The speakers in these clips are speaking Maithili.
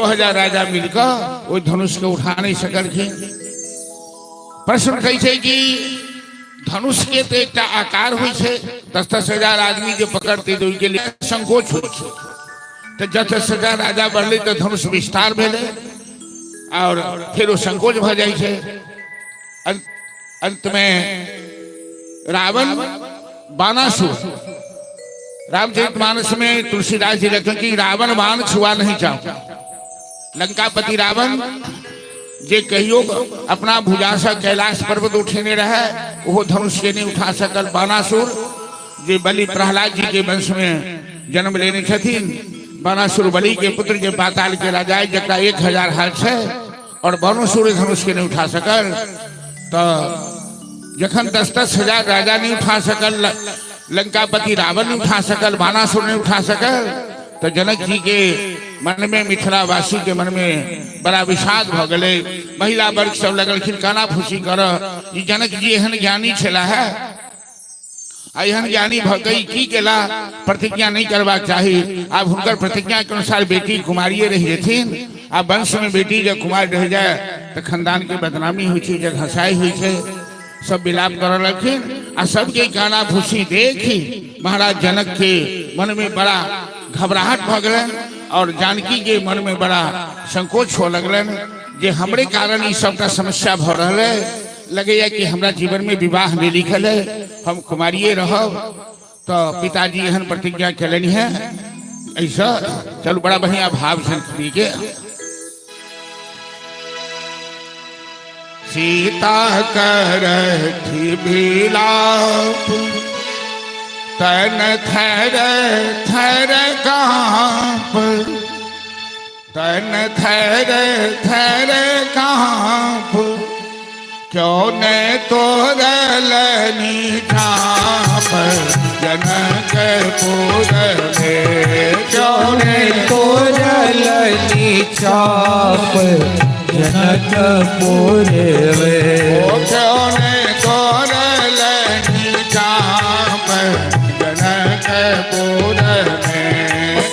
हजार राजा मिलकऽ ओहि धनुषके उठा नहि सकलखिन। प्रश्न कहै छै कि धनुषके तऽ एकटा आकार होइ छै, 10-10 हजार आदमी जे पकड़तै तऽ ओहिके लिए संकोच होइ छै। तऽ जब 10,000 राजा बढ़लै तऽ धनुष विस्तार भेलै आओर फेर ओ संकोच भऽ जाइ छै। अंतमे रावण बाणासुर, रामचरित मानस में तुलसीदास जी लिखल कि रावण बाण छुआ नहीं चाहो। लंकापति रावण जे कहियो अपना भुजा से कैलाश पर्वत उठेने रहे, वो धनुष के नहीं उठा सकल। बाणासुर जे बलि प्रहलाद जी के वंश में जन्म लेने छथिन, बाणासुर बलि के पुत्र जे पाताल के राजा है, जकरा 1000 हाथ है, और बाणासुर धनुष के नहीं उठा सकल। तो जखन 10-10 हजार राजा नहीं उठा सकल, लंकापति रावण नहीं उठा सकल, बाणासुर नहीं उठा सकल, तो जनक जी के मन में, मिथिलावासी के मन में बड़ा विषाद भ गेलै। महिला वर्ग सब लगलखिन काना फूसी कर, ई जनक जी एहन ज्ञानी छला है, आ एहन ज्ञानी भ गई की केला, प्रतिज्ञा नहीं करबाक चाही। आब हुनकर प्रतिज्ञा के अनुसार बेटी कुमारिये रहि जेथिन, आ वंश में बेटी जब कुमार रह जाए तो खानदान के बदनामी होइ छै, जब हंसाई होइ छै। सब विलाप करऽ लगखिन आ सबके काना फूसी देखी महाराज जनक के मन में बड़ा घबराहट भऽ गेलनि और जानकी के मन में बड़ा संकोच हो लगलनि जे हमरे कारण ई सबटा समस्या भऽ रहल है। लगैया कि हमरा जीवन में विवाह नहीं लिखल है, हम कुमारिये रहब। तो पिताजी एहन प्रतिज्ञा केलनि है। ऐसा चलू बड़ा बढ़िया भाव छनि के। सीता करथि विलाप, तन थर थर कांप, तन थर थर कांप, क्यों ने तोरलनि चाप जनकपुर में, क्यों ने तोरलनि चाप जनकपुर में, ओ क्यों ने तोरलनि चाप जनकपुर में,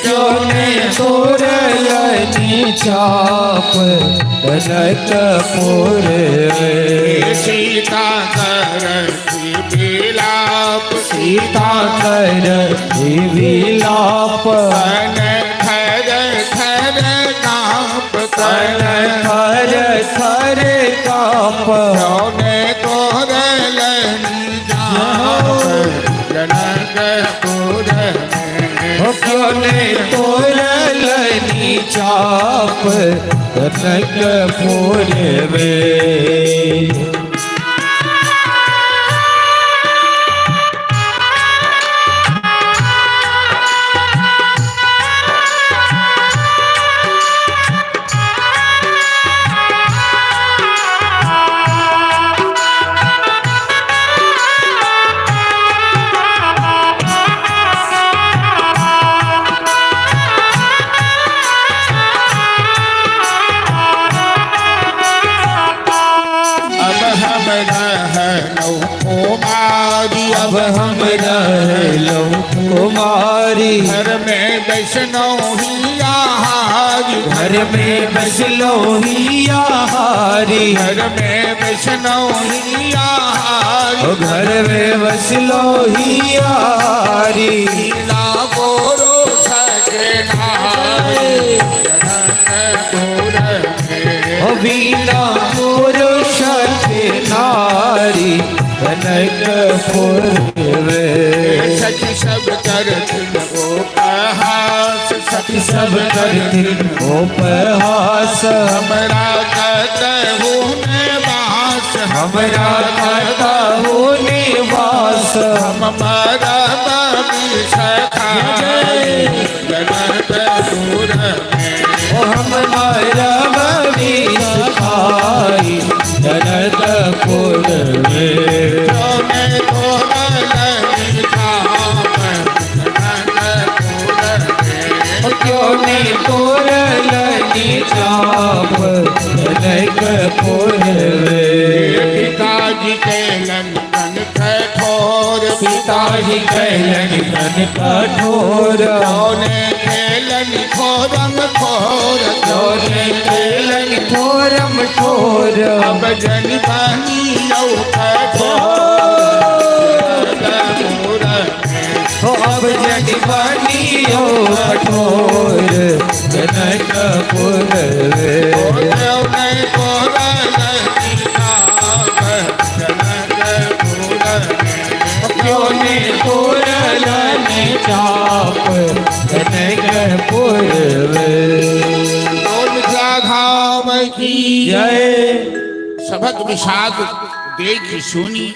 क्यों ने तोरलनि चाप जनकपुर में। सीता करती विलाप, सीता करती विलाप, तन थर थर कांप, तन तन थर थर कांप, क्यों ने तोरलनि चाप जनकपुर में, क्यों ने तोरलनि चाप जनकपुर में। अब हम रहलौं कुमारी, अब हम रहलौं कुमारी, घर में वैष्णव ही आहारी, घर में बसलो ही आहारी, घर में वैष्णव ही आहारी, घर में बसलो ही आहारी, लीला गोरो सके नारी जनकपुर में, ओ बीना पुरुष के नारी जनकपुर में। सखी सब करथिन उपहास, सखी सब करथिन उपहास, हमरा कतहु ने बास, हमरा कतहु निवास, हम मरब विष खाई जनकपुर में, ओ हम मरब विष खाई जनकपुर में। क्यों ने तोरलनि चाप जनकपुर में, क्यों ने तोरलनि चाप जनकपुर में। पिताजी कैलन तन कठोर, पिताजी कैलन तन कठोर, कौने कैलन खोरम खोर, क्यों जन बनियौ कठोर जनकपुर में। हो अब जन बनियो कठोर जनकपुर में। क्यों नहीं कोरलनि चाप जनकपुर में। क्यों ने कोरलनि चाप जनकपुर में। बोल मिथिला धाम की जय। सबक विषाद देख सुनी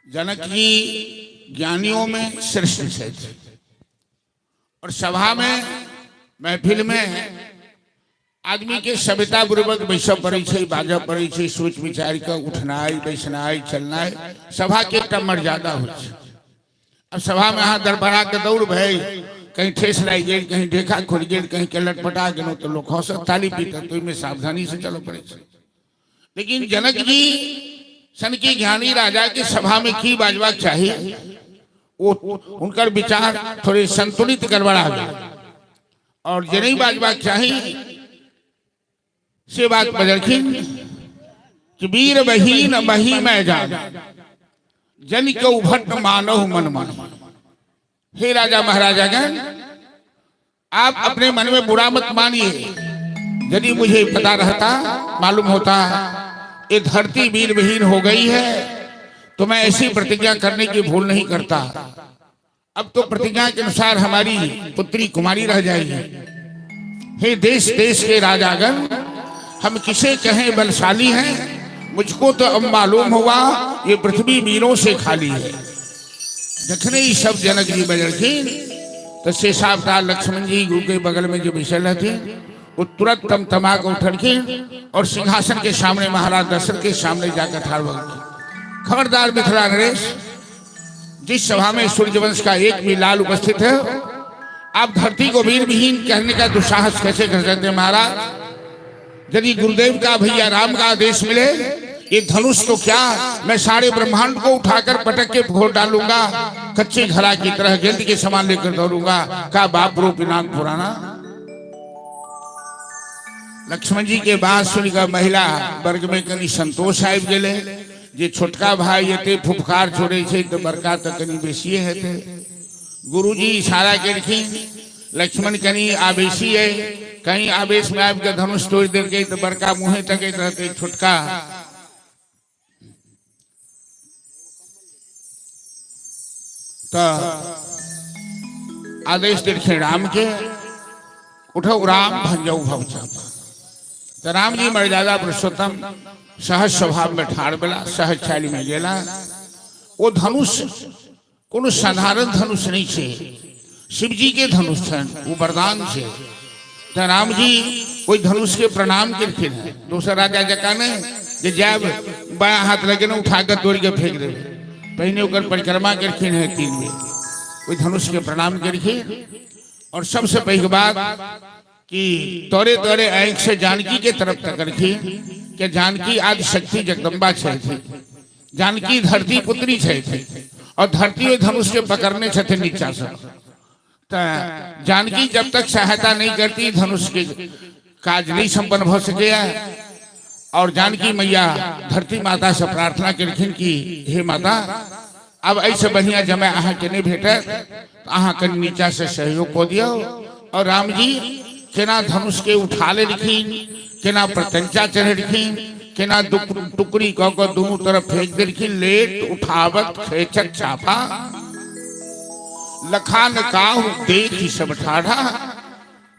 जनक जी ज्ञानियों में श्रेष्ठ छथि और सभा में महफिल में आदमी के सभ्यता पूर्वक बैसऽ पड़ै छै, बाजऽ पड़ै छै, सोच विचार के उठनाइ बैसनाइ चलनाइ सभा के एकटा मर्यादा होइ छै। अब सभा में अहाँ दरबड़ा के दौड़ भई, कहीं ठेस लागि गेल, कहीं ढेखा खुलि गेल, कहीं के लटपटा गेलहुँ तऽ लोक हंसत, ताली पीटत, तऽ ओहिमे सावधानी से चलऽ पड़ै छै। लेकिन जनक जी सन के ज्ञानी राजा के सभा में की बाजबाक चाही, वो हुनकर विचार थोड़े संतुलित गड़बड़ा गेल और जे नहीं बाजबाक चाही से बात बजलखिन कि वीर बहीन मही मैं जान जन के भट्ट मानव मन मन। हे राजा महाराजागण, आप अपने मन में बुरा मत मानिए। यदि मुझे पता रहता, मालूम होता ये धरती वीर विहीन हो गई है, तो मैं ऐसी प्रतिज्ञा करने की भूल नहीं करता। अब तो प्रतिज्ञा के अनुसार हमारी पुत्री कुमारी रह जाएगी। हे देश देश के राजागण, हम किसे कहें बलशाली हैं, मुझको तो अब मालूम हुआ ये पृथ्वी वीरों से खाली है। जखने ही सब जनक जी बजलखिन तो शेषावतार लक्ष्मण जी गुरु के बगल में जो बैसल रहथिन, वो तुरंत तमतमा के उठलखिन और सिंहासन के सामने महाराज दशरथ के सामने जाकर ठाड़ भऽ गेलखिन। खबरदार मिथिला नरेश, जिस सभा में सूर्यवंश का एक भी लाल उपस्थित है, आप धरती को वीर विहीन कहने का दुस्साहस कैसे कर सकते हैं महाराज? यदि गुरुदेव का भैया राम का आदेश मिले, ये धनुष तो क्या, मैं सारे ब्रह्मांड को उठाकर पटक के फोड़ डालूंगा, कच्चे घड़ा की तरह गेंद के समान लेकर दौड़ूंगा। का बाप रो पिनाक पुराना। लक्ष्मण जी के बात सुनकर महिला वर्ग में कनी संतोष आबि गेलै जे छोटका भाई एते फुफकार छोड़े छै तऽ बड़का तऽ कनी बेसिए हेतै। गुरुजी इशारा केलखिन, लक्ष्मण कनी आवेशी है, कहीं आवेश में आबि के धनुष तोड़ि देलकै तऽ बड़का मुँहे तकैत रहतै छोटका। तऽ आदेश देलखिन राम के, उठो राम भंजौ भव चापा। तऽ राम जी मर्यादा पुरुषोत्तम सहज स्वभाव में ठाढ़ भेला, सहज चालि में गेला। ओ धनुष कोनो साधारण धनुष नहीं छै, शिवजी के धनुष छनि, ओ वरदान छै। तऽ राम जी ओहि धनुष के प्रणाम केलखिन हेँ। दोसर राजा जकाँ नहि जे जायब बायाँ हाथ लगेने उठा कऽ तोड़ि कऽ फेंक देबै, पहिने ओकर परिक्रमा केलखिन हेँ 3 बेर, ओहि धनुष के प्रणाम केलखिन। और सबसे पैघ बात कि तोरे तोरे आँखि से जानकी के तरफ तकलखिन कि जानकी आदि शक्ति जगदम्बा छथि, जानकी धरती पुत्री छथि और धरती ओहि धनुष के पकड़ने छथिन नीचा से। तऽ जानकी जब तक सहायता नहीं करती धनुष के काज नहीं संपन्न भऽ सकैया। और जानकी मैया धरती माता से प्रार्थना केलखिन कि हे माता, अब एहिसँ बढ़िया जमाय अहाँके नहि भेटत, तऽ अहाँ कनि नीचा से सहयोग कऽ दियौ। और राम जी केना धनुष के उठा लेलखिन, केना प्रत्यंचा चढ़ेलखिन, केना टुकड़ी कऽ कऽ दुनू तरफ फेंक देलखिन। लेट उठावत खेचक छापा लखान काहू देखी सब ठाढ़ा,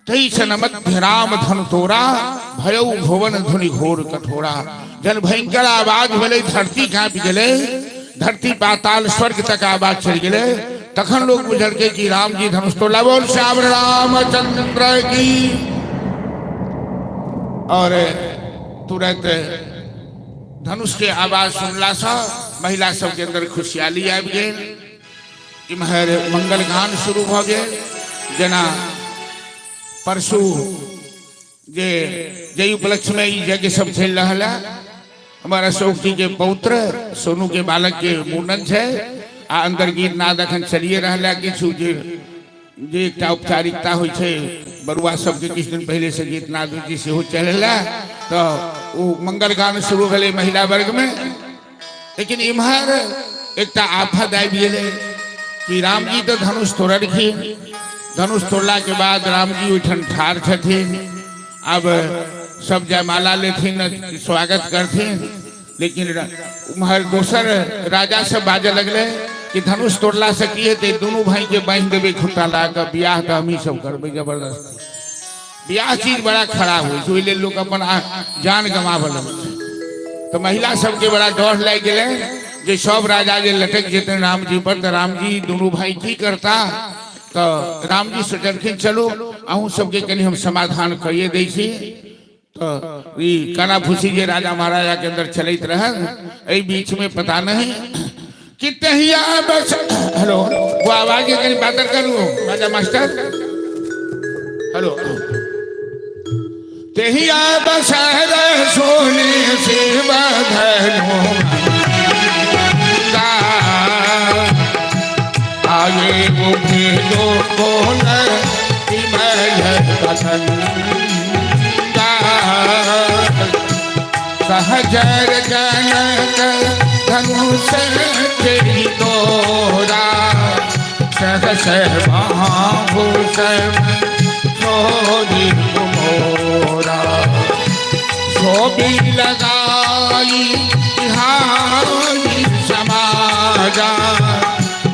तैसन मध्य राम धन तोरा भयउ भुवन धुनि घोर कठोरा। जन भयंकर आवाज भेलै, धरती काँपि गेलै, धरती पाताल स्वर्ग तक आवाज चलि गेलै। तखन लोग बुझलकै कि राम जी धनुष तोड़ला। बोल श्याम रामचंद्र की। और तुरंत धनुष के आवाज सुनला से महिला सबके अंदर खुशहाली आबि गेल। इम्हर मंगल गान शुरू भऽ गेल। जेना परसू जे जाहि उपलक्ष्य में ई यज्ञ सब चलि रहल है, हमार अशोक जी के पौत्र सोनू के बालक के मुंडन छै आ अंदर गीत नाद अखन चलिए रहल है। किछु जे जे एकटा औपचारिकता होइ छै, बरुआ सबके किछु दिन पहिले से गीत नाद होइ छै, सेहो चलि रहल है। तऽ ओ मंगल गान शुरू भेलै महिला वर्ग में। लेकिन इम्हर एकटा आफत आबि गेलै कि रामजी तऽ धनुष तोड़लखिन, धनुष तोड़ला के बाद रामजी ओहिठाम ठाढ़ छथिन। अब सब जयमाला लेथिन, स्वागत करथिन, लेकिन उम्हर दोसर राजा सब बाजऽ लगलै कि धनुष तोड़ला से की हेतै, दुनू भाई के बान्हि देबै खुट्टा ला कऽ, बियाह तऽ हमही सब करबै जबरदस्ती। बियाह चीज बड़ा खराब होइ छै, ओहि लेल लोक अपन जान गमाबऽ लगै छै। तऽ महिला सबके बड़ा डर लागि गेलै जे सब राजा जे लटकि जेतै रामजी पर तऽ रामजी दुनू भाई की करता। तऽ रामजी सोचलखिन चलू अहूँ सबके कनि हम समाधान करिए दै छी। तऽ ई कानाफूसी जे राजा महाराजा के अंदर चलैत रहल, एहि बीच में पता नहीं कि तहिया बस। हेलो, वो आवाज के कनि बातर करू राजा मास्टर। हेलो, तहिया बस सोने से बधनो आगे वो भेदो कोन सहजर जनक धनुष तेरी तोरा सहस बाहु छोरी मोरा शोभी लगाई हारी समाजा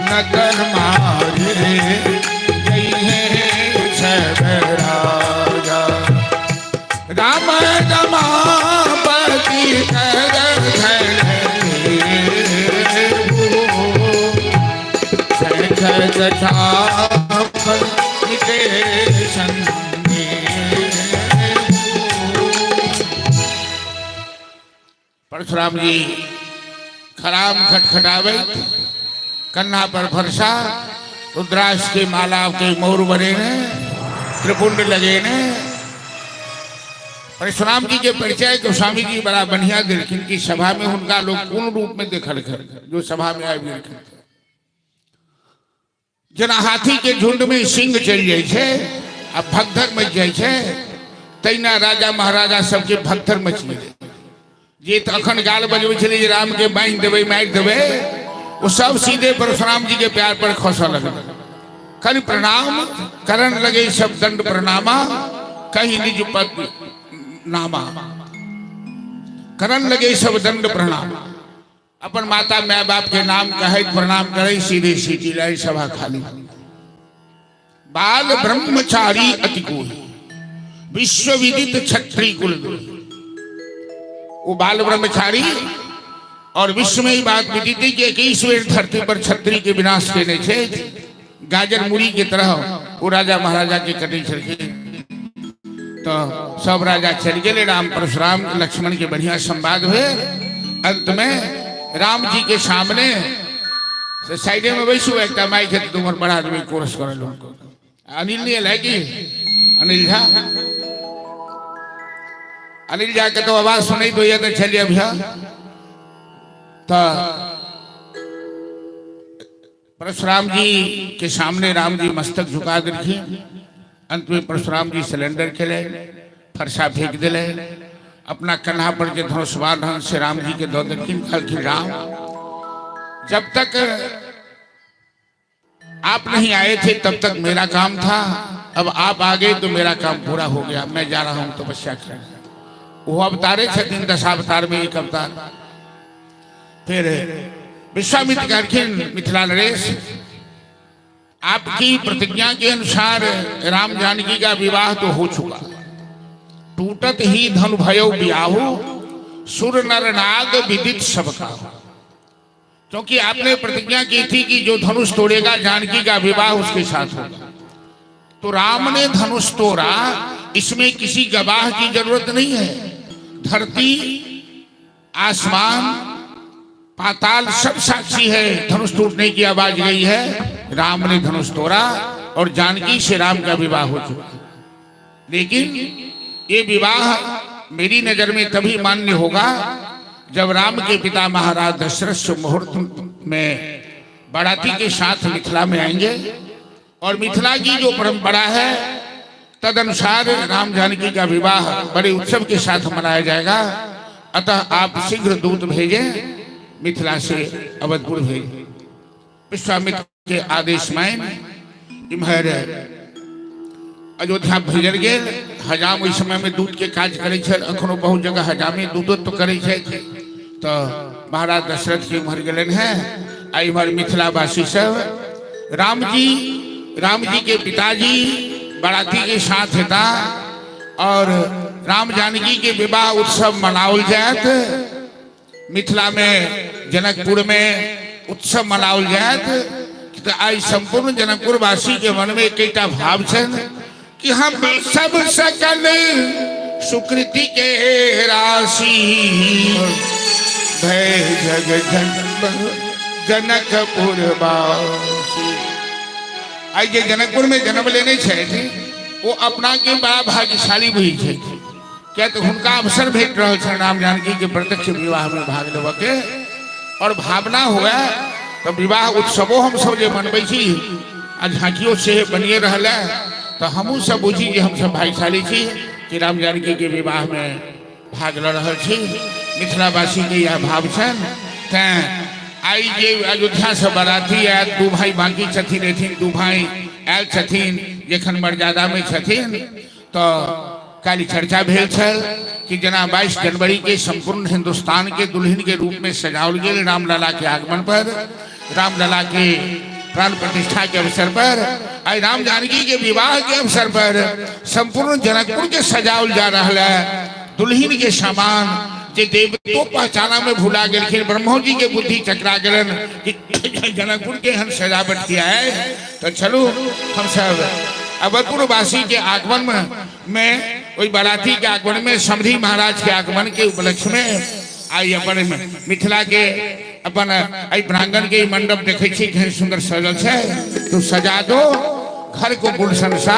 नगर मारे गई है सब राजा राम रमापति कर परशुराम जी खराम खटखटावे, कन्हा पर फरसा, रुद्राक्ष के माला के मोर बने ने, त्रिपुंड लगे ने। परशुराम जी के परिचय गोस्वामी जी बड़ा बढ़िया दिलखिन कि सभा में हुनका लोग कोन रूप में देखल जो सभा में आबि गेलखिन। जेना हाथी के झुंड में सिंह चलि जाइ छै आ भगदड़ मचि जाइ छै, तहिना राजा महाराजा सबके भगदड़ मचि गेलै। जे तखन गाल बजबै छलै जे राम के बान्हि देबै, मारि देबै, ओ सब सीधे परशुराम जी के प्यार पर खसऽ लगलै। खाली प्रणाम करन लगे सब दंड प्रणामा, कहीं निज पद नामा करन लगे सब दंड प्रणाम। अपन माता my बाप के नाम कहैत प्रणाम करै, सीधे सीटी लाई सभा खाली। बाल ब्रह्मचारी अति कोई विश्व विदित क्षत्रिय कुल। वो बाल ब्रह्मचारी और विश्व में ही बात विदित है कि 21 बेर धरती पर क्षत्रिय के विनाश केने छे, गाजर मुड़ी के तरह वो राजा महाराजा के कटै छलखिन। तो सब राजा चल गए, राम परशुराम लक्ष्मण के बढ़िया संवाद हुए। अंत में राम जी के सामने से साइडे में बैसू, एक माइक है तुम्हार बड़ा आदमी कोरस कर उनको। अनिल नहीं है कि अनिल झा, अनिल झा के तो आवाज सुनाई तो ये तो चलिए भैया। तो परशुराम जी के सामने राम जी मस्तक झुका देलखिन। अंत में परशुराम जी सिलेंडर खेले, फरसा फेंक दिले, अपना कन्हा पर के धनुष बाण से राम जी के दऽ देलखिन। कहलखिन राम जब तक आप नहीं आए थे तब तक मेरा काम था, अब आप आ गए तो मेरा काम पूरा हो गया, मैं जा रहा हूं तपस्या करने। वो अवतारे छथिन दशावतार में एक अवतार। फिर विश्वामित्र कहलखिन मिथिला नरेश आपकी प्रतिज्ञा के अनुसार राम जानकी का विवाह तो हो चुका, टूटत ही धनु भयो ब्याहु, सुर नर नाग विदित सबका। क्योंकि आपने प्रतिज्ञा की थी कि जो धनुष तोड़ेगा जानकी का विवाह उसके साथ होगा, तो राम ने धनुष तोड़ा, इसमें किसी गवाह की जरूरत नहीं है। धरती आसमान पाताल सब साक्षी है, धनुष टूटने की आवाज गई है, राम ने धनुष तोड़ा और जानकी से राम का विवाह हो चुका। लेकिन ये विवाह मेरी नजर में तभी मान्य होगा जब राम के पिता महाराज दशरथ मुहूर्त में बाराती के साथ मिथिला में आएंगे। और मिथिला की जो परंपरा है तदनुसार राम जानकी का विवाह बड़े उत्सव के साथ मनाया जाएगा। अतः आप शीघ्र दूत भेजें, मिथिला से अवधपुर भेजें। विश्वामित्र के आदेश में इम्हर अयोध्या भेजल गेल। हजाम ओहि समय में दूत के काज करै छल, अखनो बहुत जगह हजामे दूतत्व करै छै। तो महाराज दशरथ के उम्हर गेलनि हैं आ इम्हर मिथिलावासी सब राम जी के पिताजी बाराती के साथ हेता और राम जानकी के विवाह उत्सव मनाओल जायत। मिथिला में जनकपुर में उत्सव मनाओल जायत। तो आइ संपूर्ण जनकपुर वासी के मन में एकटा भाव छनि कि हम सब सकल सुकृति के राशि भय जग जन्म जनकपुर वासी। आइ जे जनकपुर में जन्म लेने छथि वो अपना के बड़ा भाग्यशाली बुझै छथि, किया तऽ हुनका अवसर भेट रहल छनि राम जानकी के प्रत्यक्ष विवाह में भाग लेबऽ के। और भावना हुए तऽ विवाह उत्सवो हमसब जे मनबै छी आ झाँकियो से बनिए रहल है, तऽ हमहूँ सब बुझी जे हमसब भाग्यशाली छी कि राम जानकी के विवाह में भाग लऽ रहल छी। मिथिलावासी के यह भाव छनि। तैं आइ जे अयोध्या से बाराती आयल, दू भाई बाकी छथिन, एथिन दू भाई आयल छथिन जखन मर्यादा में छथिन। तो काल्हि चर्चा भेल छल कि जेना 22 जनवरी के संपूर्ण हिंदुस्तान के दुल्हन के रूप में सजाओल गेल रामलला के आगमन पर, रामलला के प्राण प्रतिष्ठा के अवसर पर, आई राम जानकी के विवाह के अवसर पर संपूर्ण जनकपुर के सजाओल जा रहा है दुल्हन के सामान। जे देवतो पहचाना में भुला गेलखिन, ब्रह्मो जी के बुद्धि चकरा गेलन कि जनकपुर के हम सजावट किया है। तो चलू हम सब अवधपुरवासी के आगमन में ओहि बाराती के आगमन में, समधी महाराज के आगमन के उपलक्ष्य में आई अपन मिथिला के अपन एहि प्रांगण के मंडप देखे छी केहन सुंदर सजल छै। तो सजा दो घर को गुलशन सा,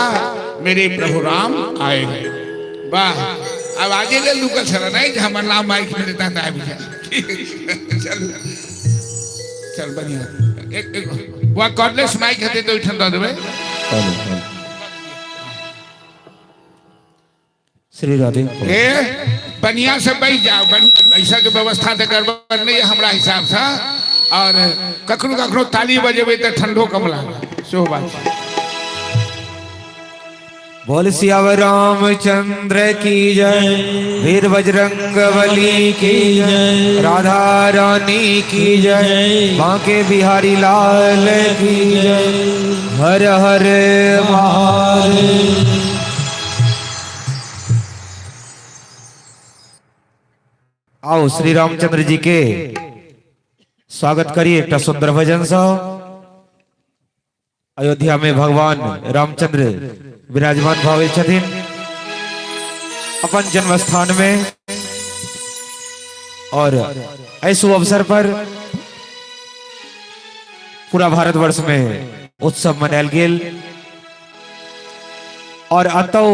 मेरे प्रभु राम आए हैं। वाह, अब आगे ले लुकल छल नहीं जे हमर नाम माइक में लेता तऽ आबि जाए। चल चल बढ़िया। एक एक वह कॉर्डलेस माइक हेतै तऽ ओहिठाम दऽ देबै। श्री राधे। ए बढ़िया से बैठ जाओ, बैसा के व्यवस्था तऽ गड़बड़ नहीं है हमरा हिसाब से। और कखनो कखनो ताली बजेबै तऽ ठंडो कम लागत, सेहो बात छै। बोल सियावर रामचंद्र की जय, वीर बजरंग बली की जय, राधा रानी की जय, बांके बिहारी लाल की जय, हर हर महादेव। आओ श्री रामचंद्र जी के स्वागत करिए एकटा सुंदर भजन सँ। अयोध्या में भगवान रामचंद्र विराजमान भऽ गेल छथिन अपन जन्म स्थान में, और एहि शुभ अवसर पर पूरा भारतवर्ष में उत्सव मनायल गेल। और अतौ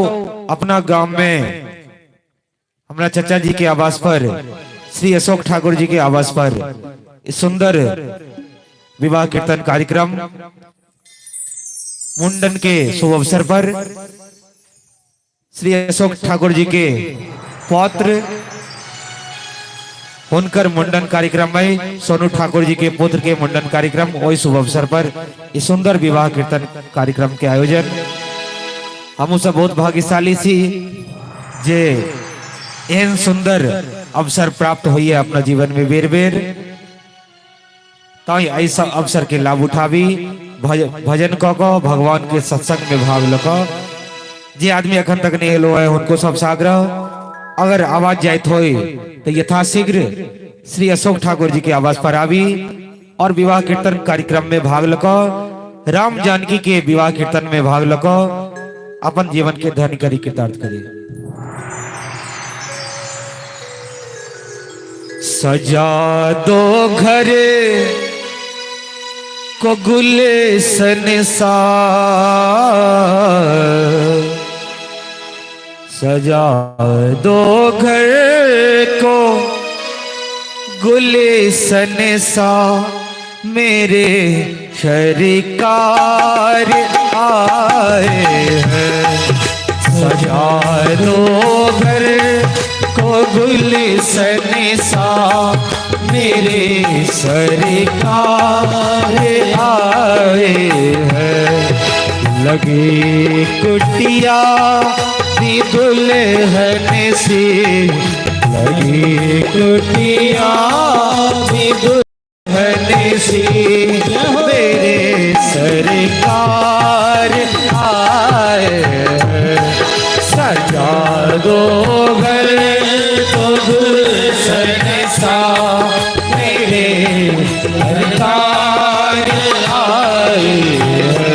अपना गांव में हमरा चाचा जी के आवास पर, श्री अशोक ठाकुर जी के आवास पर सुंदर विवाह कीर्तन कार्यक्रम मुंडन के शुभ अवसर पर श्री अशोक ठाकुर जी के पौत्र हुनकर मुंडन कार्यक्रम में सोनू ठाकुर जी के पुत्र के मुंडन कार्यक्रम, वही शुभ अवसर पर इस सुंदर विवाह कीर्तन कार्यक्रम के आयोजन। हम सब बहुत भाग्यशाली छी जे एहन सुंदर अवसर प्राप्त होइए अपना जीवन में बेर बेर, ताहि एहि सब अवसर के लाभ उठाबी, भजन कऽ कऽ भगवान के सत्संग में भाग लऽ कऽ। जे आदमी अखन तक नहीं एलो है उनको सबसे आग्रह, अगर आवाज जाइत होय तो यथाशीघ्र श्री अशोक ठाकुर जी के आवाज पर आबी और विवाह कीर्तन कार्यक्रम में भाग लऽ कऽ राम जानकी के विवाह कीर्तन में भाग लऽ कऽ अपन जीवन के धन्य करी, कृतार्थ करी। सजा दो घर को गुलशन सा, सजा दो घर को गुलशन सा, मेरे सरकार आए हैं। सजा दो घर को गुलशन सा, मेरे सरकार आए हैं। लगे कुटिया दी दुल्हन सी, लगे कुटिया दी दुल्हन सी, मेरे सरकार आए हैं। सजा दो घर को गुलशन सा, मेरे सरकार आए हैं।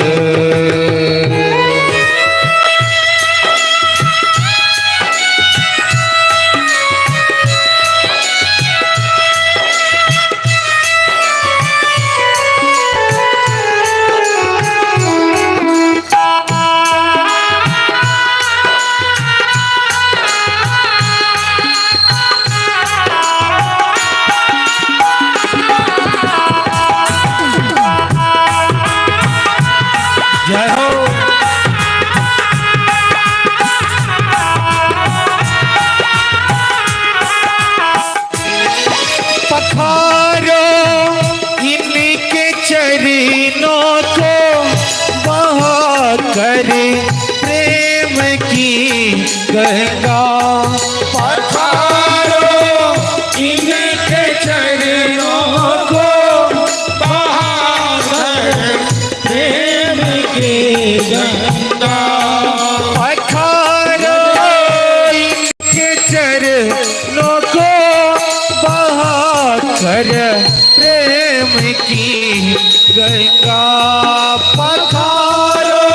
जय हो। पखारो इनके चरणों को, बहा कर प्रेम की गंगा। पखारो इनके चरणों को, बहाकर प्रेम की गंगा। पखारो इनके चरणों को, बहा कर प्रेम की गंगा। पखारो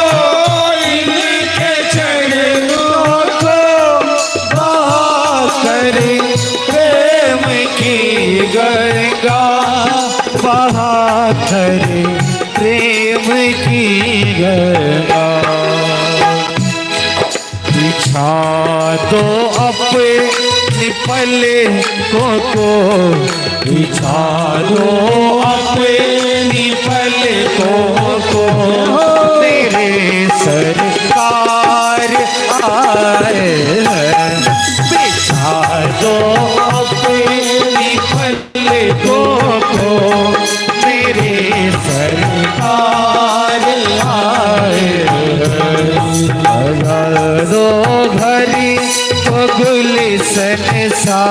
इनके चरणों को बहा कर प्रेम की गंगा, बहा कर प्रेम की गंगा। बिछा दो अपने पलकों को, बिछा दो अपनी पलकों को, मेरे सरकार आए हैं। बिछा दो अपनी पलकों को, मेरे सरकार आए हैं। सजा दो घर को गुलशन सा,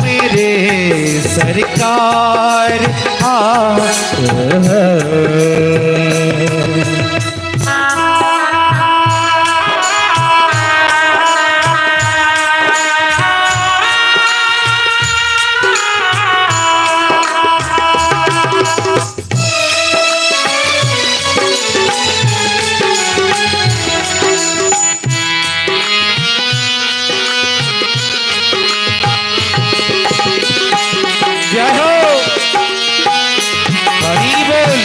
मेरे सरकार आए हैं। जय हो, हरि बोल।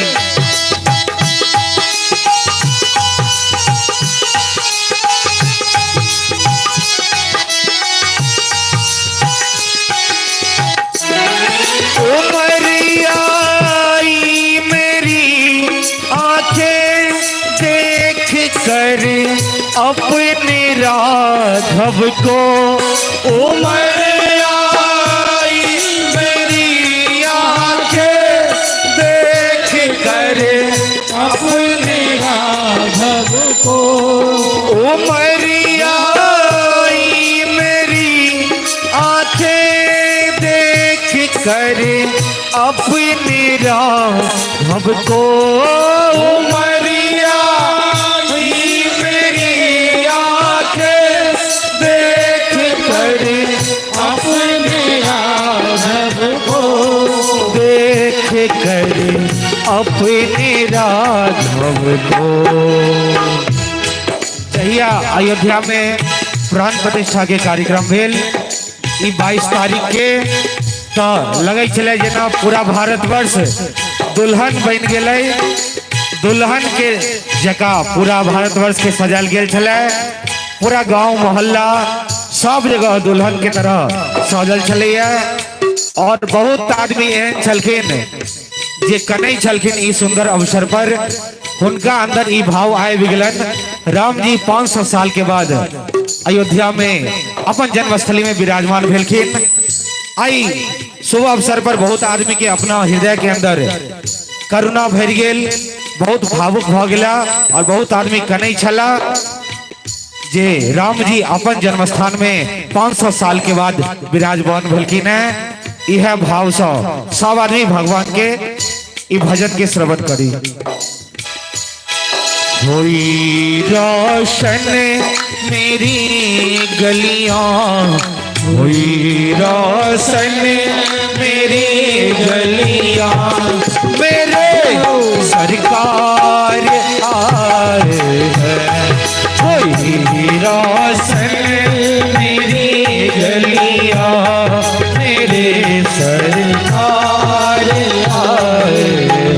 उमर आई मेरी आंखें देख कर अपने राघव को, उमर आई मेरी आंखें देख कर अपने राघव को, उमर आई मेरी आंखें देख कर अपने राघव को, उमरिया मेरी आंखें देख कर अपने राघव को, देख कर अपने राघव को। जहिया अयोध्या में प्राण प्रतिष्ठा के कार्यक्रम भेल ई 22 तारीख के, तो लगै छलै जेना पूरा भारतवर्ष दुल्हन बनि गेलै। दुल्हन के जकाँ पूरा भारतवर्ष के सजायल गेल छलै। पूरा गांव मोहल्ला सब जगह दुल्हन के तरह सजल छलैया। और बहुत आदमी एहन छलखिन जे कनै छलखिन ई सुंदर अवसर पर। हुनका अंदर ई भाव आबि गेलनि। राम जी 500 साल के बाद अयोध्या में अपन जन्मस्थली में विराजमान भेलखिन। आई शुभ अवसर पर बहुत आदमी के अपना हृदय के अंदर करुणा भरि गेल, बहुत भावुक भ गेला और बहुत आदमी कनै छला जे राम जी अपन जन्मस्थान में 500 साल के बाद विराजमान भेलखिन है। यह भाव से सब आदमी भगवान के ई भजन के श्रवण करी। होई रोशन मेरी गलियां, होई रोशन मेरी गलियां, मेरे सरकार आए हैं। होई रोशन मेरी गलियां, मेरे सरकार आए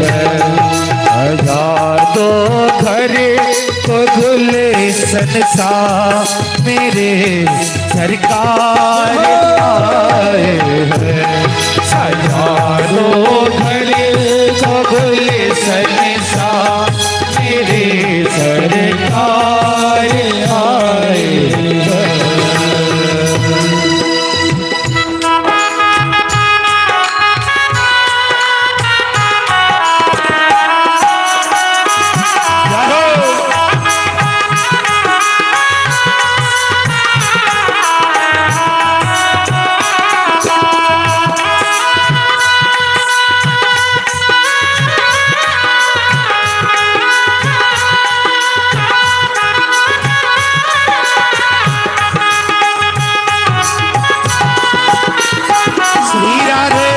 हैं। सजा दो घर को गुलशन सा, मेरे सरकार आए हैं। सजा दो घर को गुलशन सा, मेरे सरकार आए हैं। श्री राधे।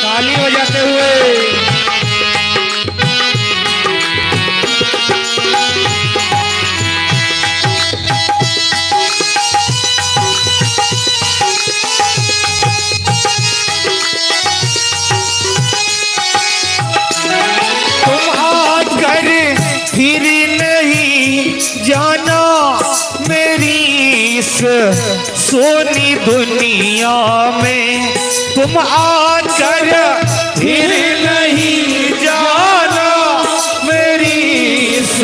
ताली बजाते हुए तुम आकर फिर नहीं जाना मेरी इस सोनी दुनिया में, तुम आकर फिर नहीं जाना मेरी इस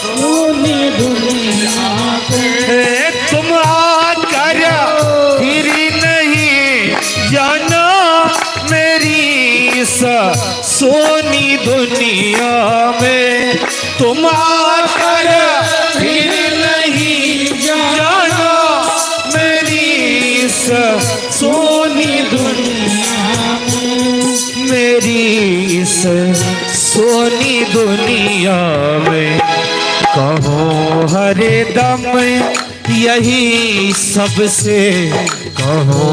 सोनी दुनिया में। तुम आकर फिर नहीं जाना मेरी इस सोनी दुनिया में, तुम आकर फिर नहीं जाना मेरी इस सोनी दुनिया, मेरी इस सोनी दुनिया में। कहो हरे दम यही सबसे, कहो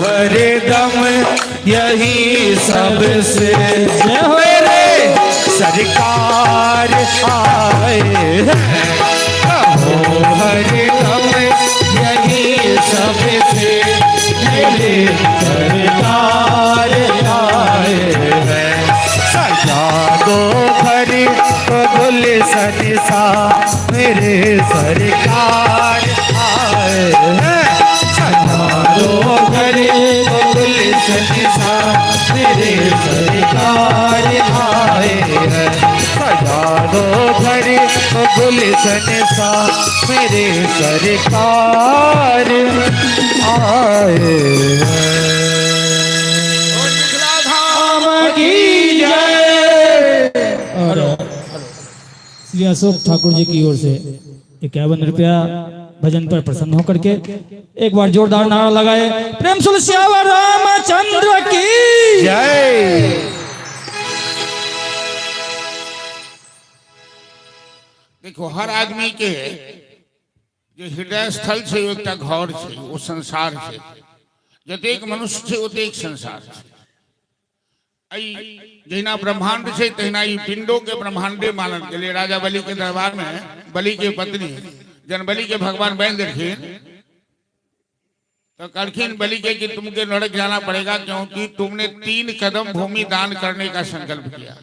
हरे दम यही सबसे, मेरे सरकार आए हैं। कहो हरे दम यही सबसे, मेरे सरकार आए हैं। सजा दो घर को गुलशन सा, मेरे सरकार आए हैं। सजा दो घर को गुलशन सा, मेरे सरकार आए हैं। सजा दो घर को गुलशन सा, मेरे सरकार आए हैं। राम की जय। और श्री अशोक ठाकुर जी की ओर से 51 रुपया भजन पर प्रसन्न होकर के एक बार जोरदार नारा लगाए। प्रेम सुन श्याम रामचंद्र की जय। देखो, हर आदमी के जे हृदय स्थल छै, ओ एकटा घर छै, ओ संसार छै। जतेक मनुष्य छै ओतेक संसार छै। एहि जहिना ब्रह्मांड छै तहिना ई पिंडो के ब्रह्मांडे मानल गेलै। राजा बलि के दरबार में बलि के पत्नी जन बलि के भगवान बनि देलखिन तो कहलखिन बलि के कि तुमके नरक जाना पड़ेगा, क्योंकि तुमने 3 कदम भूमि दान करने का संकल्प किया,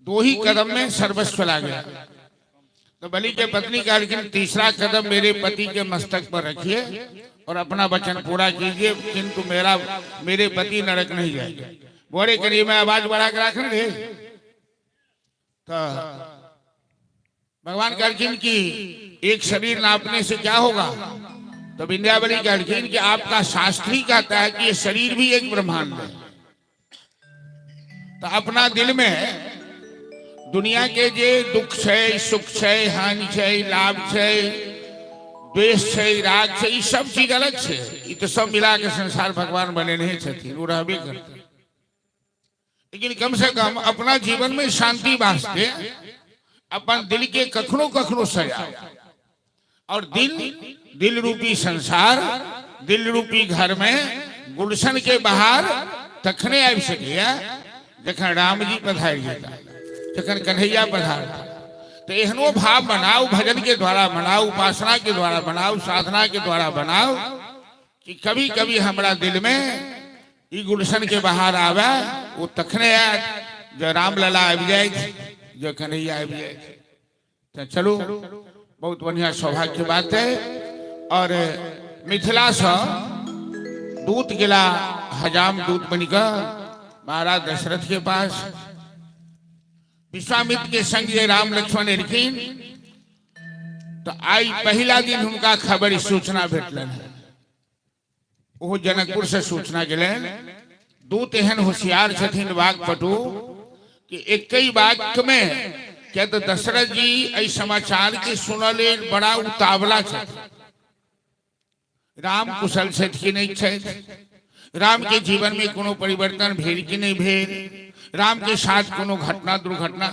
2 ही कदम में सर्वस्व चला गया। तो बलि के पत्नी कहलखिन तीसरा कदम मेरे पति के मस्तक पर रखिए और अपना वचन पूरा कीजिए, किंतु मेरा मेरे पति नरक नहीं जाएंगे। बोरे करिए मैं आवाज बढ़ा के रख रहे। तो भगवान कहलखिन कि एक शरीर नापने से क्या होगा? तो विंध्यावली कहलखिन कि आपका शास्त्री कहता है कि ये शरीर भी एक ब्रह्मांड है। तो अपना दिल में दुनिया के जे दुख छै, सुख छै, हानि छै, लाभ छै, द्वेष छै, राग छै, ई सब चीज अलग छै। ई तो सब मिला के संसार भगवान बनेने छथिन, ओ रहबे करते। लेकिन कम से कम अपना जीवन में शांति वास्ते अपन दिल के कखनो कखनो सजाओ। और दिल दिल रूपी संसार, दिल रूपी घर में गुलशन के बाहर तखने आबि सकैया जखन राम जी पधारि जेता, जखन कन्हैया पधारता। तो एहनो भाव बनाओ, भजन के द्वारा बनाओ, उपासना के द्वारा बनाओ, साधना के द्वारा बनाओ कि कभी कभी हमरा दिल में ई गुलशन के बाहर आवे, वो तखने आयत जो रामलला आबि जाए, जो कन्हैया आबि जाए। तो चलू, बहुत बढ़िया सौभाग्य के बात है। और मिथिला से दूत गेला हजाम दूत बनिकऽ महाराज दशरथ के पास। विश्वामित्र के संग जे राम लक्ष्मण एलखिन तो आई पहिला दिन हुनका खबर सूचना भेटलनि। ओहो जनकपुर से सूचना गेलनि। दूत एहन होशियार छथिन वाकपटु कि एक ही वाक्य में क्या तो दशरथ जी एहि समाचार के सुनऽ लेल बड़ा उतावला छथिन। राम कुशल छथि कि नहीं छथि, राम के जीवन में कोनो परिवर्तन भेल कि नहीं भेल, राम के साथ कोनो घटना दुर्घटना,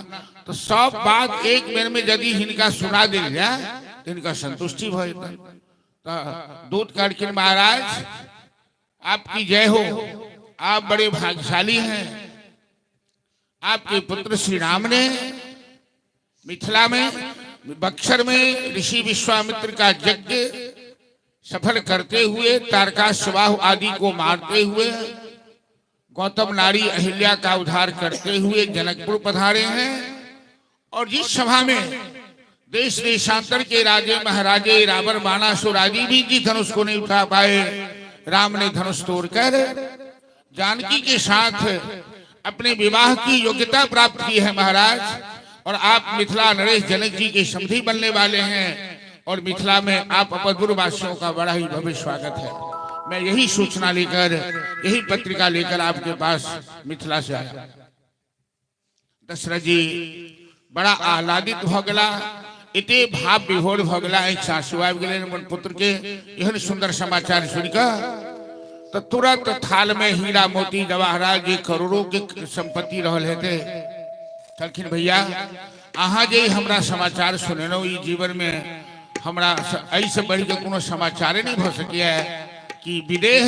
तो सब बात एक बेर में यदि हिनका सुना देल जाए तो हिनका संतुष्टि भऽ जेतनि। तो दूत कहलखिन महाराज आपकी जय हो, आप बड़े भाग्यशाली हैं। आपके पुत्र श्री राम ने मिथिला में बक्सर में ऋषि विश्वामित्र का यज्ञ सफल करते हुए तारकासुबाहु आदि को मारते हुए गौतम नारी अहिल्या का उद्धार करते हुए जनकपुर पधारे हैं। और जिस सभा में देश देशांतर के राजे महाराजे रावण बाणासुर आदि भी जी धनुष को नहीं उठा पाए, राम ने धनुष तोड़कर जानकी के साथ अपने विवाह की योग्यता प्राप्त की है महाराज। और आप मिथिला नरेश जनक जी के समधी बनने वाले हैं और मिथिला में आप अवधपुर वासियों का बड़ा ही भव्य स्वागत है। मैं यही सूचना लेकर, यही पत्रिका लेकर आपके पास मिथिला से आया। दशरथ जी बड़ा आह्लादित भऽ गेला, एते भाव विभोर भऽ गेला, आँखि आंसू आबि गेलनि अपन पुत्र के एहन सुंदर समाचार सुनि कऽ। तऽ तुरंत थाल में हीरा मोती जवाहरात जे करोड़ों के संपत्ति रहल हेतै, कहलखिन भैया अहाँ जे हमरा समाचार सुनेलहुँ ई जीवन में हमरा एहिसँ बढ़ि कऽ कोनो समाचारे नहि भऽ सकैए कि विदेह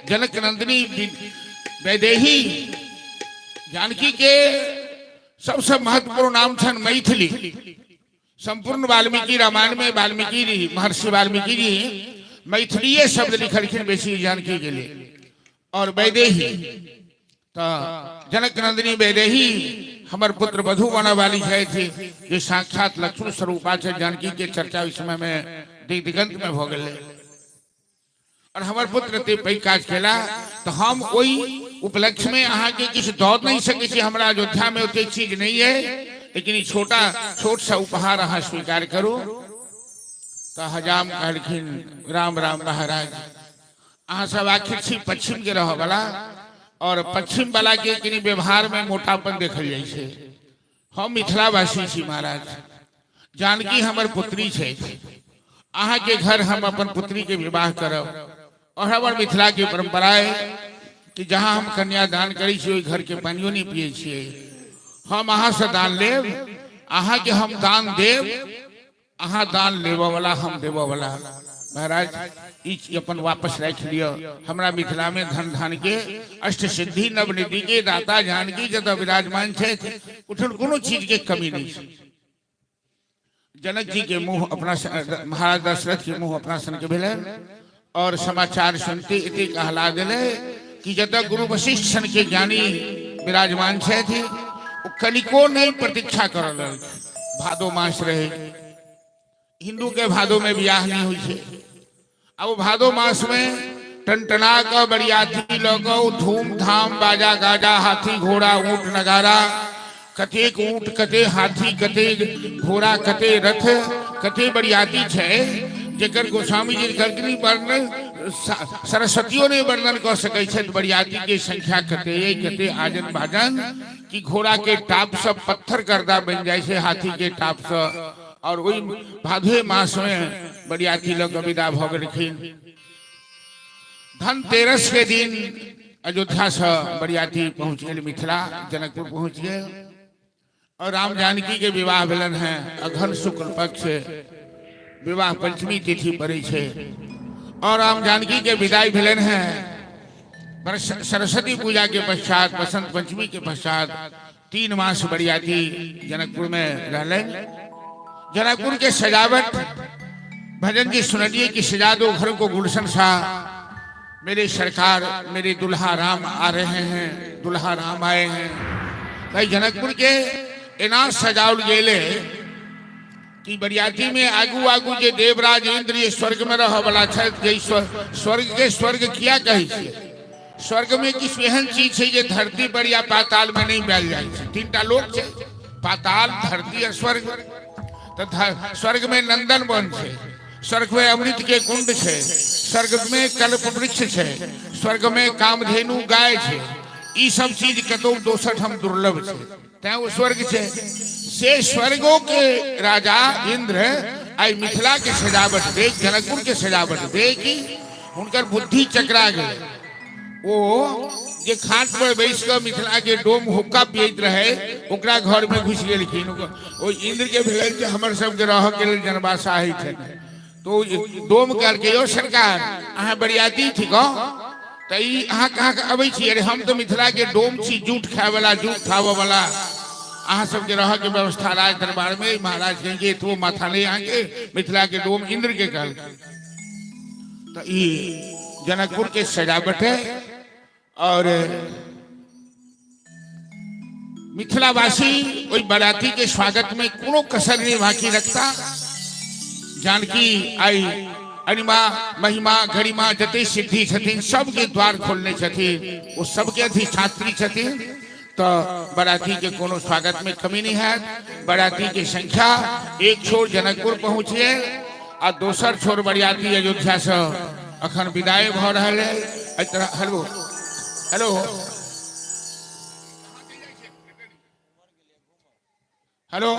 जनक नंदिनी वैदेही जानकी के सबसे महत्वपूर्ण नाम छनि मैथिली। संपूर्ण वाल्मीकि रामायण में वाल्मीकि जी, महर्षि वाल्मीकि जी मैथिलीए शब्द लिखलखिन बेसी जानकी के लिए। और वैदेही तो जनक नंदिनी वैदेही हमर पुत्र वधु बने वाली छथि जे साक्षात लक्ष्मण स्वरूपा छै। जानकी के चर्चा ओहि समय में दिग्दिगंत में भऽ गेलै। और हमर पुत्र एते पैघ काज केला तो हम ओहि उपलक्ष्य में अहाँके किछु दऽ नहि सकै छी, हमरा अयोध्या में ओते चीज नहीं है, लेकिन ई छोटा छोट सा उपहार अहाँ स्वीकार करू। तो हजाम कहलखिन राम राम महाराज, अहाँ सब आखिर छी पश्चिम के रहऽ वाला और पश्चिम वाला के कनि व्यवहार में मोटापन देखल जाइ छै। हम मिथिलावासी छी महाराज, जानकी हमर पुत्री छै, अहाँ के घर हम अपन पुत्री के विवाह करब। और हमर मिथिला के परंपरा है कि जहाँ हम कन्यादान करै छी ओहि घर के पानियो नहीं पिए छियै। हम अहाँ से दान लेब, अहाँ के हम दान देब, अहाँ दान लेबऽ वाला हम देबऽ वाला। महाराज ई अपन वापस राखि लिअ। हमरा मिथिला में धन धान के अष्ट सिद्धि नवनिधि के दाता जानकी जतऽ विराजमान छथि ओठन कोनो चीज के कमी नहीं छै। जनक जी के मुंह अपना महाराज दशरथ के मुंह अपना सन के भेलै और समाचार सुनते एतेक आह्लाद एलै कि जतऽ गुरु वशिष्ठ सन के ज्ञानी विराजमान छथि ओ कनिको नहीं प्रतीक्षा करऽ लगलखिन। भादो मास रहे, हिंदू के भादो में बियाह नहीं होइ छै। आ ओ भादो मास में टनटना कऽ बरियाती लऽ कऽ धूमधाम बाजा गाजा हाथी घोड़ा ऊँट नगारा, कतेक ऊँट कते हाथी कते घोड़ा कते रथ कते बरियाती छै, जेकर गोस्वामी जी कहलखिन वर्णन सरस्वतियो नहि वर्णन कऽ सकै छथि बरियाती के संख्या कते अइ, कते आजन बाजन, कि घोड़ा के टाप से पत्थर गर्दा बनि जाइ छै हाथी के टाप से। और ओहि भादुए मास में बरियाती लऽ कऽ विदा भऽ गेलखिन। धनतेरस के दिन अयोध्या से बरियाती पहुंच गेल मिथिला, जनकपुर पहुंच गेल और राम जानकी के विवाह भेलन है अघन शुक्ल पक्ष, विवाह पंचमी तिथि पड़े छै और राम जानकी के विदाई भेलन है सरस्वती पूजा के पश्चात, बसंत पंचमी के पश्चात 3 मास बरियाती जनकपुर में रहलन। जनकपुर के सजावट भजन जी सुनलिए कि सजा दो घर को गुलशन सा, मेरे सरकार मेरे दुल्हा राम आ रहे हैं, दुल्हा राम आए हैं। भाई जनकपुर के एना सजावल गेले कि बरियाती में आगू आगू जे देवराज इंद्र ये स्वर्ग में रह वाला छथि, जे स्वर्ग के स्वर्ग किया कहै छियै, स्वर्ग में किछु एहन चीज छै जे धरती पर या पाताल में नहीं पायल जाइ छै। 3टा लोक छै, पाताल, धरती और स्वर्ग। तो स्वर्ग में नंदन वन छै, स्वर्ग में अमृत के कुंड छै, स्वर्ग में कल्प वृक्ष छै, स्वर्ग में कामधेनु गाय छै। ई सब चीज कतौ दोसर ठाम दुर्लभ छै, तैं ओ स्वर्ग छै। से स्वर्गो के राजा इंद्र आई मिथिला के सजावट देख, जनकपुर के सजावट देख हुनकर बुद्धि चकरा गेल। ओ जे खाट पर बैस कऽ मिथिला के डोम हुक्का पियैत रहे ओकरा घर में घुसि गेलखिन। ओ इंद्र के भेल जे हमर सबके रहऽ के लेल जनवासा होइ छै, तो डोम कहलकै यौ सरकार अहाँ बरियाती थिकौ तऽ ई अहाँ कहाँ के अबै छी? अरे हम तऽ मिथिला के डोम छी, जूठ खाय वाला, जूठ खाबऽ वाला, अहाँ सबके रहऽ के व्यवस्था राज दरबार में। महाराज कहेंगे एतबो माथा नहीं अहाँके, मिथिला के डोम इंद्र के कहलकै। तऽ ई जनकपुर के सजावट है और मिथिलावासी ओहि बराती के स्वागत में कोनो कसर नहीं बाकी रखता। जानकी आई अनिमा महिमा गरिमा जते सिद्धि छथिन सबके द्वार खोलने छथिन, ओ सबके अधिष्ठात्री छथिन। तो बराती के कोनो स्वागत में कमी नहीं है। बराती के संख्या एक छोर जनकपुर पहुंचे आ दोसर छोर बरियाती अयोध्या से अखन विदाई भ रहल है। एहि तरह हेलो हेलो हेलो,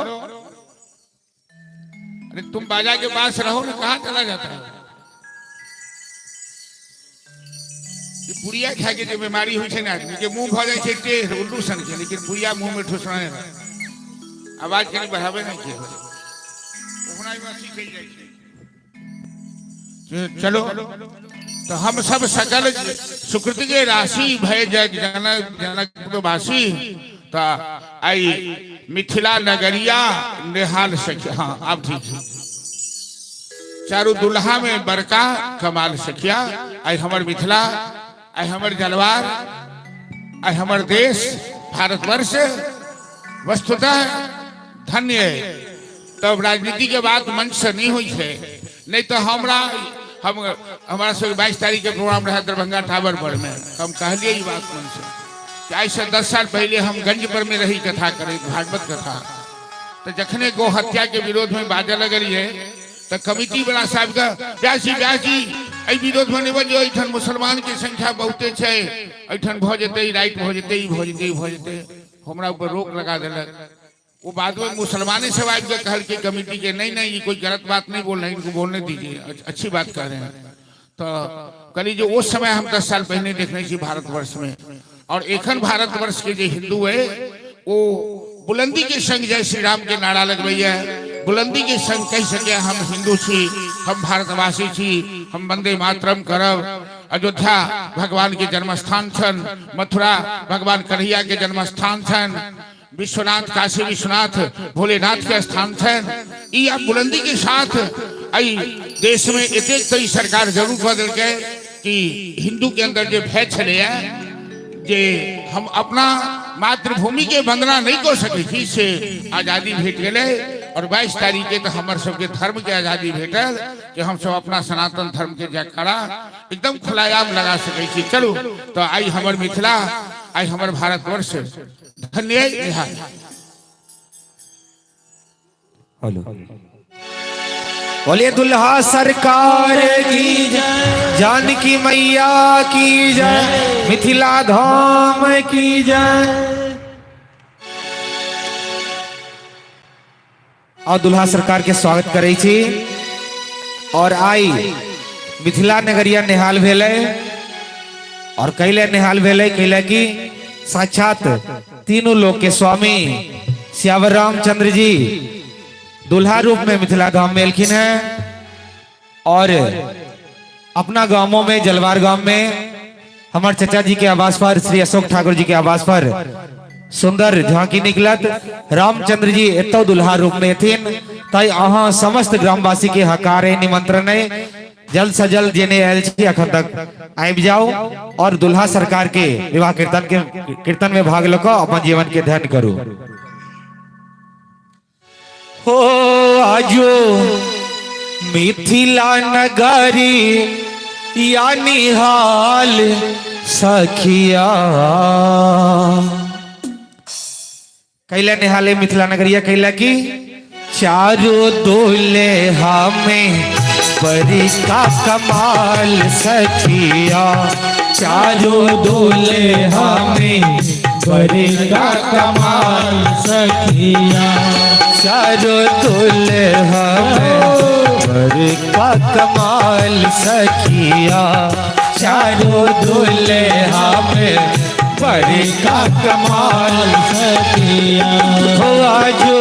अरे तुम बाजा के पास रहो ना, कहाँ चला जाता है? ई पुड़िया खाए के जे बीमारी होइ छै ने आदमी के मुंह भऽ जाइ छै टेढ़ उल्लू सन के, लेकिन पुड़िया मुंह में ठुसना नहि। आवाज कनि बढ़ाबै नहि के ओहुना ई अथी चलि जाइ छै। चलो तो हम सब सकल सुकृत के राशि भय जग जनक जनकपुरवासी। तो आई मिथिला नगरिया निहाल सखी। हाँ अब ठीक है। चारू दुल्हा में बड़का कमाल सखिया। आई हमर मिथिला, आई हमर जलवार, आई हमर देश भारतवर्ष वस्तुतः धन्य है। तब राजनीति के बात मंच से नहीं हुई है, नहीं तो हमरा हम हमारा सब 22 तारीख के प्रोग्राम रहा दरभंगा टावर पर में, हम कहलिए ई बात मंच से कि आज से 10 साल पहले हम गंज पर में रही कथा करे भागवत कथा, तो जखने गौ हत्या के विरोध में बाजे लगलिए तो कमिटी वाला साहब का व्यास जी व्यास जी एहि विरोध में नहीं बजियो, एहिठाम मुसलमान के संख्या बहुते छै, एहिठाम भऽ जेतै राइट भऽ जेतै ई भऽ जेतै ई भऽ जेतै, हमरा ऊपर रोक लगा देलक। वो बाद में मुसलमाने सब आबि के कहलकै कमिटी के नहीं नहीं ये कोई गलत बात नहीं बोल रहे हैं, इनको बोलने दीजिए, अच्छी बात कह रहे हैं। तो कहली जे उस समय हम 10 साल पहले देखने छी भारतवर्ष में, और एखन भारतवर्ष के जे हिंदू है वो बुलंदी के संग जय श्री राम के नारा लगबैया, बुलंदी के संग कह सके हम हिंदू छी, हम भारतवासी छी, हम वंदे मातरम करब। अयोध्या भगवान के जन्मस्थान छन, मथुरा भगवान कन्हैया के जन्मस्थान छन, विश्वनाथ काशी विश्वनाथ भोलेनाथ के स्थान छन। ई अब बुलंदी के साथ आई देश में एतेक तो ई सरकार जरूर कऽ देलकै कि हिंदू के अंदर जे भय छलैया जे हम अपना मातृभूमि के वंदना नहीं कऽ सकै छी, से आजादी भेट गेलै। और 22 तारीख के तो हमर सबके धर्म के आजादी भेटल कि हम सब अपना सनातन धर्म के जयकारा एकदम खुलायाम लगा सकै छी। चलू तो आई हमर मिथिला, आई हमर भारतवर्ष धन्य निहाल। हेलो बोलिए दुल्हा सरकार की जय, जानकी मैया की जय, मिथिला धाम की जय। और दुल्हा सरकार के स्वागत करै छी। और आई मिथिला नगरिया निहाल भेलै और कैले निहाल भेलै, कैले की साक्षात तीनों लोक के स्वामी श्यावर रामचंद्र जी दुल्हा रूप में मिथिला धाम में एलखिन है। और अपना गांवों में जलवार गांव में हमारे चचा जी के आवास पर, श्री अशोक ठाकुर जी के आवास पर सुंदर झांकी निकलत। रामचंद्र जी एतो दुल्हा रूप में एथिन, तै अहाँ समस्त ग्रामवासी के हकार है, निमंत्रण है, जल्द से जल्द जेने आयल छी अखन तक आबि जाओ और दुल्हा सरकार के विवाह कीर्तन के कीर्तन में भाग लऽ कऽ अपन जीवन के धन्य करू। हो आजो मिथिला नगरी या निहाल सखिया, कैला निहाले मिथिला नगरिया, कैला की चारों दूल्हे हमें बड़ी का कमाल सखिया, चारों दूल्हे हमें बड़ी का कमाल सखिया, चारों दूल्हे हमें बड़ी का कमाल सखिया, चारों दूल्हे हमें बड़ी का कमाल सखिया। हो आजो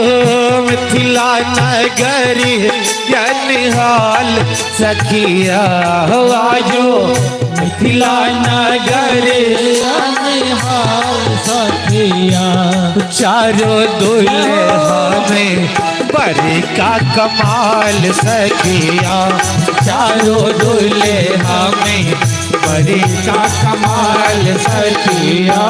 मिथिला नगरी निहाल सखिया, हो आजो मिथिला नगरी निहाल सखिया, चारों दूल्हे हमें बड़ी का कमाल सखिया, चारों दूल्हे हमें बड़ी का कमाल सखिया।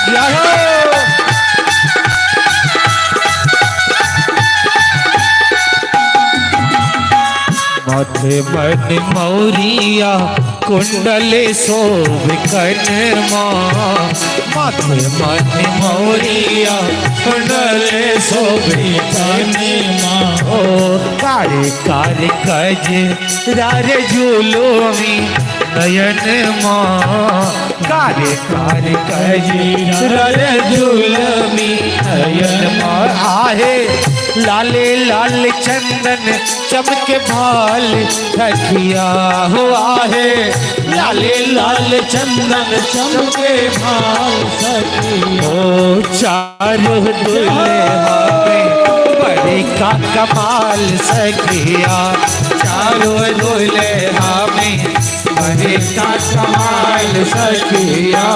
जय हो। माथे मन मौरिया कुंडल शोभ कनमा, माथे मन मौरिया कुंडल शोभ कनमा, ओ कारे कारे कज रार झूलोमी नयन माँ, कारे कारे कज रार झूलोमी नयन माँ, आहे लाले लाल चंदन चमके भाल सखिया, हो आहे लाले लाल चंदन चमके भाल सखिया, ओ चारों दूल्हे हमें बड़े का कमाल सखिया, चारों दूल्हे हमें बड़े का कमाल सखिया।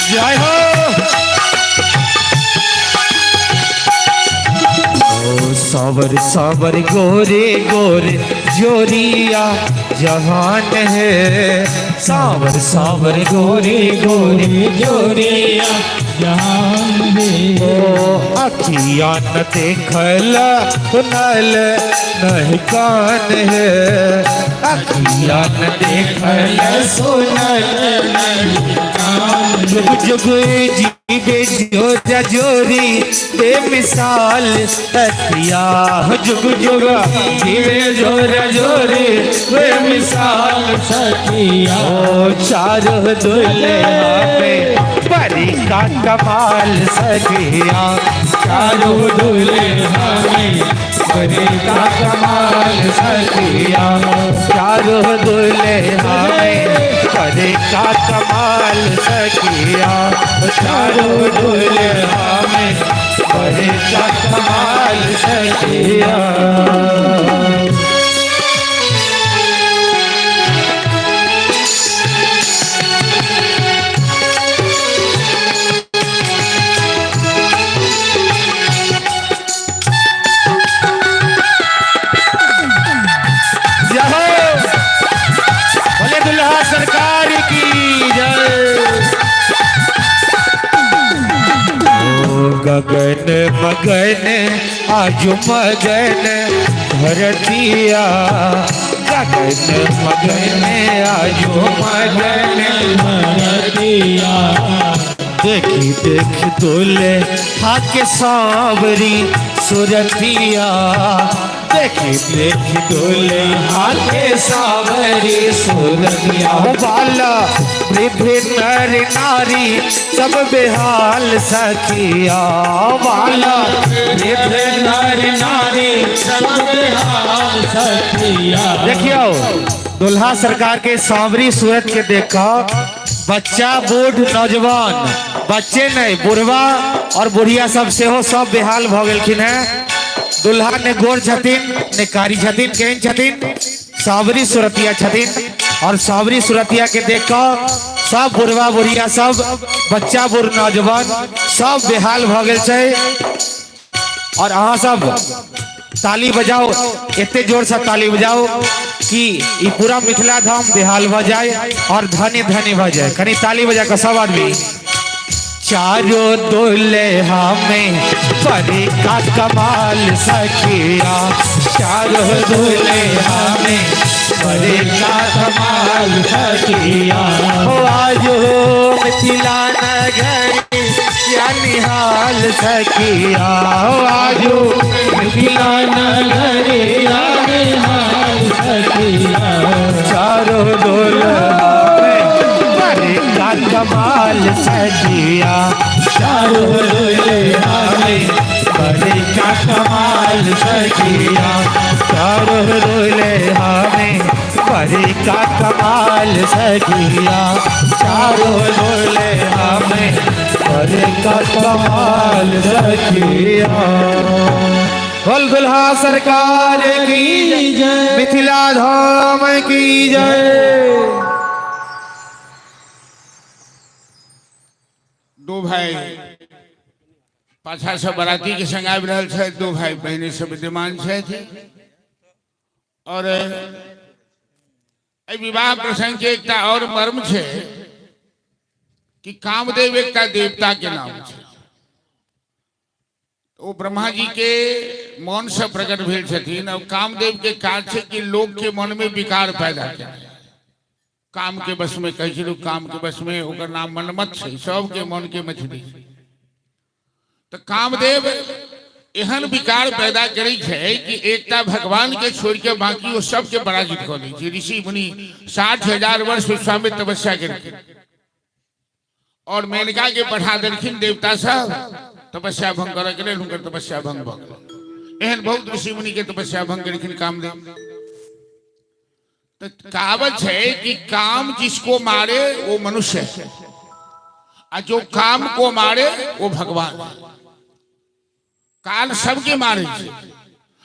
जय हो। ओ सावर सावर गोरे गोरे जोरिया जहान है, सावर सावर गोरे गोरे जोरिया जहान हे। ओ अखिया न देखल सुनल नहीं कान है, अखिया न देखल सुनल नहीं कान। जुग जुग जीवे जोरा जोरी बेमिसाल सखिया, जुग जुग जीवे जोरा जोरी बेमिसाल सखिया। ओ चारों दुल्हा में परी का कमाल सखिया, चारों दुल्हा में परी का कमाल सखिया। चारों दुल्हा में परी का कमाल सखिया, चारों दुल्हा में परी का कमाल सखिया। जय हो बोले दुल्हा सरकार की जय। ओ गगन मगन आज मगन धरतिया, गगन मगन आज मगन धरतिया। देखी देख दुल्हे हाके सांवरी सुरतिया, देखी देख दुल्हे हाके सांवरी सुरतिया। बाला वृद्ध नर नारी सब बेहाल सखिया, बाला वृद्ध नर नारी सब बेहाल सखिया। देखियो दुल्हा सरकार के सांवरी सूरत के देखा, बच्चा बूढ़ नौजवान, बच्चे नहीं बुढ़वा और बुढ़िया सब सेहो सब बेहाल भ गेलखिन हैं। दुल्हा ने गोर छथिन ने कारी छथिन, केहन छथिन, सांवरी सूरतिया छथिन। और सांवरी सूरतिया के देख कऽ सब बुढ़वा बुढ़िया सब बच्चा बूढ़ नौजवान सब बेहाल भ गेल छै। और अहाँ सब ताली बजाओ, एते जोर से ताली बजाओ कि ई पूरा मिथिला धाम बेहाल भ जाए और धन्य धन्य भ जाए। कनी ताली बजा के सब आदमी। चारों दुल्हा में परी का कमाल सखिया, चारों दुल्हा में परी का कमाल सखिया। हो आज हो मिथिला नगरी या निहाल सखिया, हो आज हो मिथिला नगरिया निहाल सखिया। चारों दुल्हा में परी का कमाल सखिया, चारों दुल्हा में परी का कमाल सखिया। चारों दुल्हा में परी का कमाल सखिया, चारों दुल्हा में परी का कमाल सखिया। बोल दुल्हा सरकार की जय। मिथिला धाम की जय। दू भाई पाछा से बराती के संग आबि रहल छथि, दू भाई बहिनी सब विद्यमान छथि। और एहि विवाह प्रसंग के एकटा और मर्म छै कि कामदेव एकटा देवता के नाम छै। ओ ब्रह्मा जी के मन से प्रकट भेल छथिन। और कामदेव के काज छै कि लोक के मन में विकार पैदा केनाइ। काम के बस में कहै छै लोक, काम के बस में, ओकर नाम मनमत छै, सबके मन के मछली। तऽ कामदेव एहन विकार पैदा करै छै कि एकटा भगवान के छोड़ के बाकी ओ सबके पराजित कऽ दै छै। ऋषि मुनि 60,000 वर्ष विश्वामित्र तपस्या केलखिन और मेनका के पठा देलखिन देवता सब तपस्या भंग करऽ के लेल, हुनकर तपस्या भंग भऽ गेल। एहन बहुत ऋषि मुनि के तपस्या भंग केलखिन कामदेव। तऽ कहावत छै कि काम जिसको मारे वो मनुष्य है, आ जो काम को मारे वो भगवान है। काल सबके मारे छै,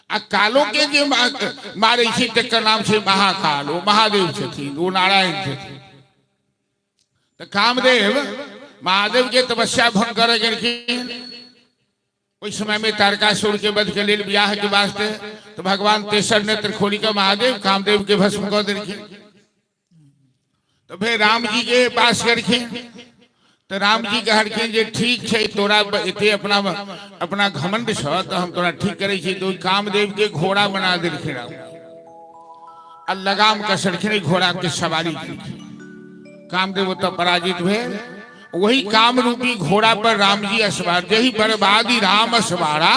आ कालो के जे मारे छै तकर नाम छै महाकाल। ओ महादेव छथिन, ओ नारायण छथिन। तऽ कामदेव महादेव के तपस्या भंग करऽ गेलखिन ओहि समय में तारकासुर के वध के लेल बियाह के वास्ते। तो भगवान तेसर नेत्र खोली के महादेव कामदेव के भस्म कऽ देलखिन। तो फिर राम जी के पास गेलखिन। तऽ रामजी कहलखिन जे ठीक छै, तोरा एते अपना अपना घमंड छह तऽ हम तोरा ठीक करै छी। तऽ ओहि कामदेव के घोड़ा बना देलखिन राम आ लगाम कसलखिन, घोड़ा के सवारी केलखिन। कामदेव ओतऽ पराजित भेल। वही काम रूपी घोड़ा पर रामजी असवार, जही बर्बादी राम असवारा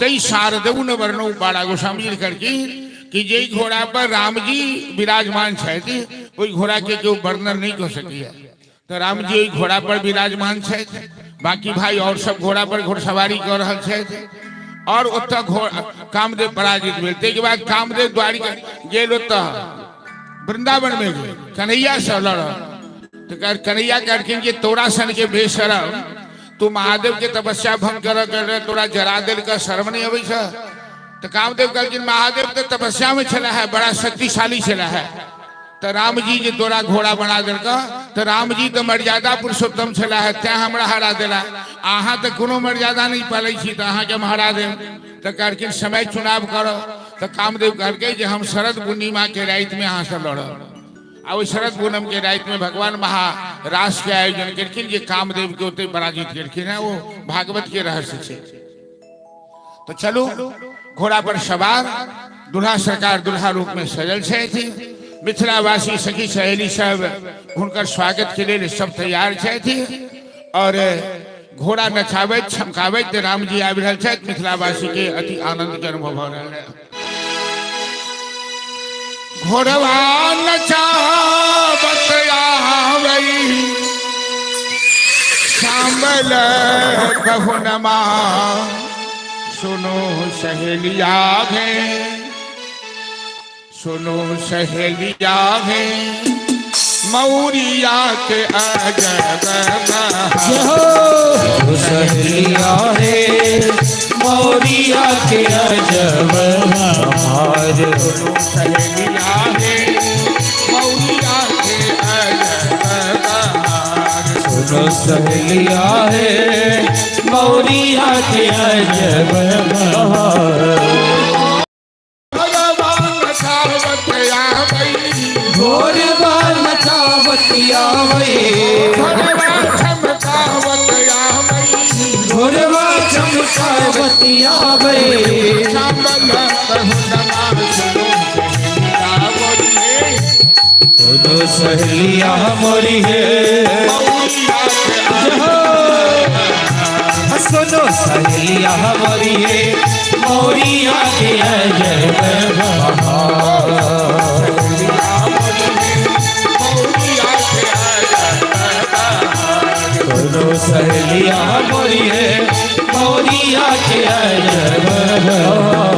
तई शारदऊ न वर्णो बाड़ा। गोस्वामी जी कहलखिन कि जे घोड़ा पर रामजी विराजमान छथि ओहि घोड़ा के केओ वर्णन नहीं कऽ सकैया। तऽ रामजी ओहि घोड़ा पर विराजमान छथि, बाकी भाई और सब घोड़ा पर घोड़सवारी कऽ रहल छथि और ओतऽ कामदेव पराजित भेल। ताहिके बाद कामदेव द्वारिका गेल, ओतऽ वृंदावन में गेल कन्हैया से लड़ल। तऽ कन्हैया कहलखिन कि तोरा सन के बेशरम, तू महादेव के तपस्या भंग कर कर तोरा जरा देल के शर्म नहीं अबै छ? तऽ कामदेव कहलखिन महादेव तऽ तपस्या में छला है, बड़ा शक्तिशाली छला है, तऽ रामजी जे तोरा घोड़ा बना देलक तऽ रामजी तऽ मर्यादा पुरुषोत्तम छला है, तैं हमरा हरा देला। अहाँ तऽ कोनो मर्यादा नहीं पालै छी तऽ अहाँके हम हरा देब। तऽ कहलखिन समय चुनाव करऽ। तऽ कामदेव कहलकै जे हम शरद पूर्णिमा के राति में अहाँ से लड़ब। आ ओहि शरद पूनम के राति में भगवान महारास के आयोजन केलखिन जे कामदेव के ओते पराजित केलखिन है। वो भागवत के रहस्य छै। तो चलू, घोड़ा पर सवार दुल्हा सरकार दुल्हा रूप में सजल छथि। मिथिलावासी सखी सहेली सब हुनकर स्वागत के लेल सब तैयार छथि और घोड़ा नचाबैत छमकाबैत राम जी आबि रहल छथि। मिथिलावासी के अति आनंद के अनुभव भऽ रहल है। घोड़वा नचाबत आबै सांबल बहुनमा, सुनो सहेलिया घे, सुनो सहेलिया घे, मौरिया के अजब। सहेलिया हे मौरिया के अजब बहार। सुनो सहेलिया हे मौरिया के अजब बहार। सुनो सहेलिया हे मौरिया के अजब बहार। भगवान सावत आवई, घोरवा नचावत आवई, भगवान चमकावत आवई, घोरवा चमकावत आवई। सांबल बहुनमा, सुनो सहेलिया मोरी हे, सुनो सहेलिया मोरी हे, मौरिया के सुनो सहेलिया मोरी हे मौरिया के अजब बहार। मौरिया के अजब बहार। सुनो सहेलिया मोरी हे मौरिया के अजब बहार।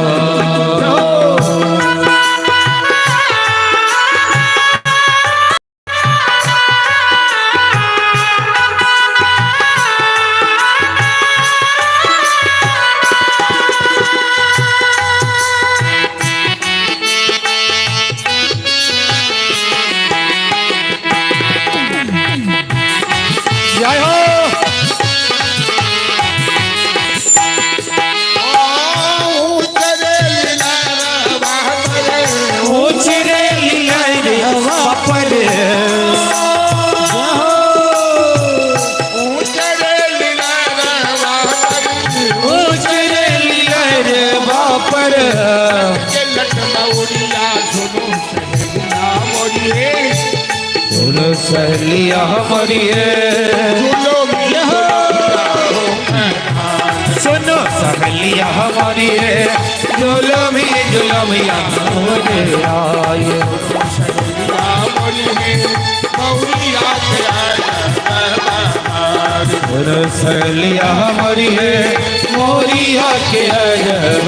जय हो। ऊंच रे लिया रे पर, ऊंच रे लिया रे बापर। सुनो सहेलिया मोरिए, सुनो सहेलिया मोरिए, जुलमी जुलमिया मोरे आए। सुनो सहेलिया मोरिए मोरिया के अजब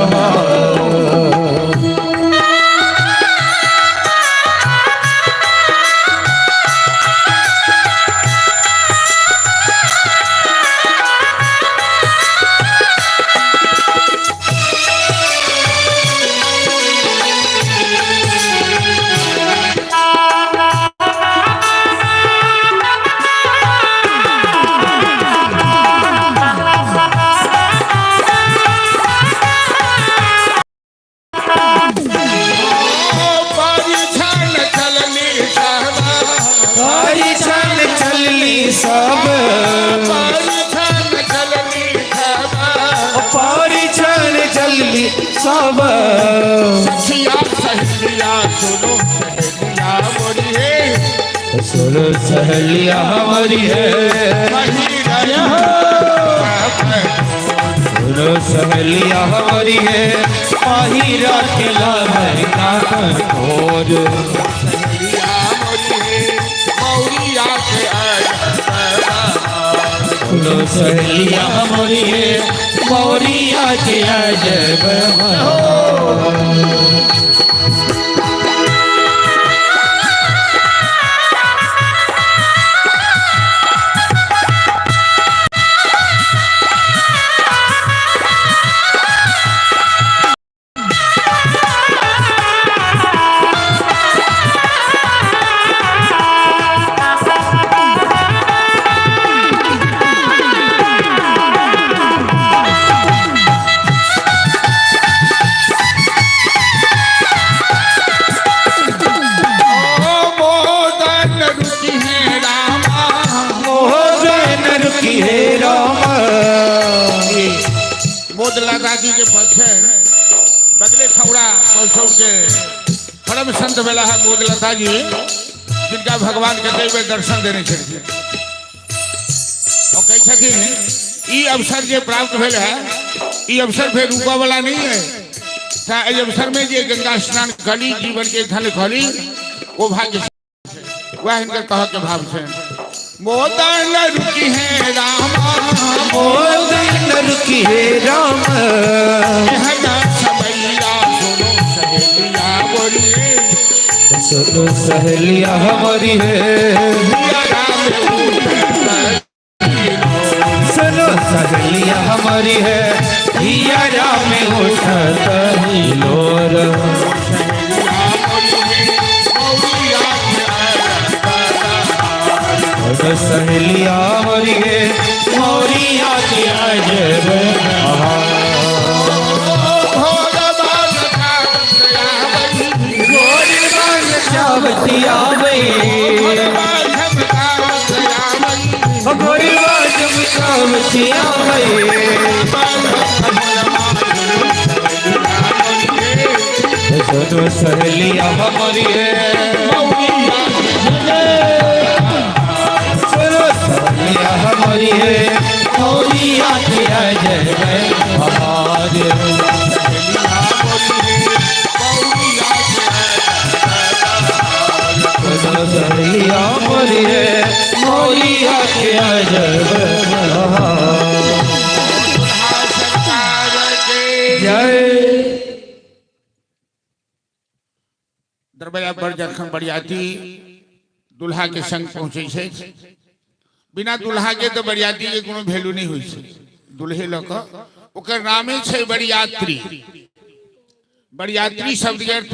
बहार। सब। परिछन चलनी खबर। परिछन चलली सब। सखिया सहेलिया सुनो सहेलिया मोरी हे। सुनो सहेलिया हमारी है। वही सुनो सहेलिया हमारी है, माही राखेला का कठोर। सहेलिया मोरी हे, मौरिया के सुनो सहेलिया हमारी है, मौरिया के अजब। मोदन रुचि है रामा। मोहन रुकी हे राम। मोदला दादी के पद छै बगले खौड़ा पलसौर के परम संत भेला है मोदलता जी, जिनका भगवान के कई बेर दर्शन देने छलखिन। और कहै छथिन ई अवसर जे प्राप्त भेल है, ई अवसर फेर रुकऽ वाला नहीं है। तऽ एहि अवसर में जे गंगा स्नान कली, जीवन के धन कली, ओ भाग्य वह हिनकर कहऽ के भाव छै। मोदन रुचि है रामा। मोहन रुकी हे राम। एहन समैया सुनो सहेलिया बोलिए। सुनो सहेलिया हमारी है। हिया राम सुनो सहेलिया हमारी है, हिया राम उठत हिलोर। सुनो सहेलिया हमारी है, मौरिया के अजब। चावती आवे, गोरवा जब चावती आवे। सुनो सहेलिया हमारी है, सुनो सहेलिया हमारी है, मौरिया के अजब हमारे। सुनो सहेलिया हमारी है, मौरिया के अजब। जय। दरवाजा पर जखन बरियाती दुल्हा के संग पहुंचे छै, बिना दुल्हा के तो बरियाती के कोनो वैल्यू नहीं होइ छै। दुल्हे लऽ कऽ ओकर नामे छै बरियात्री। बरियात्री शब्द के अर्थ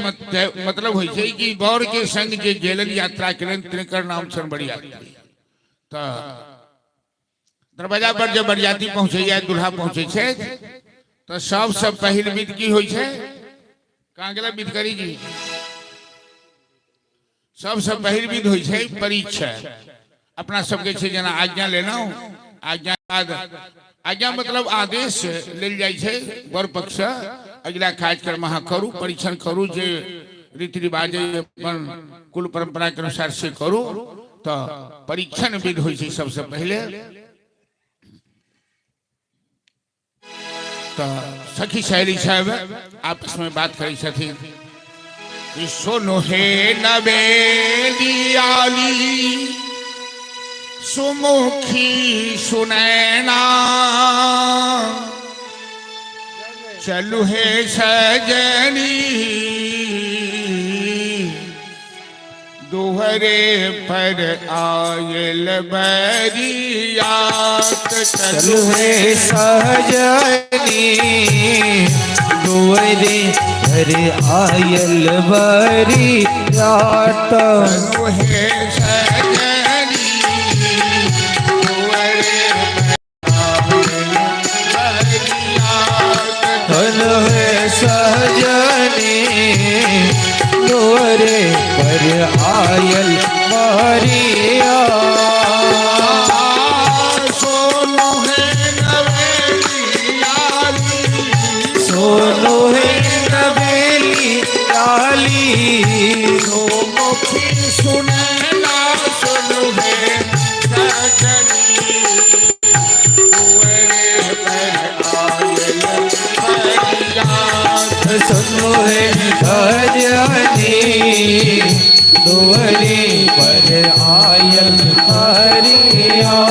मतलब होइ छै कि बर के संग जे गेलन, यात्रा केलन, तिनकर नाम छनि बरियात्री। तऽ दरवाजा पर जब बरियाती पहुंचैया, दुल्हा पहुंचे छै, तऽ सबसँ पहिल विध की होइ छै? कहाँ गेला विधकरी जी? सबसँ पहिल विध होइ छै परीक्षा। अपना सबके छै जेना आज्ञा लेलहुँ, आज्ञा बाद आज्ञा मतलब आदेश लेल जाइ छै वर पक्ष, अगिला कार्यक्रम अहाँ करू, परीक्षण करू, जे रीति रिवाज अइ अपन कुल परंपरा के अनुसार से करू। तऽ परीक्षण विध होइ छै सबसँ पहिले। तऽ सखी सहेली सब आपस में बात करै छथिन कि सुनो हे नवेलियाली सुमुखी सुनैना, चलु हे सजनी दुहरे पर आयल बरियात। चलु चलु हे सहजनी दुअरे घर आयल बरियात। चलु हे सजनी दुहरे पर आयल बरियात। चलु हे सहजनी दुअरे पर आयल बरियात। सुनो हे नवेली लाली। मुखी सुनना सुनु है सजनी, दुअरे पर आयल बरियात। सुनो हे सजनी, दुअरे पर आयल बरियात।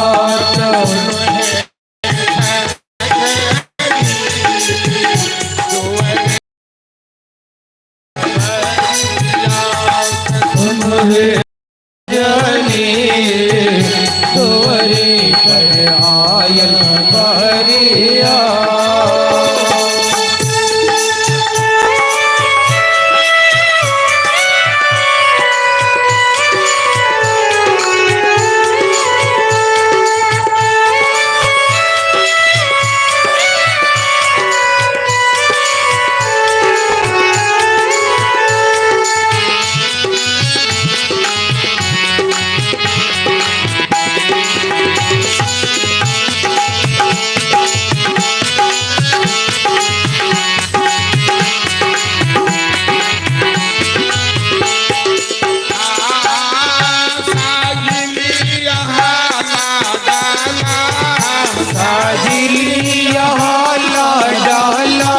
सुनो हे सजनी, दुअरे पर आयल बरियात। साजली यहाँ डाला, साजिली यहाँ ला डाला,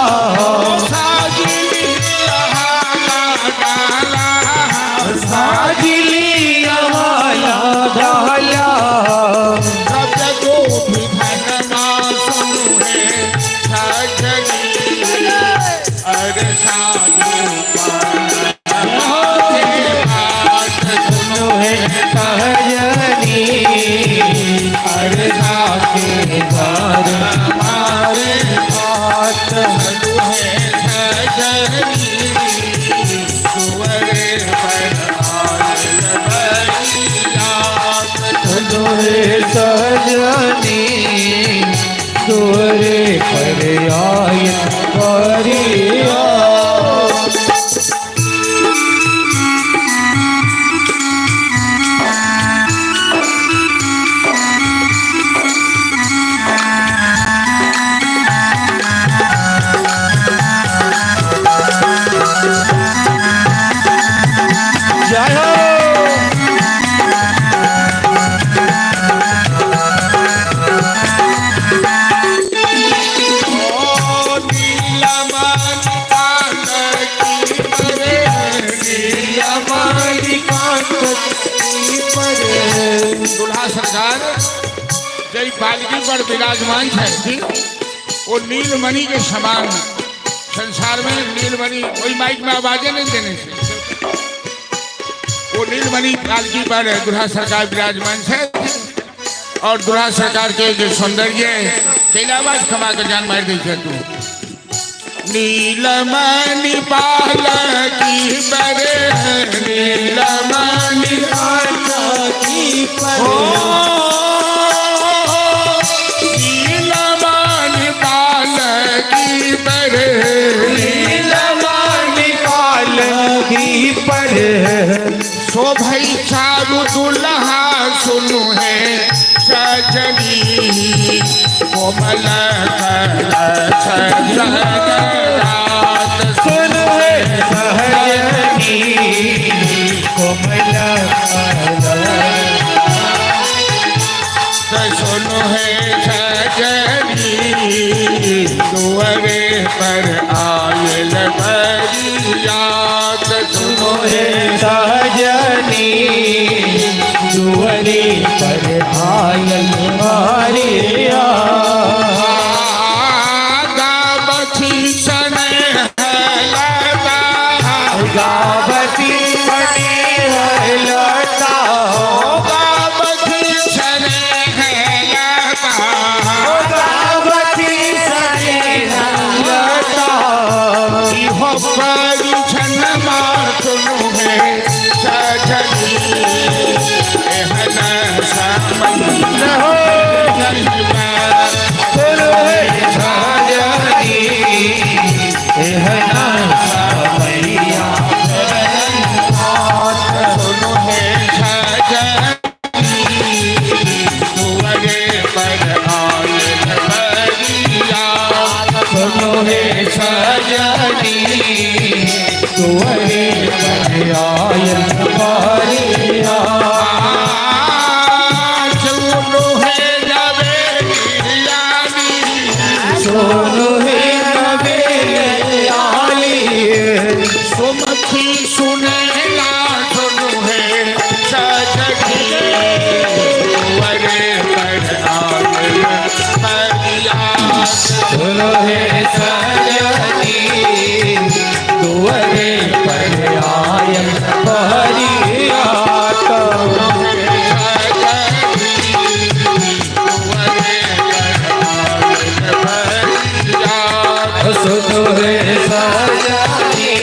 साजली यहाँ डाला, साजिली यहाँ ला डाला। सब गोपी धनमा सुनु है सजनी, अरे साधु पान सुनो है सहजनी, अरसा के द्वार हमारे पात। सुनु है सजनी, दुअरे पर आयल बरियात। सुनो है सहजनी, दुअरे पर आयल बरियात। जय हो। ओ नीलमणि पालकी पर, दुल्हा सरकार जय पालकी पर विराजमान है, वो नीलमणि के समान है। संसार में नीलमणि, कोई माइक में आवाजें नहीं देने से, वो नीलमणि पालकी पर दुल्हा सरकार विराजमान है। और दुल्हा सरकार के जो सौंदर्य है, कैला आवाज खमा के जान मार दी तू। नीलमणि पालकी पर, नीलमणि पालकी पर, ओ नीलमणि पालकी पर, नीलमणि पालकी पर। सो भाई चारू दुल्हा सुनु है सजनी, कोमल कर सजन रात। सुनो है सहजनी, कोमल सुनु है सजनी, दुअरे पर आयल बरियात। सुनो है सहजनी, दुअरे पर आयल बरियात। गावती स्नेह लता, गावती स्नेह लता, गावती स्नेह लता, गावती स्नेह लता। इहो परिछन सुनु है सजनी, एहन समय हो नहीं। सजनी दुआरे पर आयल परिया। सुनो है नवेलियानी, सोनो हे नवेली आली, सुमखी सुनेला सुनो है सजनी, दुआरे पर आयल परिया। सुनो हे सजनी दुआरे पर आयल परिया। सुनो हे सजनी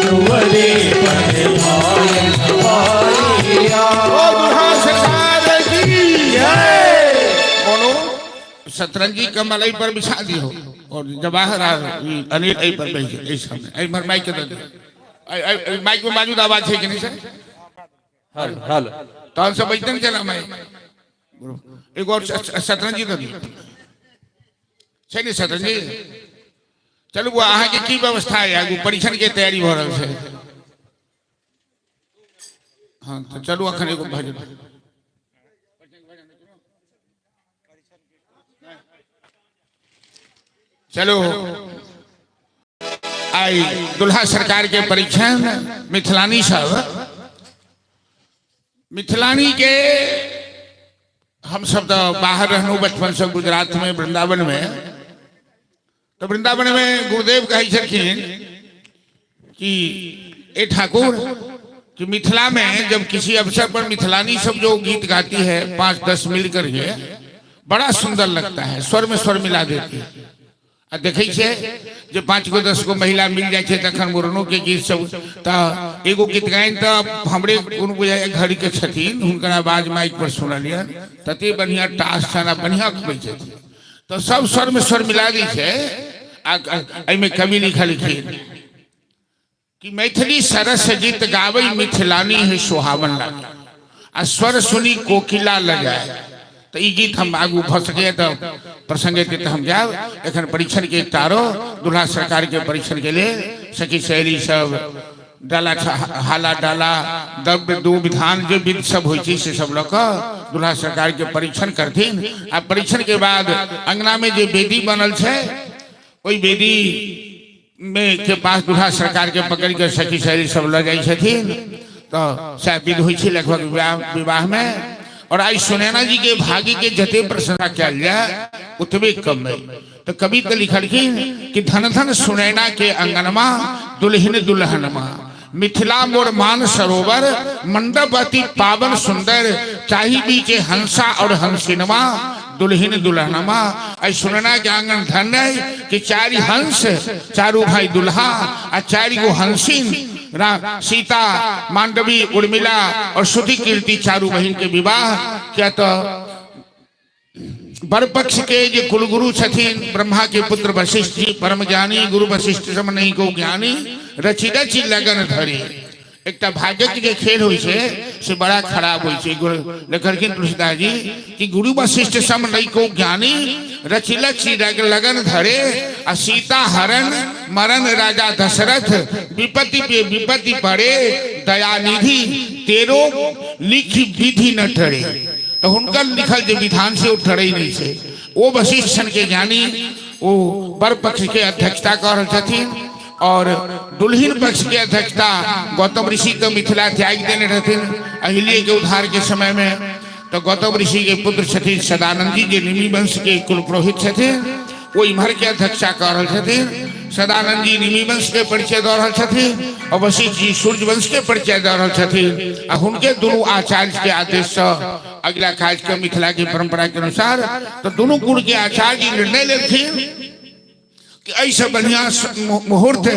दुआरे पर आयल परिया। शतरंजी कमल एहि पर बिछा दियो और जवाहर आ अनिल एहि पर बैठ एहि सामने एहि पर माइक के दे दियो। माइक में मौजूद आवाज छै कि नहीं सर? हल हल। तहन सब बैठते ने चला माइक एगो और शतरंजी दे दियो छै ने शतरंजी। चलू बुआ, अहाँके की व्यवस्था है? आगू परीक्षण के तैयारी भऽ रहल छै। हाँ तऽ चलू अखन एगो भजन। चलो आई दुल्हा सरकार के परीक्षण मिथिलानी सब मिथिलानी के हम सब तो बाहर रहलहुँ बचपन से गुजरात में वृंदावन में। तो वृंदावन में गुरुदेव कहै छलखिन कि ए ठाकुर कि मिथिला में जब किसी अवसर पर मिथिलानी सब जो गीत गाती है 5-10 मिल करके बड़ा सुंदर लगता है, स्वर में स्वर मिला देती है। आ देखै छियै जे 5 गो 10 गो महिला मिल जाइ छै तखन मुड़नो के गीत सब तऽ एगो गीत गायन तऽ हमरे कोनो बुझाइए घर के छथिन, हुनकर आवाज माइक पर सुनलियनि तते बढ़िया टास छनि आ बढ़िया गबै छथिन। तऽ सब स्वर में स्वर मिला दै छै। आ एहिमे कवि लिखलखिन कि मैथिली सरस गीत गाबै मिथिलानी है सुहावन लागे आ स्वर सुनी कोकिला लगाए। तऽ ई गीत हम आगू भऽ सकैए तऽ प्रसंग एतै तऽ हम जायब। एखन परीक्षण के एकटा आरो दुल्हा सरकार के परीक्षण के लेल सखी सहेली सब डाला हाला डाला द्रव्य दू विधान जे विध सब होइ छै से सब लऽ कऽ दुल्हा सरकार के परीक्षण करथिन। आ परीक्षण के बाद अंगना में जे वेदी बनल छै ओहि वेदी में के पास दुल्हा सरकार के पकड़ के सखी सहेली सब लऽ जाइ छथिन। तऽ सएह विध होइ छै लगभग विवाह में। और आई सुनैना जी के भाग्य के जते प्रशंसा कयल जाय उतबे कम है। तो कवि तो लिखलखिन कि धन धन सुनैना के अंगनमा दुल्हन दुल्हनमा, मिथिला मोर मान सरोवर मंडप अति पावन सुंदर, चाही बीचे हंसा और हंसिनमा दुल्हन दुल्हनमा। आई सुनैना के आंगन धन है कि चारि हंस चारू भाई दुल्हा आ चारि गो हंसिन, सीता मांडवी उर्मिला और श्रुति कीर्ति चारू बहिन के विवाह। क्या तो वर पक्ष के जे कुलगुरु छथिन ब्रह्मा के पुत्र वशिष्ठ जी परम ज्ञानी, गुरु वशिष्ठ सम नहीं को ज्ञानी, रचि रचि लगन धरी। एकटा भाग्यक जे खेल होइ छै से बड़ा खराब होइ छै। लिखलखिन तुलसीदास जी कि गुरु वशिष्ठ सम नहीं को ज्ञानी, रचि रचि लगन धरे, आ सीता हरण मरण राजा दशरथ, विपत्ति पे विपत्ति पड़े, दयानिधि तेरो लिखी विधि न ठरे। तो हुनकर लिखल जे विधान से ओ ठरे नहीं छै। ओ वशिष्ठ के ज्ञानी ओ वर पक्ष के अध्यक्षता कर रहल छथिन और दुल्हिन पक्ष के अध्यक्षता गौतम ऋषि तो मिथिला त्याग देने रहथिन अहिल्ये के उद्धार के समय में। तो गौतम ऋषि के पुत्र छथिन सदानंद जी जे निमि वंश के कुल पुरोहित छथिन, ओ इम्हर के अध्यक्षता कर रहल छथिन। सदानंद जी निमि वंश के परिचय दऽ रहल छथिन और वशिष्ठ जी सूर्य वंश के परिचय दऽ रहल छथिन। आ हुनके दुनू आचार्य के आदेश से अगिला कार्यक्रम मिथिला के परंपरा के अनुसार तो दुनू कुल के आचार्य जी निर्णय लेलखिन कि एहिसँ बढ़िया मुहूर्त,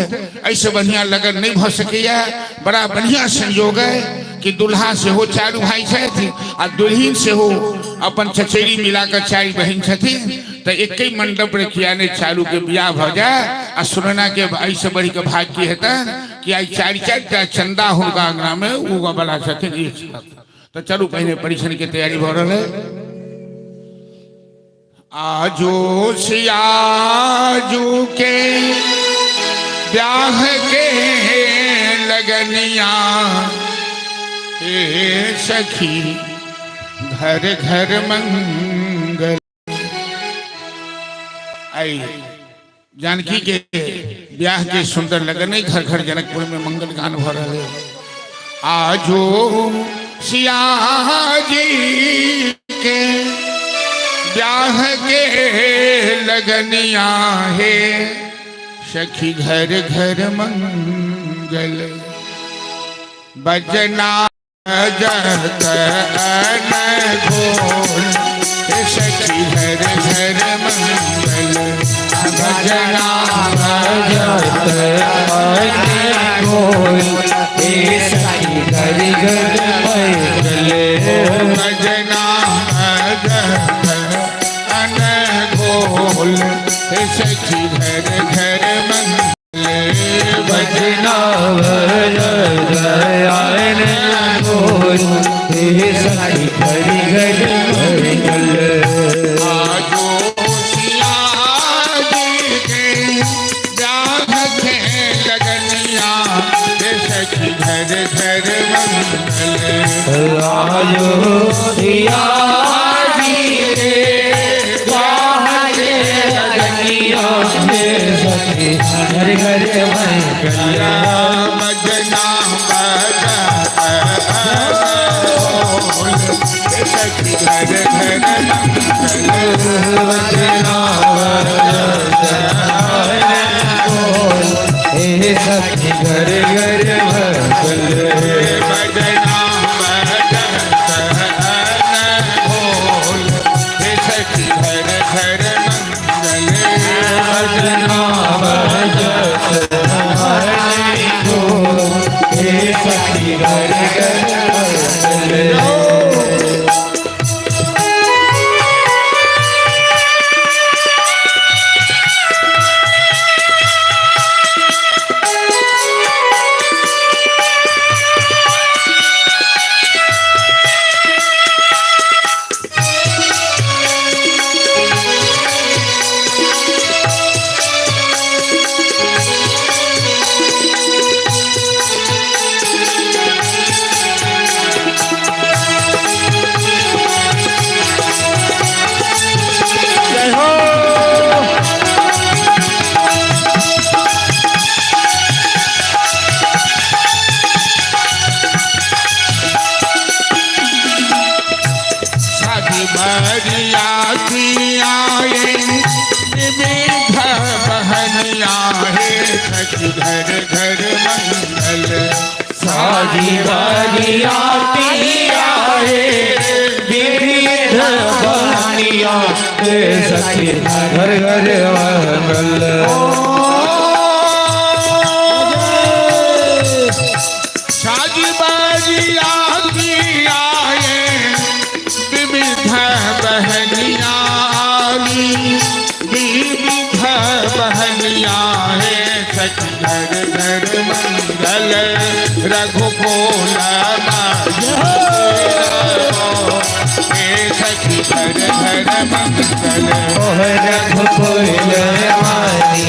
एहिसँ बढ़िया लगन नहीं भऽ सकैए। बड़ा बढ़िया संयोग है कि दुल्हा सेहो चारू भाई छथि आ दुल्हिन सेहो अपन चचेरी मिलाकर चारि बहिन छथिन। तऽ एके मंडप पर किया नहीं चारू के बियाह भऽ जाय आ सुनैना के एहिसँ बढ़ि कऽ भाग्य की हेतनि कि आइ चारि चारि टा चंदा हुनका अंगना में उगऽ वाला छथिन एक साथ। तऽ चलू पहिने परीक्षण के तैयारी भऽ रहल है। आजो सियाजू के ब्याह के लगनिया हे सखी घर घर मंगल। आई जानकी के ब्याह के सुंदर लगन है, घर घर जनकपुर में मंगल गान भ रहा है। आजो सियाजी के ब्याह के लगनिया है सखी घर घर मंगल। बजना जत अनघोल हे सखी घर घर मंगल। बजना जत अनघोल हे सखी घर घर मंगल। बजना जत अनघोल हे सखी घर घर मंगल। बजना अनघोल हे सखी घर घर मंगल। आजो सियाजी के ब्याह के लगनिया हे सखी घर घर मंगल। आजो सियाजी के ब्याह के लगनिया हे सखी घर घर मंगल। बजना हे सखी घर घर मंगल। बजना हे सखी घर घर मंगल। बजना हे सखी घर घर मंगल। बजना हे सखी घर घर मंगल। जय हो। शादी बरियाती आए विविध बहनिया हे सखी घर घर मंगल। साजी बरियाती आए विविध बहनिया हे सखी घर घर मंगल। शादी बरियाती आए विविध बहनिया विविध बहनिया हे सखी घर घर मंगल। रघुकुल हे सखी घर घर मंगल। ओह रघुकुल मानी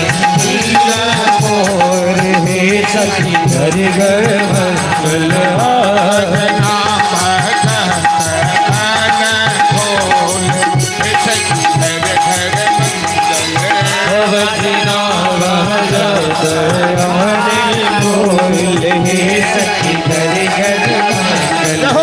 मोर हे सखी घर घर मंगल। बजना हे सखी घर घर मंगल। बजना बोल हे सखी घर घर मंगल।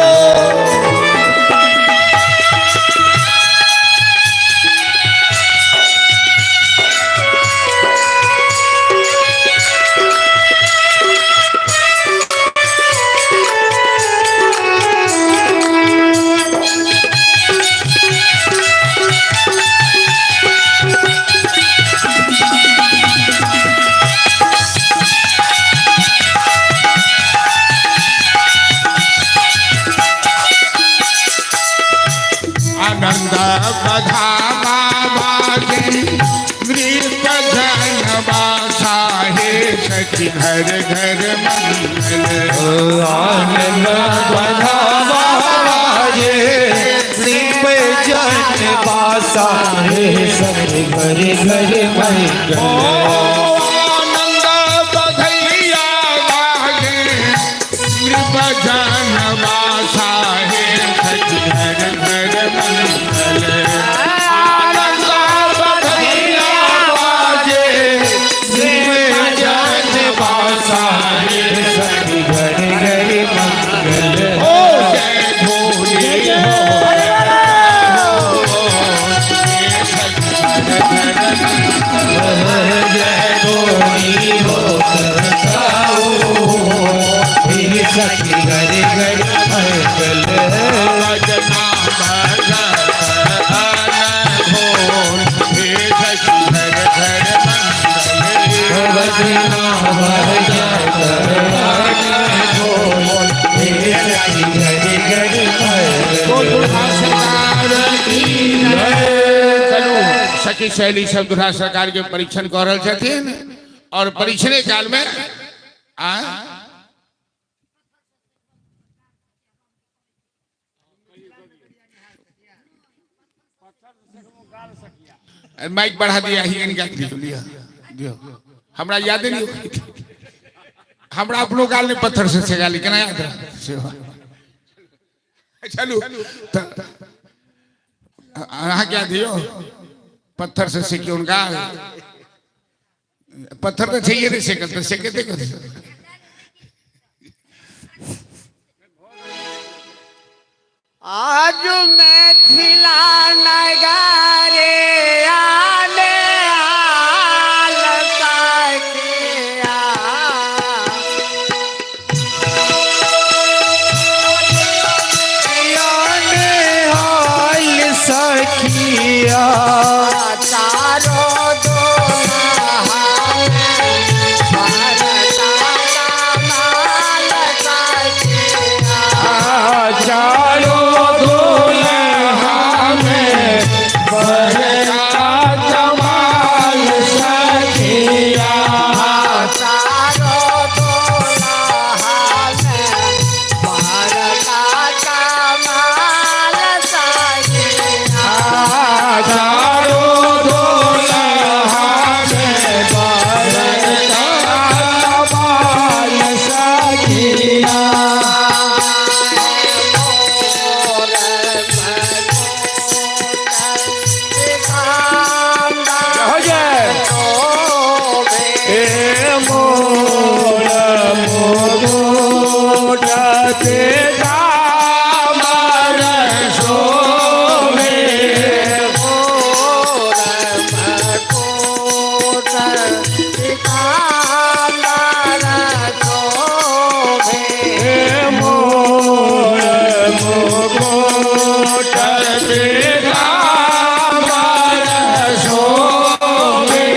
आनंद बधावा बाजे नृप जन बासा हे सखी घर घर मंगल। आनंद बधावा बाजे नृप जन भजन बासा हे सखी घरे घरे मंगल। आनंद बधैया बाजे भजन बासा हे सखी घर घर मंगल। आनंद बधैया बाजे भजन बासा हे सखी घरे घरे मंगल। ओ जय भोले हो जय भोली हो हे सखी घरे घरे मंगल। भजना भजन भोल हे सखी घर घर मंगल। भजना भजन भोल हे सखी घरे घरे तो मंगल। दुल्हा सरकार की चलू सखी सहेली सब दुल्हा सरकार के परीक्षण कर रहल छथिन और परीक्षणे काल में आ माइक बढ़ा दिया ही इनका दियो लिया दियो हमरा याद नहीं, हमरा अपनो गाल ने पत्थर से सेगाली केना याद रह सेवा। चलू त अहाँ क्या दियो पत्थर से सेके उनका पत्थर तो चाहिए नहीं सेकल तो सेके देखो। आज मैथिला नगरे आले आल सखिया। हाल सखिया चारो दोहा माल सखिया। चारो दुल्हा में बरका जमाल सखिया। चारो दोहा बरका कमाल सखिया। चारो दुल्हा में बरका जमाल सखिया। हो जाए ए मोर मुकुट ते दामर शोभे। ए मोर मुकुट ते दामर शोभे।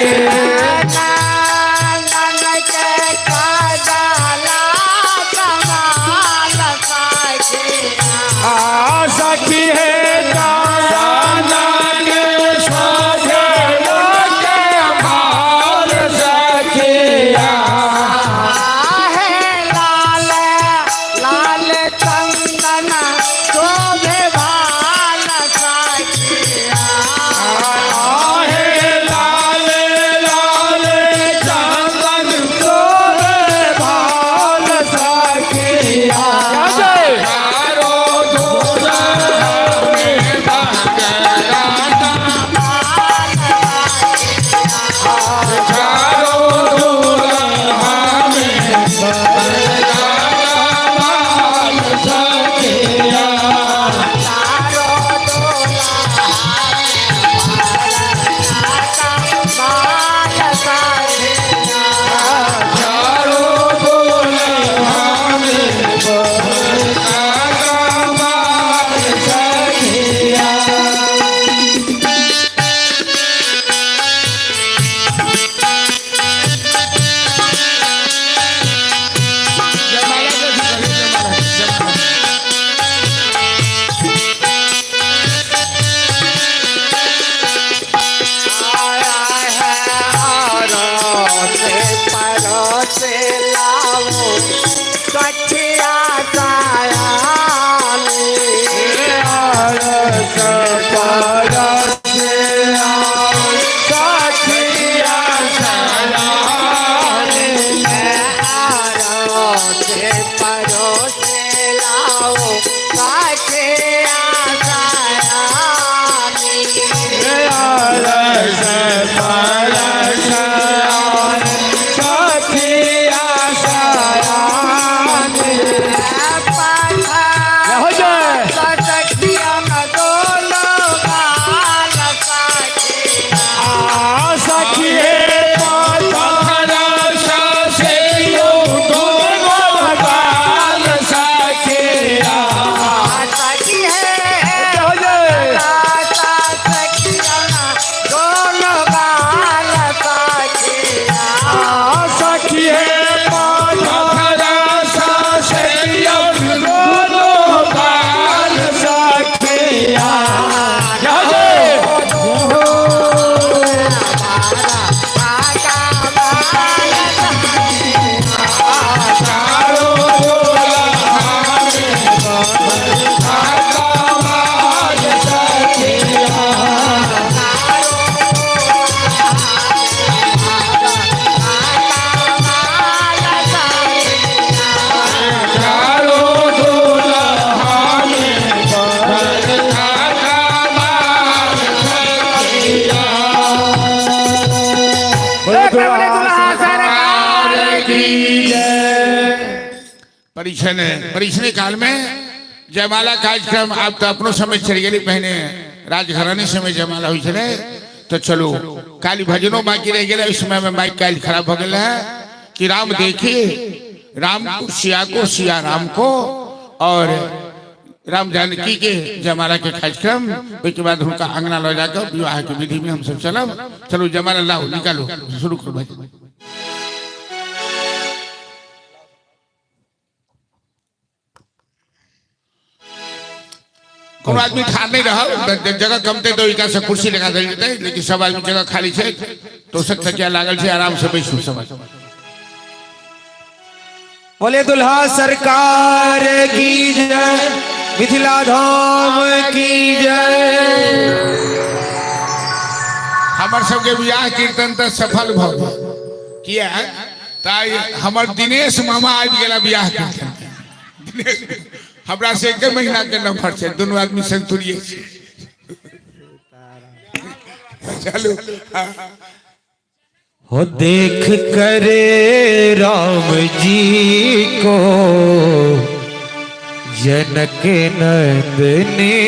परिछने काल में जयमाला कार्यक्रम आप तो अपनो समय चल गए, पहले राजघराने समय जयमाला हुई छे। तो चलो काली भजनों बाकी रह गए, इसमें में माइक काल खराब हो गया है कि राम देखे राम को सिया को सिया राम को और राम जानकी के जयमाला के कार्यक्रम। उसके बाद उनका अंगना लो जाकर विवाह की विधि में हम सब चलब। चलो जयमाला लाओ निकालो शुरू करो भाई। कोनो आदमी ठाड़ नहीं रहा, जगह कमते तो एक से कुर्सी लगा देल जेतै, लेकिन सब आदमी जगह खाली छै तो सब तकिया लागल छै, आराम से बैसू सब। बोले दुल्हा सरकार की जय, मिथिला धाम की जय। हमर सबके बियाह कीर्तन तऽ सफल भऽ गेल, किया तऽ हमर दिनेश मामा आबि गेला बियाह कीर्तन। दिनेश हमरा से एक महीना के नंबर छै, दुनू आदमी संतुलिये छी। चलू हो देख करे राम जी को जनक नंदनी,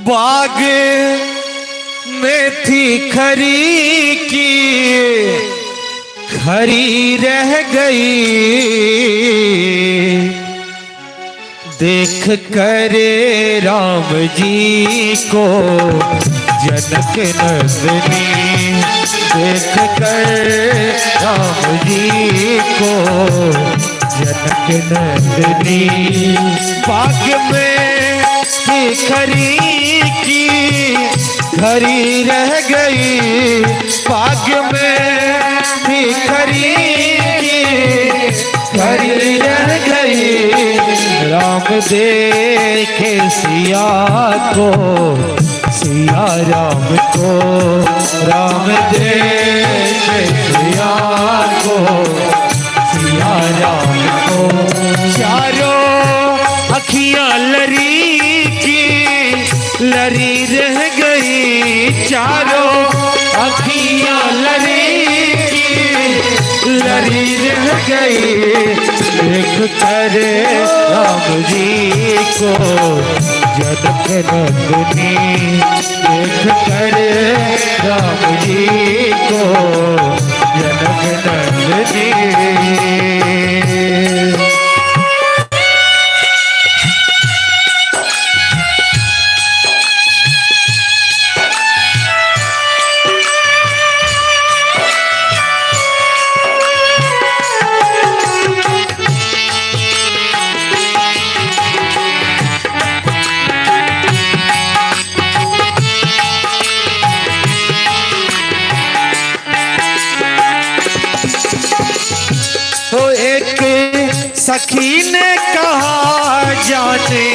बाग में थी खरी की खरी रह गई, देख करे राम जी को जनक नंदनी, देख कर राम जी को जनक नंदनी, बाग में थी खरी की खरी रह गई, बाग में थी खरी की खरी रह गई, राम देखे सिया को सिया राम को, राम देखे सिया को सिया राम को, चारों अखियां लरी की लरी रह गई, चारों अखियां लरी की लरी रह गई, देख कर राम जी को जनक नंदनी, देख कर राम जी को जनक नंदनी। तो एक सखी ने कहा जाने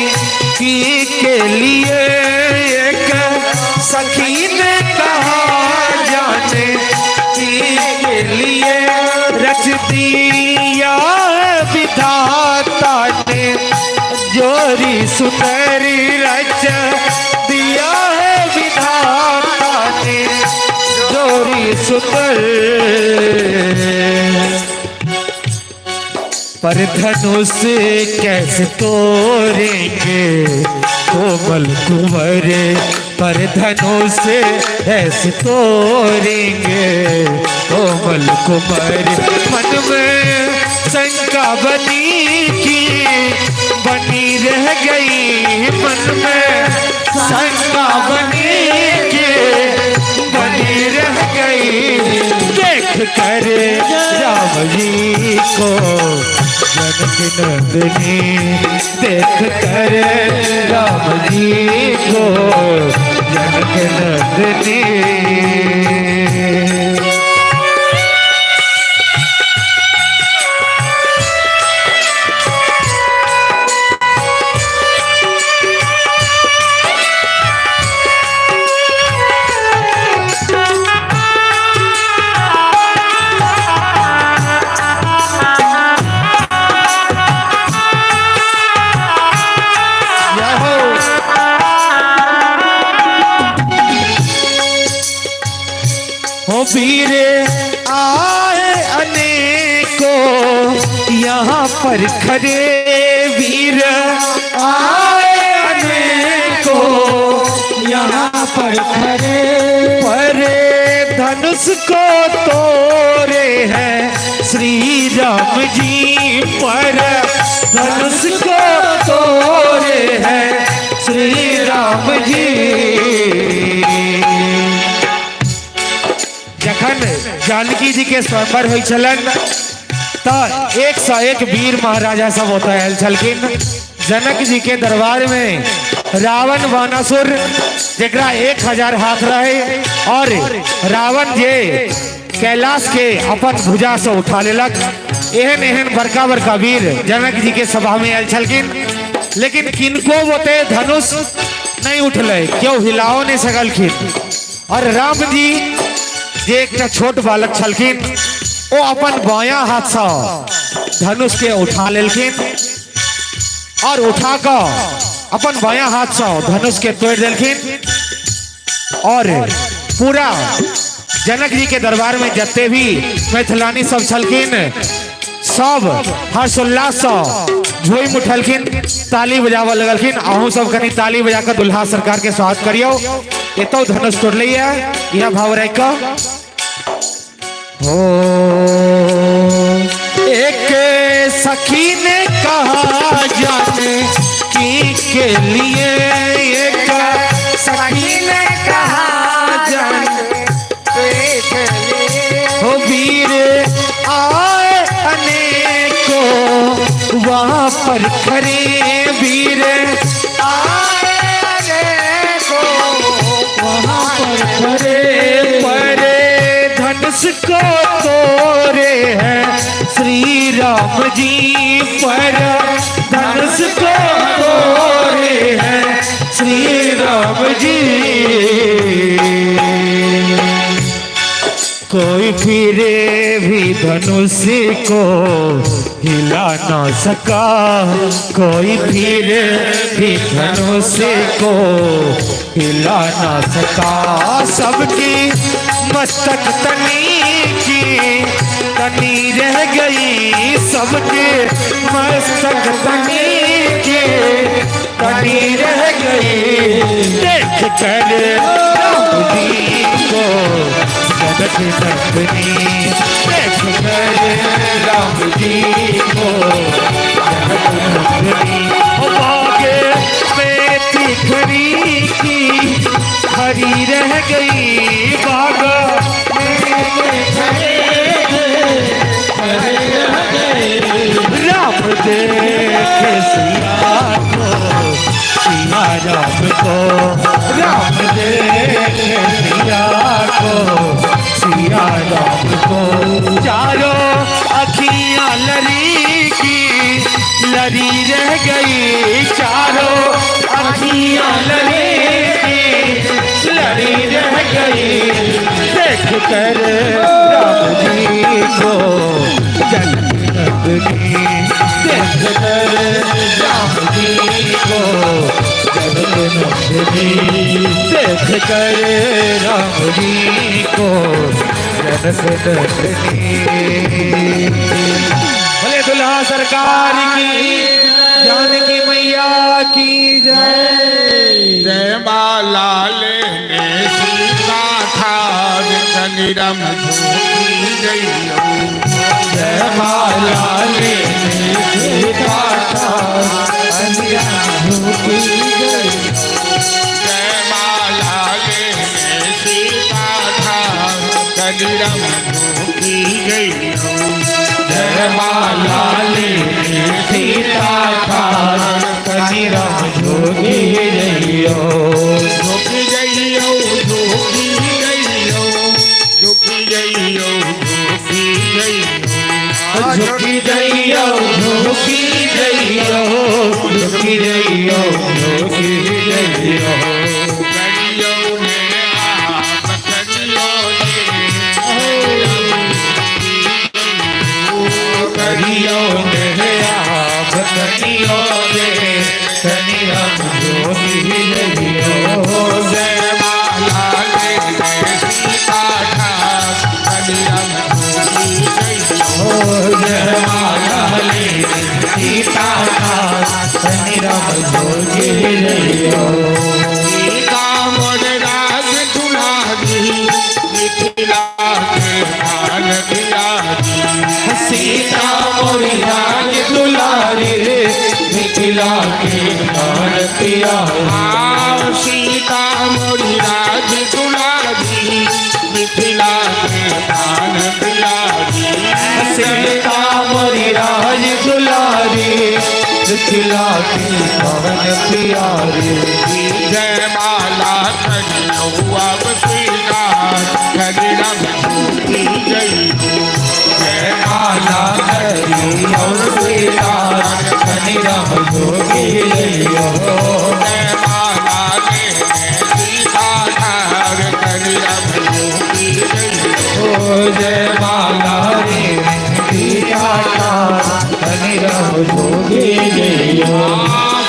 की के लिए, एक सखी ने कहा जाने की के लिए, रच दिया विधाता ने जोरी सुंदरी, रच दिया है। सुंदर, पर धनुष कैसे तोड़ेंगे कोमल कुंवर, पर धनुष कैसे तोड़ेंगे कोमल कुंवर। मन में शंका बनी की बनी रह गई, मन में शंका बनी की बनी रह गई। देख कर राम जी को जनक नंदिनी, देख कर राम जी को जनक नंदिनी। जय हो। हो वीर आए अनेको यहाँ पर खड़े, वीर आए अनेको यहाँ पर खड़े, पर धनुष को तोड़े हैं श्री राम जी, पर धनुष को तोड़े हैं श्री राम जी। जखन जानकी जी के स्वयंवर होइ छलन त एक सौ एक वीर महाराजा सब ओतऽ आयल छलखिन। जनक जी के दरबार में रावण बाणासुर जकरा 1000 हाथ रहे और रावण जे कैलाश के अपन भुजा से उठा लेलक, एहन एहन बड़का बड़का वीर जनक जी के सभा में आयल छलखिन। लेकिन किनको ओते धनुष नहीं उठले, क्यों हिलाओ नहीं सकलखिन। और राम जी जे एकटा छोट बालक छलखिन ओ अपन बायां हाथ से धनुष के उठा लेलखिन और उठा कऽ अपन बायां हाथ से धनुष के तोड़ देलखिन। और पूरा जनक जी के दरबार में जते भी मैथिलानी सब छलखिन सब हर्षोल्लास से झूमि उठलखिन, ताली बजाबऽ लगलखिन। अहूँ सब कनी ताली बजा कऽ दुल्हा सरकार के स्वागत करियौ। एतौ धनुष तोड़लैया इएह भाव राखि कऽ। हो एक सखी ने कहा जाने की के लिए, एक सखी ने कहा जाने के लिए, हो वीर आए अनेको वहां पर खड़े, वीर आए अनेको वहाँ पर खड़े, पर धनुष को तोड़े हैं श्री राम जी, पर धनुष को तोड़े हैं श्री राम जी। कोई फिरे भी धनुष को हिला ना सका, कोई फिरे भी धनुष को हिला ना सका। सबकी मस्तक तनी की तनी रह गई, सबके मस्तक तनी की तनी रह गई। देख कर राम जी को जनक नंदिनी, देख कर राम जी को जनक नंदिनी। बागे में थी खरी की हरी रह गई, बाग राम देखे सिया को, सिया राम को, राम देखे सिया को, सिया राम को। चारों अखियां लरी की लरी रह गई, चारों अखियां लरी की लरी रह गई। देख कर राम जी को जनक नंदिनी, देख कर राम जी को जनक नंदिनी। दर्शनी, देख कर राम जी को जनक दर्शनी। बोले दुल्हा सरकार की, जानकी मैया की जय। जय माला लेने सीता ठार कनिरम झूठी गई। जय माला लेने सीता ठार झूठी गई। जय माला लेने सीता ठार कनिरम झूठी गई। जय माला लेने सीता ठार कनिरम झूठी गई। झुकी गई झुकी गई झुकी गई झुकी गई। झुकी जइयो झुकी जइयो झुकी जइयो झुकी जइयो। करियो ने आप करियो ने, करियो ने आप करियो ने कनिरम झुकी जइयो। जय माला लेने सीता ठार कनिरम झुकी गई। जय माला लेने सीता ठार कनिरम झुकी जइयो। सीता मोर राज दुलारी मिथिला के मान बिहारी। सीता मोरी राज दुलारी मिथिला के मान प्यारी। आ सीता मोरी राज दुलारी मिथिला के मान बिहारी। सीता मोरी राज दुलारी मिथिला के मान प्यारी। जय माला करियो अब स्वीकार करिरम झूठी गई। जय माला करियो स्वीकार कनिरम झुकी जइयो। जय माला लेने सीता ठार करिरम झूठी गई। जय माला रे सीता ठार कनिरम झुकी जइयो।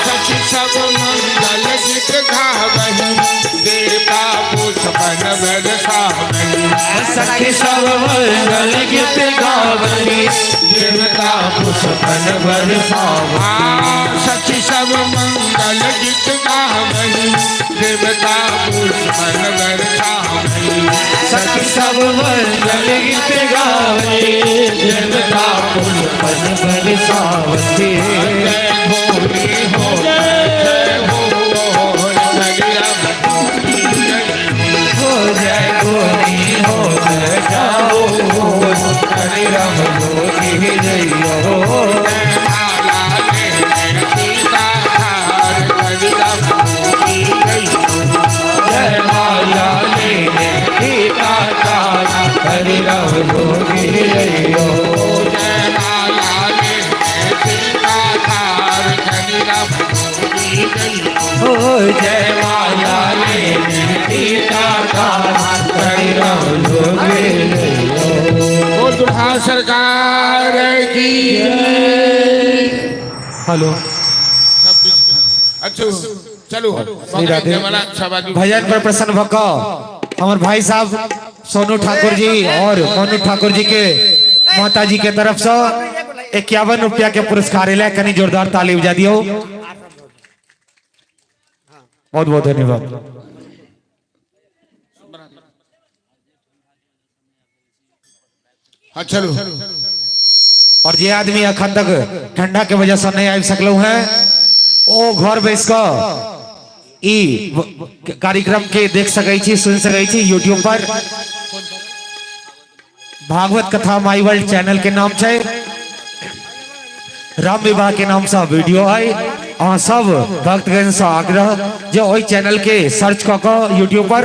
सखी सब मंगल गीत गावही देवता पुष्पन बरसावही। सखी सब मंगल गीत गावली देवता पुष्पन बरसावली। सखी सब मंगल गीत गावही देवता पुष्पन बरसावही। सखी सब मंगल गीत गावली देवता पुष्पन बरसावली। जय भोले हो जय हो करिरम झूठी गई। हो जय गोरी हो जय जाओ कनिरम झुकी जइयो। जय माला लेने सीता ठार करिरम झूठी गई। जय माला लेने सीता ठार कनिरम झुकी जइयो। जय माला लेने सीता ठार करिरम झूठी गई। हो जय माला लेने सीता ठार कनिरम झुकी जइयो। ओ दुल्हा सरकार की। हेलो अच्छा चलो श्री राधे। सब आदमी भजन पर प्रसन्न भऽ कऽ हमर भाई साहब सोनू ठाकुर जी और मोनू ठाकुर जी के माता जी के तरफ से 51 रुपया के पुरस्कार एलै। कनी जोरदार ताली बजा दियो। बहुत बहुत धन्यवाद। हाँ चलो। और जे आदमी अखन तक ठंडा के वजह से नहीं आबि सकलहुँ हैं ओ घर बैस कऽ ई कार्यक्रम के देख सकै छी, सुन सकै छी यूट्यूब पर। भागवत कथा my world channel के नाम छै, राम विवाह के नाम से वीडियो है। अहाँ सब भक्तगण से आग्रह जे ओहि चैनल के सर्च कऽ कऽ यूट्यूब पर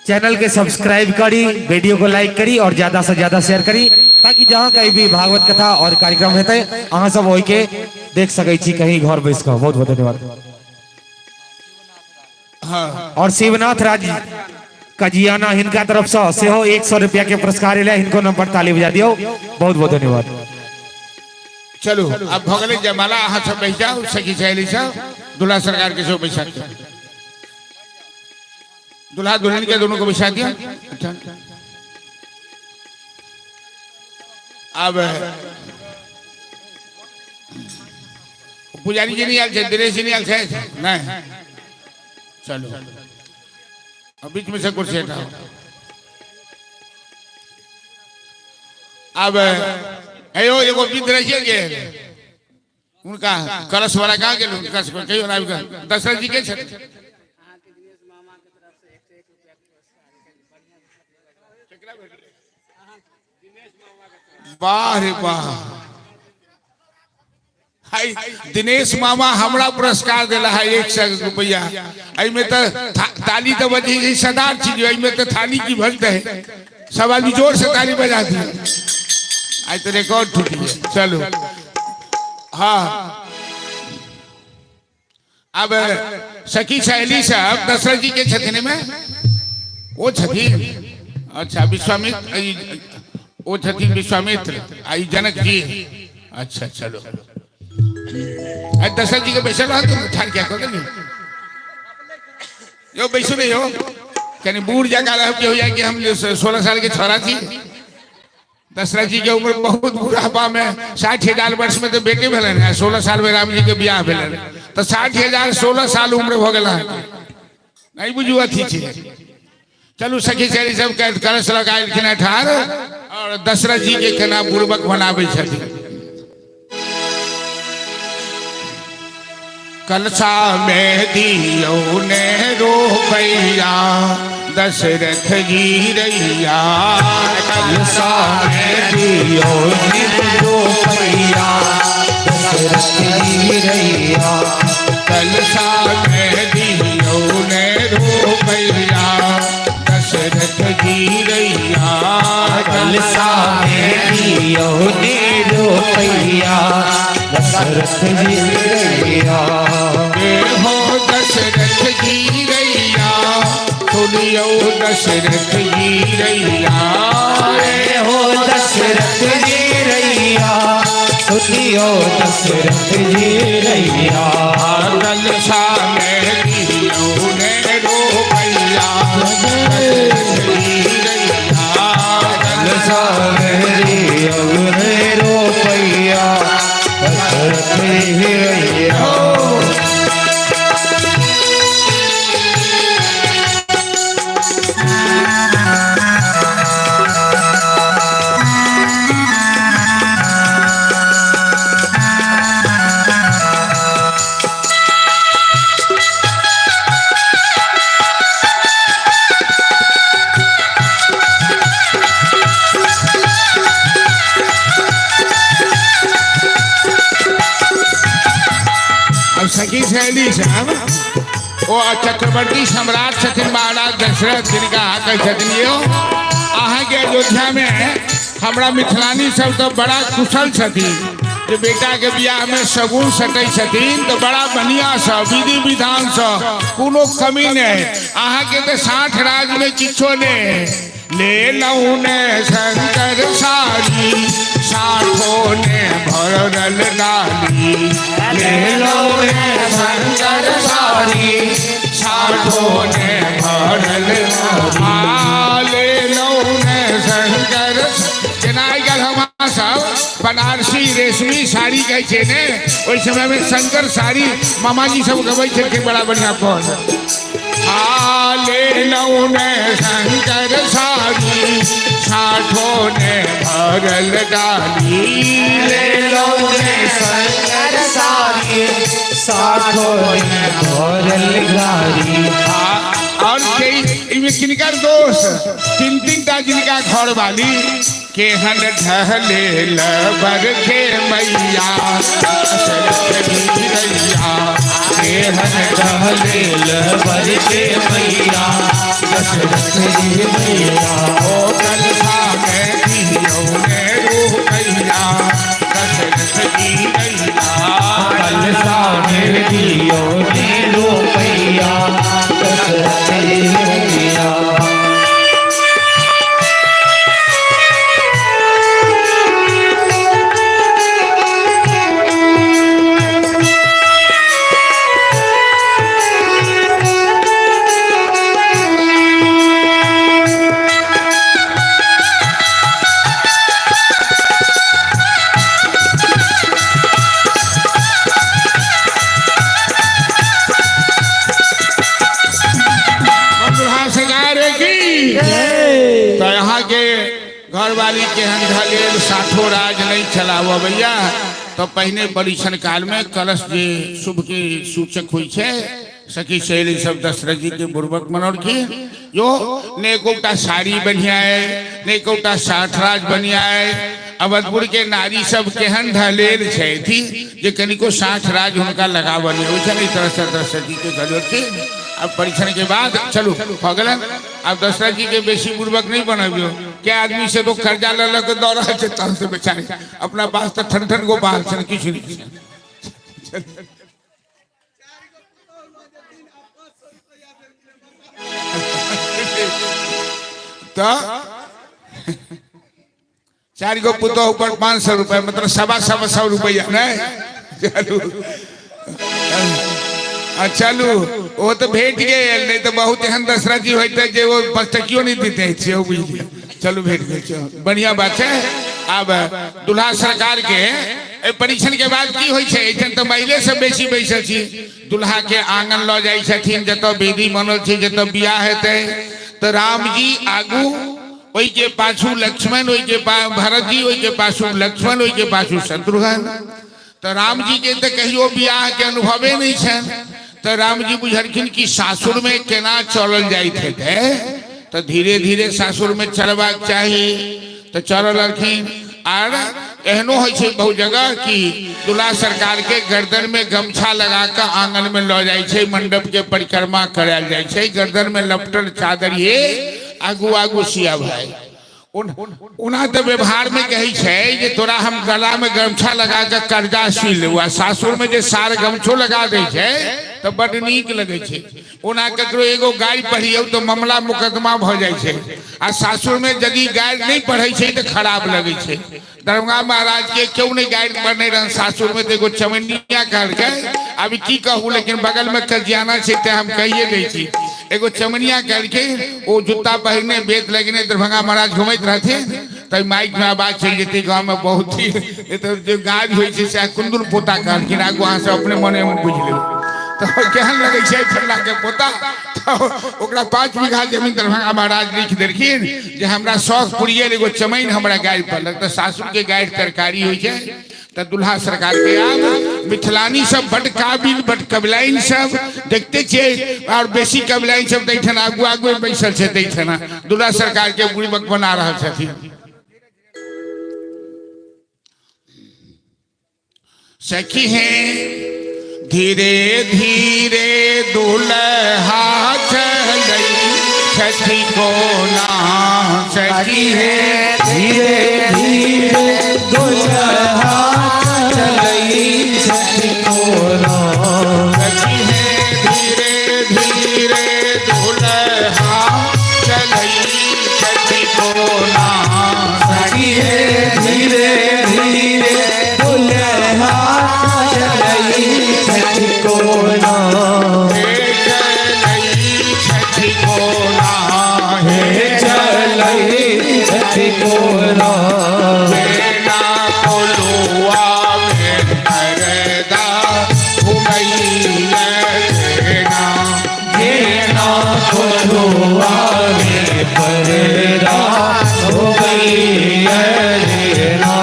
चैनल के सब्सक्राइब करी, वीडियो को लाइक करी और ज्यादा से ज्यादा शेयर करी, ताकि जहाँ कहीं भी भागवत कथा और कार्यक्रम हेतै अहाँ सब ओहि के देख सकै छी कहीं घर बैस कऽ। बहुत बहुत धन्यवाद। हाँ और शिवनाथ राज कजियाना हिनका तरफ से सेहो 100 रुपया के पुरस्कार एलै, हिनको नाम पर ताली बजा दियौ। बहुत बहुत धन्यवाद। चलो अब भऽ गेलै जयमाला, अहाँ सब बैस जाउ, सखी सहेली सब, दूल्हा सरकार के सब बैसा। दुल्हा दुल्हन के दोनों को बैठा दिया। अच्छा, अब पुजारी जी नहीं आयल छै, दिनेश जी नहीं आयल छै, नहीं, चलो अब बीच में से कुर्सी हटाओ। अब अयो एगो विध रहिए गेल, उनका कलश वाला कहाँ गेल? उनका कहियो ना आबि कऽ। दशरथ जी के छथिन? वाह रे वाह, हाय दिनेश मामा हमरा पुरस्कार दिला है 100 रुपया। एहिमे तऽ ताली तऽ बजी है, सदार चीज, एहिमे तऽ थाली की भक्त है, सब आदमी जोर से ताली बजा दिए। आज तो रिकॉर्ड टूटी है। चलो हाँ, अब सखी सहेली सब दशरथ जी के छथिन एहिमे, ओ छथिन, अच्छा विश्वामित्र, ओ छथिन विश्वामित्र आ ई जनक जी। अच्छा चलो, आ दशरथ जी के बैसल रहत, ठाड़ क्या कऽ देली यो, बैसू नहीं हो, कनी बूढ़ जगह रह के हो जाए कि हम 16 साल के छोरा थी। दशरथ जी के उम्र बहुत बुढ़ापा में 60,000 वर्ष में तो बेटे भेलन, 16 साल में राम जी के बियाह भेलन, तो 60,016 साल उम्र हो गेल, नहीं बुझू अथी छै। चलू सखी सहेली सब कलश लगाएलखिन ठाड़ और दशरथ जी के केना बुड़बक बनाबै छथिन। कलशा में दियौ ने रोपैया दशरथ जी रैया, कलशा में दियो ने रोपैया दशरथ जी रैया, कलशा में दियौ ने रोपैया दशरथ जी रैया, कलशा में दियो ने रोपैया दशरथ जी रैया, हो दशरथ जी रैया, सुनियो दशरथ जी रैया, हो दशरथ जी रैया, सुनियो दशरथ जी रैया, कलशा में दियो ने रोपैया दशरथ जी रैया, कलशा में दियो ने रोपैया दशरथ जी रैया। अब सखी सहेली सब ओ चक्रवर्ती सम्राट छथिन महाराज दशरथ, जिनका कहै छथिन यो अहाँके अयोध्या में हमरा मिथिलानी सब तो बड़ा कुशल छथिन जे बेटा के बियाह में शगुन सटै छथिन तो बड़ा बढ़िया से विधि विधान से कोनो कमी नहीं। अहाँके तो 60 राज में किछो नहीं। ले लऊ ने शंकर सारी साठो ने भरल डाली, ले लो ने शंकर सारी साठो ने भरल डाली, ले लो ने शंकर। जेना आइ काल्हि हम सब बनारसी रेशमी साड़ी कहै छै ने, ओहि समय में शंकर साड़ी मामाजी सब गबै छलखिन बड़ा बढ़िया पद। ले लऊ ने शंकर साड़ी साठो ने भरल डाली, ले लो ने शंकर सारी साठो ने भरल गारी। और इमे किनकर दोष? तीन तीन टा जिनका घर वाली केहन ढहले लबर के मैया दशरथ जी रैया, केहन ढहले लबर के मैया दशरथ जी रैया, ओ कलशा में दियौ ने रोपैया दशरथ जी रैया, कलशा में दियो ने रोपैया दशरथ जी रैया। घरवाली केहन ढलेल साठो राज नहीं चलाबऽ भैया, तो पहिने परीक्षण काल में कलश जे शुभ के सूचक होइ छै, सखी सहेली सब दशरथ जी के बुर्बक मनौलखिन। यो ने एकोटा साड़ी बढ़िया है, ने एकोटा साठराज बढ़िया है। अवधपुर के नारी सब केहन ढलेल छथि जे कनिको साठ राज हुनका लगाबऽ नहि होइ छनि। एहि तरह से दशरथ जी के गलोथिन। अब परीक्षण के बाद चलू भऽ गेलनि। आब दशरथ जी के बेसी बुर्बक नहीं बनबियौ, क्या आदमी से तो कर्जा लऽ लऽ के दऽ रहल छै, तहन से बेचारे अपना पास तऽ ठन ठन गो बाल छनि, किछु नहि छै। तऽ 4 गो पुतोह पर 500 रुपया, मतलब 125 रुपया नहीं। चलू चलू, वो तो भेट गेल, नहीं तो बहुत एहन दशरथ जी होते जे वो पचटकियो नहीं देते छे, वो बुझ लिया। चलू भेट गेल, बढ़िया बात है। अब दुल्हा सरकार के परीक्षण के बाद की होइ छै, एखन तऽ महिले सब बेसी बैसल छी। दुल्हा के आंगन लऽ जाइ छथिन, जतऽ वेदी बनल छै, जतऽ बियाह हेतै, तऽ रामजी आगू, ओहि के पाछू लक्ष्मण, ओहि के भरत जी, ओहि के पाछू लक्ष्मण, ओहि के पाछू शत्रुघ्न। तऽ रामजी के तऽ कहियो बियाह के अनुभवे नहि छनि, तऽ रामजी बुझलखिन कि सासुर में केना चलल जाइत हेतै, तऽ धीरे धीरे सासुर में चलबाक चाही, तऽ चलऽ लगलखिन। आर एहनो होइ छै बहुत जगह कि दुल्हा सरकार के गर्दन में गमछा लगा कऽ आंगन में लऽ जाइ छै, मंडप के परिक्रमा करायल जाइ छै, गर्दन में लपटल चादर ये आगू आगू सिया भाई। ओना तऽ व्यवहार में कहै छै जे तोरा हम गला में गमछा लगा कऽ कर्जा सी लेबू, आ सासुर में जे सार गमछो लगा दै छै तऽ बड नीक लगै छै। ओना ककरो एगो गारि पढ़ियौ तऽ मामला मुकदमा भऽ जाइ छै, आ सासुर में यदि गारि नहि पढ़ै छै तऽ खराब लगै छै। दरभंगा महाराज के क्यों नहीं गारि पढ़ने रहन सासुर में, तऽ एगो चमनिया कहलकै, अभी की कहू लेकिन बगल में कजियाना छै तऽ हम कहिए दै छी। एगो चमनिया कहलकै, ओ जूता पहिरने बेत लगने दरभंगा महाराज घुमैत रहथिन, तऽ माइक में आवाज चलि जेतै गाँव में बहुत ही जे गाज होइ छै से कुंदुल पोता कहलखिन, आगू अहाँ सब अपने मने मन बुझि लेबै। तऽ केहन लगै छै फल्ला के पोता। तऽ ओकरा 5 बीघा जमीन दरभंगा महाराज लिख देलखिन जे हमरा शौक पुरियल एगो चमैन हमरा गाड़ि पड़लक। तऽ सासुर के गाड़ि तरकारी होइ छै। तऽ दुल्हा सरकार के आब मिथिलानी सब बड काबिल बड कबिलाइन सब देखते छियै, और बेसी कबिलाइन सब तऽ एहिठाम आगू आगू बैसल छै, एहिठाम दुल्हा सरकार के बुड़बक बना रहल छथिन। सखी है धीरे धीरे दुल्हा चलै छथि कोना, सखी है धीरे धीरे दुल्हा चलै छथि कोना, सखी है धीरे धीरे दुल्हा चलै छथि कोना, सखी है धीरे धीरे दुल्हा चलै छथि कोना, हे चलै छथि कोना, हे चलै छथि कोना, जेना कोलुआ में परदा घुमैया जेना, जेना कोलुआ में परदा घुमैया जेना,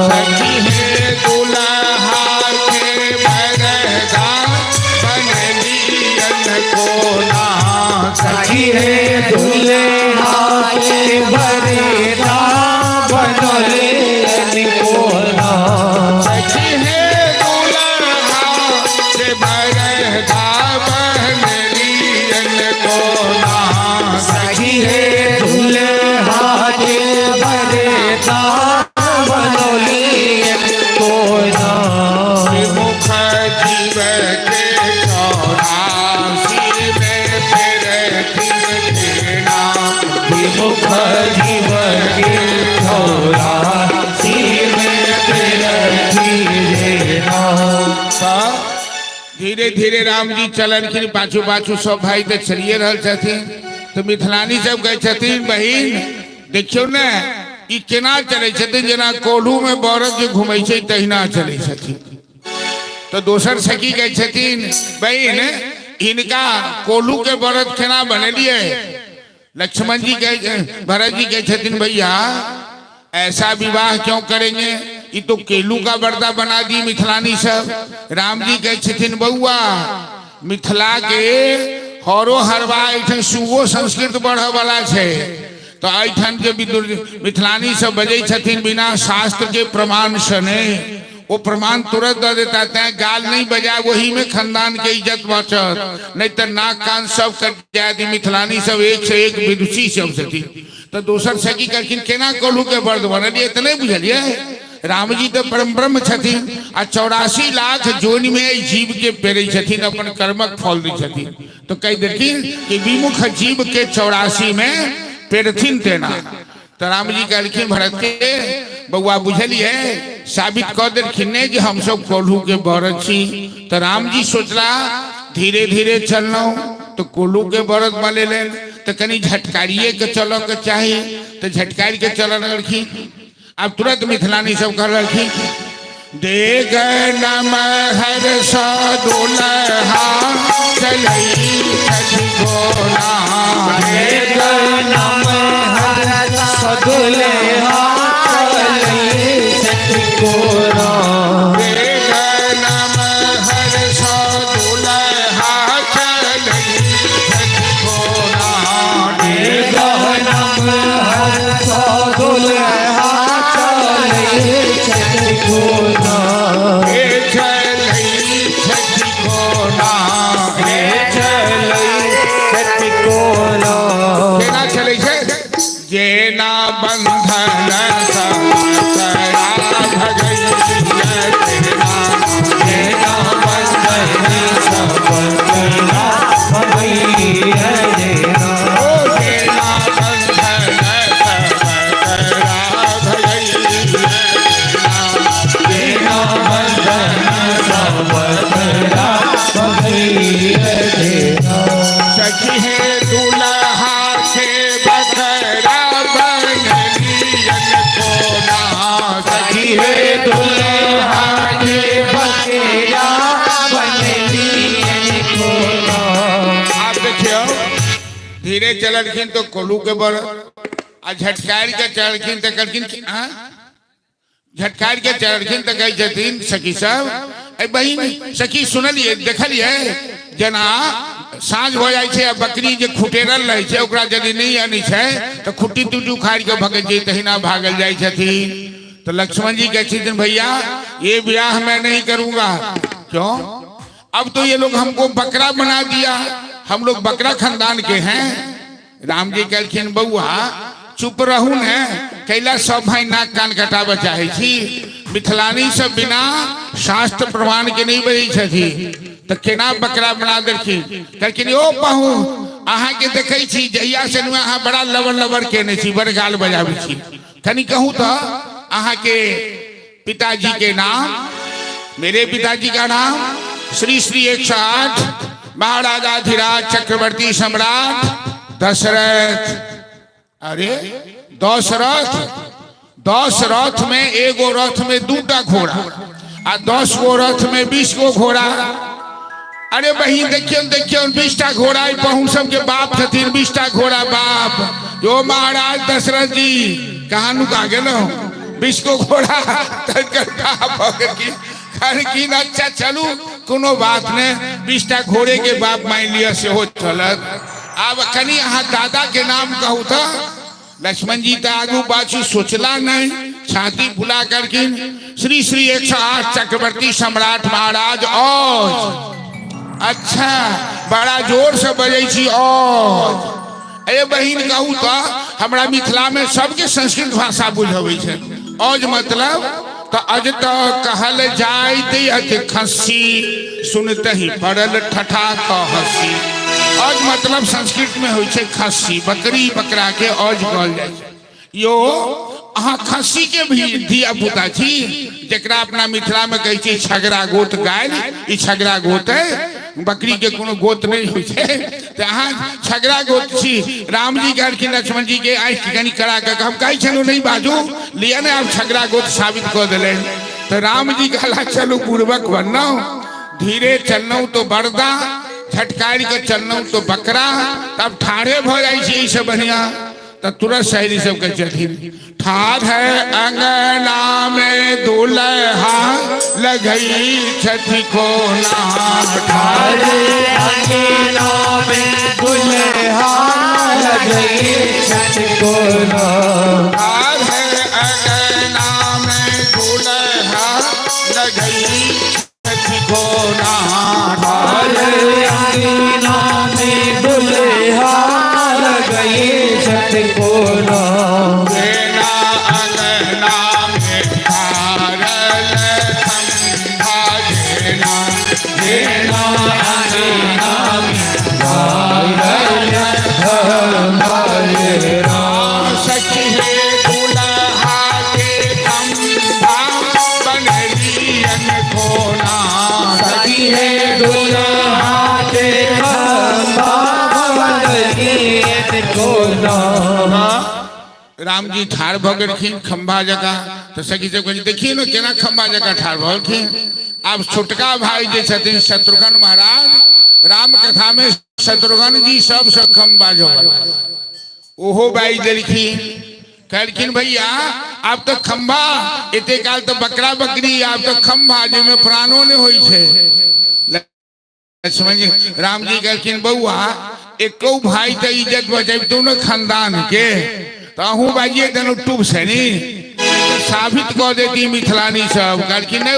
सखी हे दुल्हा के परदा बनलियन कोना, सखी हे दुल्हा के परदा बनलियन कोना, सखी हे दुल्हा के परदा बनलियन कोना, सखी हे दुल्हा के परदा बनलियन कोना, मुख जीव के 84 में फिरती देना, विमुख जीव के 84 में फिरती देना। धीरे धीरे राम जी चललखिन, पाछू पाछू सब भाई तऽ चलिए रहल छथिन। तऽ मिथिलानी सब कहै छथिन, बहिन देखियौ ने ई केना चलै छथिन, जेना कोल्हू में बरद जे घुमै छै तहिना चलै छथिन। तऽ दोसर सखी कहै छथिन, बहिन हिनका कोल्हू के बरद केना बनेलियै। लक्ष्मण जी कहै, भरत जी कहै छथिन, भैया ऐसा विवाह क्यों करेंगे, ये तो केलू का बर्दा बना दी मिथिलानी सब। राम जी कहै छथिन बउआ मिथिला के हरो हरवा एहिठाम सुगो संस्कृत बढ़ वाला छै, तो एहिठाम जे मिथिलानी सब बजै छथिन बिना शास्त्र के प्रमाण से नहीं, वो प्रमाण तुरंत दऽ देता, तैं गाल नहीं बजाय वही में खानदान के इज्जत बचत, नहीं तो नाक कान सब कट जायत। मिथिलानी सब एक से एक विदुषी सब छथिन। तो दोसर सखी कहलखिन केना कोल्हू के बर्द बनलियै, तऽ नहीं बुझलियै राम जी तो परम ब्रह्म छथिन आ 84 लाख जोनि में जीव के पेरै छथिन, अपन कर्मक फल दै छथिन। तो कहि देलखिन कि विमुख जीव के 84 में पेरथिन तेना। तो राम जी कहलखिन भरत के बउआ बुझलियै, साबित कऽ देलखिन ने जे हमसब कोल्हू के बरद छी। तो राम जी सोचला धीरे धीरे चललहुँ तो कोल्हू के बरद बनेलनि, तो कनि झटकारिए के चलऽ के चाही, तो झटकारि के चलऽ लगलखिन। आब तुरंत मिथिलानी सब कहलखिन देख नमहर सदुलहा चलई छठि गोना, देख नमहर सदुलहा चलई छठि गोना, देख नमहर सदुलहा चलई छठि गोना, देख नमहर सदुलहा चलई छठि गोना, हे चलई छठि गोना, हे चलई छठि गोना। केना चलै छै जेना बंधन सरा भगैया तेना, जेना बंधन सबकरा भगैया जेना, ओ जेना बंधन सबकरा भगैया तेना, जेना बंधन सबकरा भगैया जेना। सखी हे दुल्हा के बकरा बनलियन कोना, सखी हे दुल्हा के बकरा बनलियन कोना। आप देखियो धीरे चललखिन तो कोल्हू के बड़ आ झटकारि के चललखिन तऽ कहलखिन कि, आँय? झटकारि के चललखिन तऽ कहै छथिन सखी सब, ए बहिन सखी सुनलियै देखलियै जेना साँझ भऽ जाइ छै आ बकरी जे खुटेरल रहै छै ओकरा यदि नहि अनै छै तऽ खुट्टी तुट्टी उखाड़ि कऽ भगै छै, तहिना भागल जाइ छथिन। तऽ लक्ष्मण जी कहै छथिन भैया ये ब्याह मैं नहीं करूंगा। क्यों? अब तो ये लोग हमको बकरा बना दिया, हम लोग बकरा खानदान के हैं। राम जी कहलखिन बउआ चुप रहू ने, कैला सब भाई नाक कान कटाबऽ चाहै छी, मिथिलानी सब बिना शास्त्र प्रमाण के नहीं बजै छथिन, तऽ केना बकरा बना देलखिन। कहलखिन ओ पहु अहाँके देखै छी जहिया से अहाँ बड़ा लबर लबर केने छी, बड़ गाल बजाबै छी, कनि कहू तऽ अहाँके पिताजी के नाम? मेरे पिताजी का नाम श्री श्री 108 महाराजाधिराज चक्रवर्ती सम्राट दशरथ। अरे 10 रथ, 10 रथ में एगो रथ में 2टा घोड़ा आ 10 गो रथ में 20 गो घोड़ा। अरे बहिन देखियौ देखियौ 20टा घोड़ा पहुँ सबके बाप छथिन, 20टा घोड़ा बाप। यो महाराज दशरथ जी कहाँ नुका गेलहुँ, 20 गो घोड़ा कहलखिन अच्छा चलू कोनो बात नहीं, 20टा घोड़े के बाप मान लिअ सेहो चलत। आब कनि अहाँ दादा के नाम कहू तऽ। लक्ष्मण जी तऽ आगू पाछू सोचला नहीं, छाती फुला करखिन श्री श्री 108 चक्रवर्ती सम्राट महाराज औज। अच्छा बड़ा जोर से बजै छी औज। अरे बहिन कहू तऽ हमरा मिथिला में सबके संस्कृत भाषा बुझबै छै। औज मतलब तऽ अज तऽ कहल जाइत अछि खस्सी, सुनते ही पड़ल ठठा कऽ हंसी। औज मतलब संस्कृत में होइ छै खस्सी, बकरी बकरा के औज कहल जाइ छै। यो अहाँ खस्सी के भी धिया पुता छी, जकरा अपना मिथिला में कहै छी छगरा गोत गायल, ई छगरा गोत है, बकरी के कोनो गोत नहीं होइ छै, तऽ अहाँ छगरा गोत छी। राम जी कहलखिन लक्ष्मण जी के आँखि कनि करा कऽ, हम कहै छलहुँ नहीं बाजू, लिअ ने आब छगरा गोत साबित कऽ देलनि। तऽ राम जी कहला चलू पूर्वक बनलहुँ, धीरे चललहुँ तो बरदा, झटकारि कऽ चललहुँ तो बकरा, तब ठाढ़े भऽ जाइ छी एहिसँ बढ़िआँ। तऽ तुरंत सहेली सब कहै छथिन, ठाढ़ है अंगना में दुल्हा लगई छथि कोना। ठाढ़ अंगना में दुल्हा लगई छथि कोना। ठाढ़ है अंगना में दुल्हा लगई छथि कोना। ठाढ़ अंगना में दुल्हा लगई छथि कोना। जेना अंगना में ठाढ़ल खम्भा जेना, जेना अंगना में ठाढ़ल खम्भा जेना। सखी हे दुल्हा के खम्भा बनलियन कोना। सखी हे दुल्हा के खम्भा बनलियन कोना। राम जी ठाढ़ भऽ गेलखिन खम्भा जकाँ, तऽ सखी सब कहै, देखिए ने केना खम्भा जकाँ ठाढ़ भऽ गेलखिन। आब छोटका भाई जे छथिन शत्रुघ्न महाराज, राम कथा में शत्रुघ्न जी सबसँ कम बाजऽ, ओहो बाजि देलखिन। कहलखिन, भैया, आब तऽ खम्भा, एते काल तऽ बकरा बकरी, आब तऽ खम्भा जाहिमे प्राणो नहि होइ छै। लक्ष्मण जी, राम जी कहलखिन, बौआ, एको भाई तऽ इज्जत बचबितौ ने खानदान के, तऽ अहूँ बाजिए देलहुँ टूब से नी साबित कऽ देती। मिथिलानी सब कहलखिन, नहि,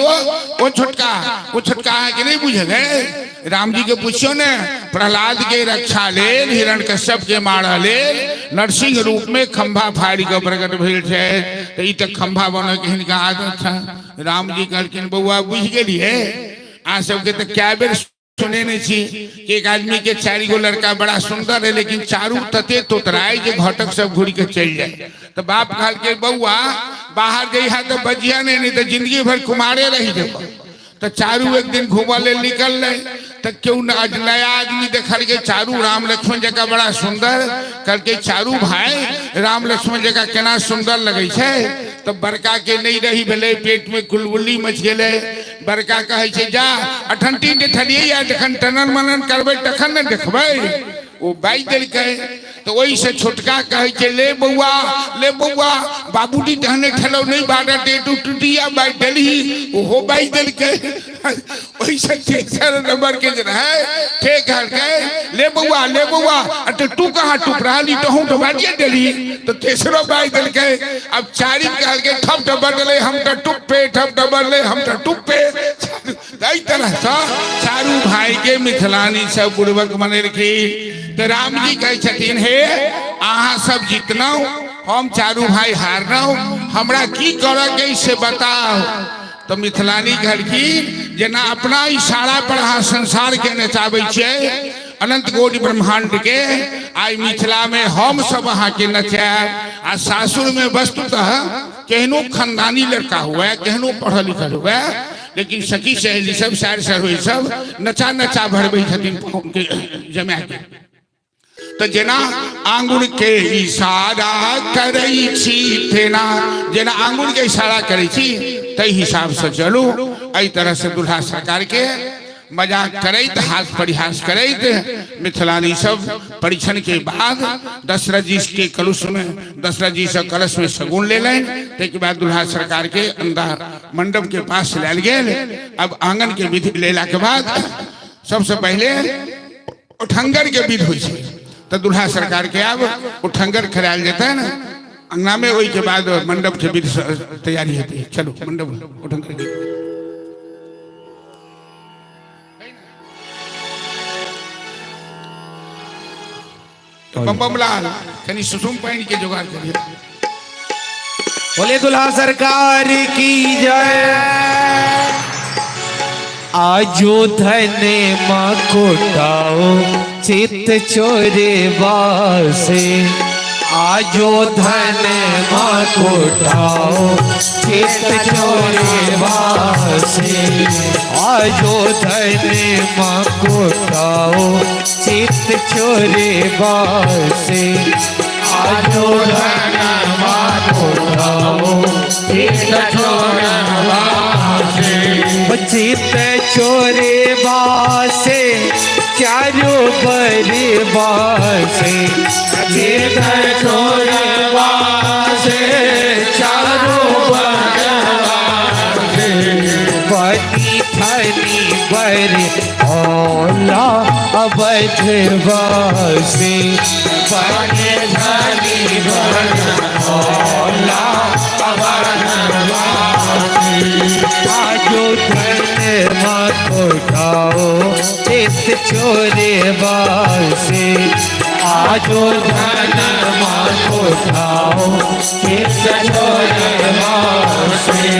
ओ छोटका, ओ छोटका अहाँके नहि बुझल है। राम जी के पुछियो ने, प्रहलाद के रक्षा लेल, हिरण कश्यप के मारऽ लेल नरसिंह रूप में खंभा फाड़ि कऽ प्रकट भेल छै, तऽ ई तऽ खंभा बनऽ के हिनका आदत छनि। राम जी कहलखिन, बौआ, बुझि गेलियै? अहाँ सबके तऽ कए बेर सुनेने छी कि एक आदमी के चारि गो लड़का बड़ा सुंदर है, लेकिन चारू तते तोतराय जे घटक सब घुरि के चलि जाए। तऽ बाप कहलकै, बौआ, बाहर जइहा तऽ बजिया नहि, नहि तऽ जिंदगी भरि कुमारे रहि जेबह। तऽ चारू एक दिन घूमऽ लेल निकललै, तऽ केओ नया आदमी देखलकै चारू राम लक्ष्मण जकाँ बड़ा सुंदर। कहलकै, चारू भाई राम लक्ष्मण जकाँ केना सुंदर लगै छै। तऽ बड़का के नहि रही भेलै, पेट में कुलबुल्ली मच गेलै। बड़का कहै छै, जा अठन्टी देखलियै या जखन टनन मनन करबै तखन ने देखबै। ओ बाजि देलकै। तऽ ओहिसँ छोटका कहै छै, ले बौआ, ले बौआ, बाबूजी तहने ठेलौ नहि बारह टेटू टूटिया बाजि देलही। ओहो बाजि देलकै। ओहिसँ तेसर नंबर के जे रहै से कहलकै, ले बौआ, ले बौआ, अरे तू कहाँ टूट रहली, तहूँ तऽ बाजिए देलही। तऽ तेसरो बाजि देलकै। अब चारिम कहलकै, ठप ठप बदले हम तऽ टुप्पे, ठप ठप बदले हम तऽ टुप्पे। एहि तरहसँ चारू भाई के मिथिलानी सब बुड़बक बनेलखिन। तऽ रामजी कहै छथिन, हे, अहाँ सब जितलहुँ, हम चारू भाई हारलहुँ, हमरा की करऽ के से बताउ। तऽ मिथिलानी कहलखिन, जेना अपना इशारा पर अहाँ संसार के नचाबै छियै, अनंत कोटि ब्रह्मांड के, आइ मिथिला में हम सब अहाँके नचायब। आ सासुर में वस्तुतः केहनो खानदानी लड़का हुए, केहनो पढ़ल लिखल हुए, लेकिन सखी सहेली सब, सार सरोई सब नचा नचा भरबै छथिन के जमा के। तऽ जेना आंगुर के इशारा करै छी तेना, जेना आंगुर के इशारा करै छी ताहि हिसाब से चलू। एहि तरह से दुल्हा सरकार के मजाक करैत, हास परिहास करैत मिथिलानी सब परीक्षण के बाद दशरथ जी के कलश में, दशरथ जी से कलश में शगुन लेलनि। ताहिके बाद दुल्हा सरकार के अंदर मंडप के पास लायल गेल। अब आंगन के विधि लेला के बाद सबसे पहले उठंगर के विध होइ छै। तऽ दुल्हा सरकार के आब उठंगर करायल जेतनि अंगना में, ओहि के बाद मंडप के विध तैयारी हेतै। चलू, मंडप उठंगर के। बम बम लाल, कनि सुसुम पानि के जोगाड़ करियौ। बोले दुल्हा सरकार की जय। आजो धन मकोटाओ चित चोरे वासे, आजो धन मकोटाओ चित चोरे वासे, आजो धन मकोटाओ चित चोरे वासे, आजो धन मकोटाओ चित चोरे वासे, चित चोरे वासे। चारो बरबासे, चित चोरे बासे चारो बरबासे। बनी थनी बर औला अवध वासे, बनी थनी बर औला अवध वासे। आजो धन मत उठाओ चित चोरे बासे, आजो धन मत उठाओ चित चोरे बासे।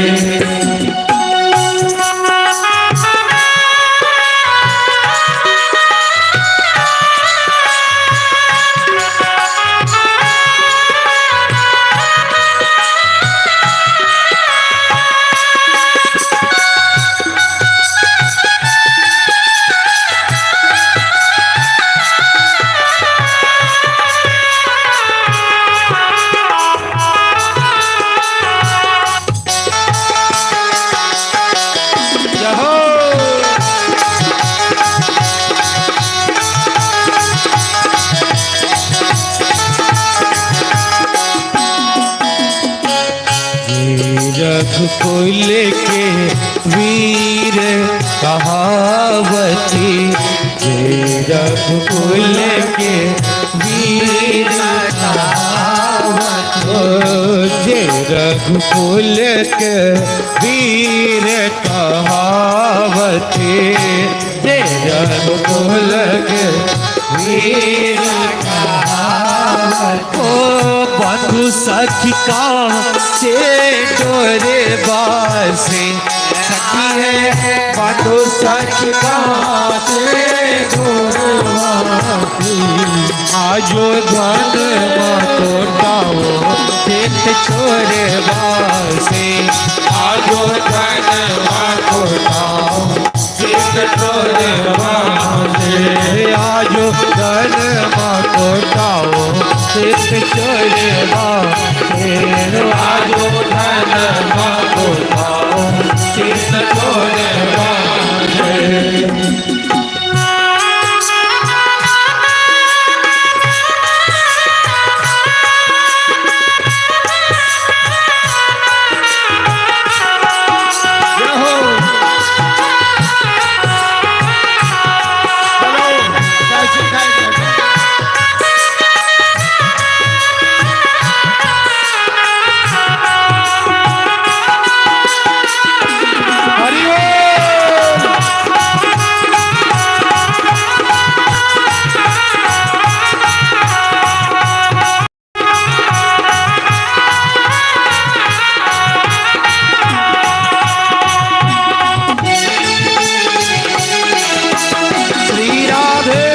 रघुकुल के वीर कहावती, जे रघुकुल के वीर कहावती, जे रघुकुल के वीर कहावती, जे रघुकुल के वीर कहावती। ओ बंधु सखी का से डोरे बासे, सखी है बंधु सखी का से डोरे बासे। आजो धन मातो डाओ चित छोरे बासे, आजो धन मातो डाओ चित छोरे बासे। आजो धन मातो डाओ चित छोरे बासे, आजो धन मातो डाओ चित छोरे बासे। श्री राधे।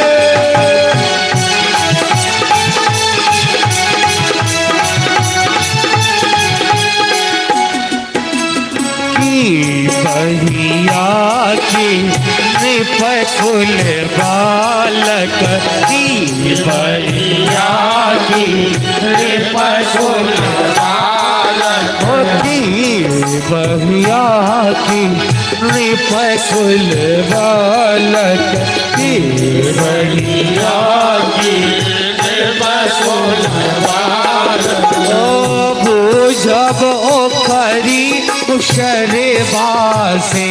की बहिया की नृपकुल बालक, की बहिया की नृपकुल बालक, की बहिया की नृपकुल बालक, की बहिया की नृपकुल बालक। ओ बूझब ओखरी मुशरे बासे,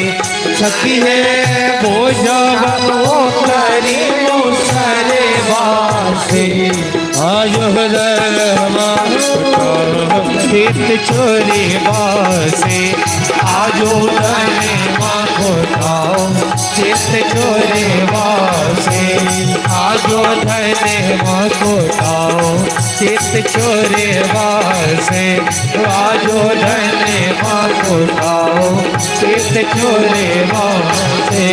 सखी है बूझब ओखरी मुशरे बासे। आज चित छोरे बासे, आजो धने माखोटाओ चित छोरे बासे, आजो धने माखोटाओ चित छोरे बासे, आजो धने माखोटाओ चित छोरे बासे।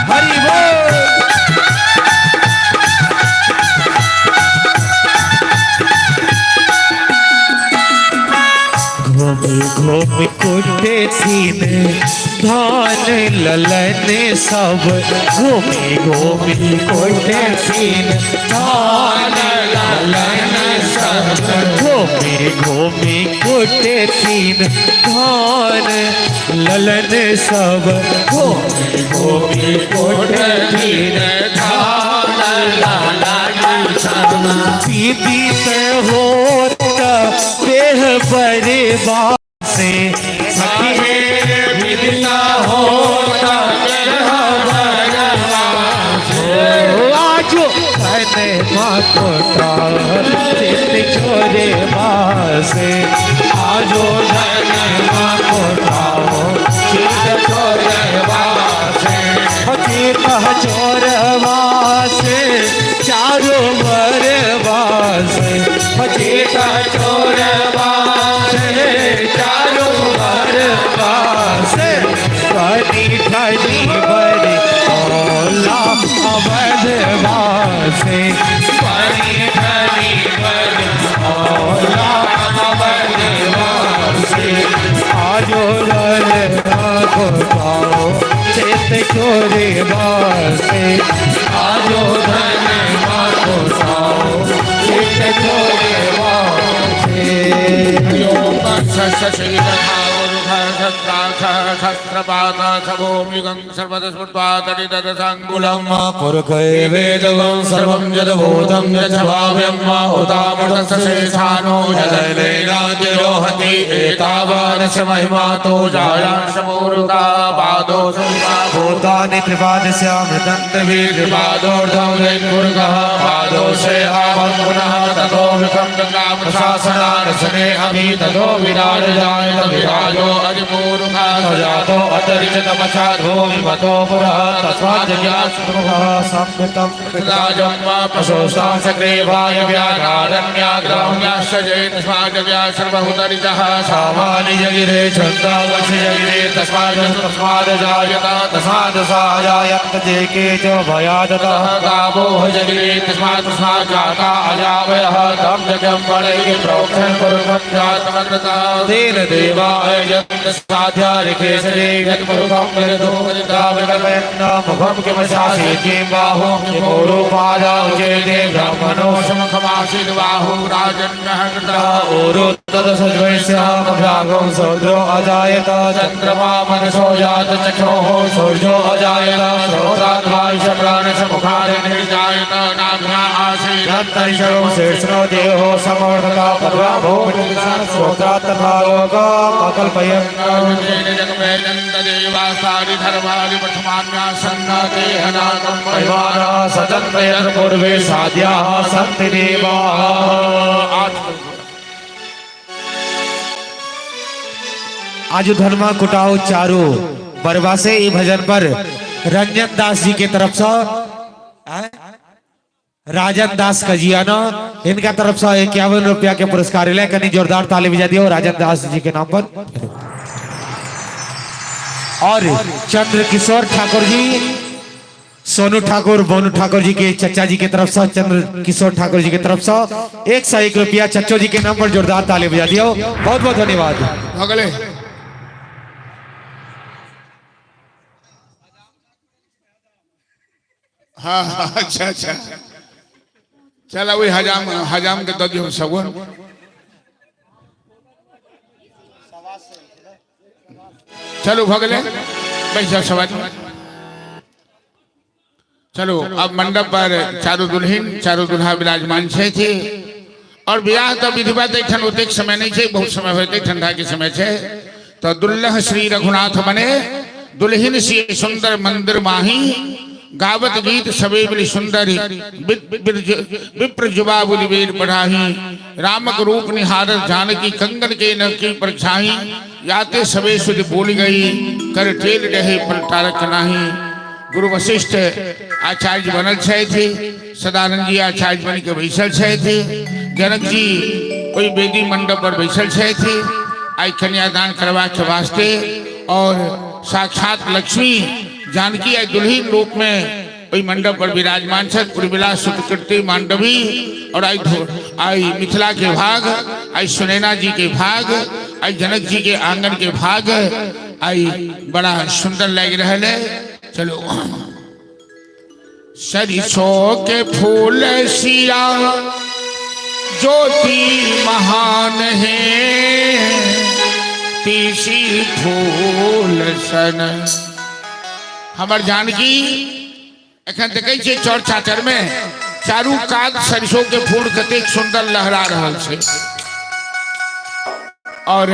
हरि बोल। घूमि घूमि कुटे थीन धान ललन सब, घूमि घूमि कुटे थीन धान ललन सब, घूमि घूमि कुटे थीन धान ललन सब, घूमि घूमि कुटे थीन धान ललन सब। दीदी ते होत देह परिवार से, सखी विदिता होता देह परिवार से। आजो धन माकोटा चित छोरे वासे, आजो धन माकोटा चित छोरे वासे, चित चोर वासे चारों वर वासे, चित चोर वासे चारों वर वासे। बनी ठनी बड़ी ओला अवध वासे, बनी ठनी बड़ी ओला अवध वासे। आजो रल राखो पाओ चित चोरे वासे, आजो धन माको पाओ चित चोरे वासे। पुरुषैवेदं सर्वं यद्भूतं यच्छभाव्यं हुतामृतशेषानो जलैलातिरोहति एतावानस्य महिमा तो जायांशमूरुता पादो भूतानि त्रिपादस्यामृतं पादोर्धं वैपुर्गः पादोषे आवं पुनः ततो विखं गङ्गामशासनारसने अभि ततो विराजजायत विराजो अधिपूरुखः सजातो अतरिच तपसा भूमिमतो पुरः तस्मात् संवितं सामानि जगिरे छन्दागसि जगिरे तस्मात् तस्मात् जायत तस्मात् साजायत जेके च भयादतः गावो जगिरे तस्मात् तस्मात् जाता अजावयः तं जगं बलैः प्रोक्षण पुरुषं जातमकृतः तेन देवाय यत् साध्या ऋकेशरे यत् पुरुषं विरदो मुखं किमशासि किं बाहुं किमोरुपादाउचेते ब्राह्मणो मुखमासीद् बाहु राजन्यः कृतः ऊरु तदसज्वैस्यामभ्रागं सौद्रो अजायत चन्द्रमा मनसो जात चक्षोः सूर्यो अजायत श्रोत्राद् वायुश प्राणश मुखात् निर्जायत नाभ्या आसीत् अन्तरिक्षं शीर्ष्णो देहो समवर्तत पद्वा भूमिः श्रोत्रात् तथा लोकमकल्पयन् जगमेजन्तदेवास्तानि धर्माणि प्रथमान्यासन्न देहनाकं महिमानः सचन्त्रयन् पूर्वे साध्याः सन्ति देवाः। आज धर्मा कुटाओ चारू बरवासे ई भजन पर रंजन दास जी के तरफ से राजन दास कजियाना इनका तरफ से 51 रुपया के पुरस्कार मिले। कहीं जोरदार ताली बजा दियो राजन दास जी के नाम पर। और चंद्र किशोर ठाकुर जी, सोनू ठाकुर, बोनू ठाकुर जी के चचा जी के तरफ से, चंद्र किशोर ठाकुर जी के तरफ से 101 रुपया चच्चो जी के नाम पर जोरदार ताली बजा दियो। बहुत बहुत धन्यवाद। अगले हाँ हाँ अच्छा अच्छा चल वही हजाम हजाम के दे दियो सब। चलो भगले बैठ जाओ सब। चलो अब मंडप पर चारू दुल्हिन चारू दुल्हा विराजमान छथि और ब्याह तो विधिवत एखन ओतेक समय नहीं छै, बहुत समय होते ठंडा के समय छै। तो दुल्लह श्री रघुनाथ बने दुल्हिन श्री सुंदर मंदिर माही गावत गीत सबे मिली सुंदरी विप्र जुबा बुलि वीर बढ़ाही रामक रूप निहारत जानकी कंगन के न की परछाई याते सबे सुध बोल गई कर टेल रहे पलटारक नाही। गुरु वशिष्ठ आचार्य बनल छथि, सदानंद जी आचार्य बन के बैसल छथि, जनक जी ओहि वेदी मंडप पर बैसल छथि आई कन्यादान करवा के वास्ते। और साक्षात लक्ष्मी जानकी आई दुल्हीन रूप में ओहि मंडप पर विराजमान छथि। उर्मिला सुतकृति मांडवी और आई आई मिथिला के भाग, आई सुनैना जी के भाग, आई जनक जी के आंगन के भाग आई बड़ा सुंदर लग रहा है। चलो सरिसों के फूल सिया ज्योति महान है, तीसी फूल सन। हमर जानकी एखन देखै छियै चौर चाचर में चारू कात सरसों के फूल कतेक सुंदर लहरा रहल छै। और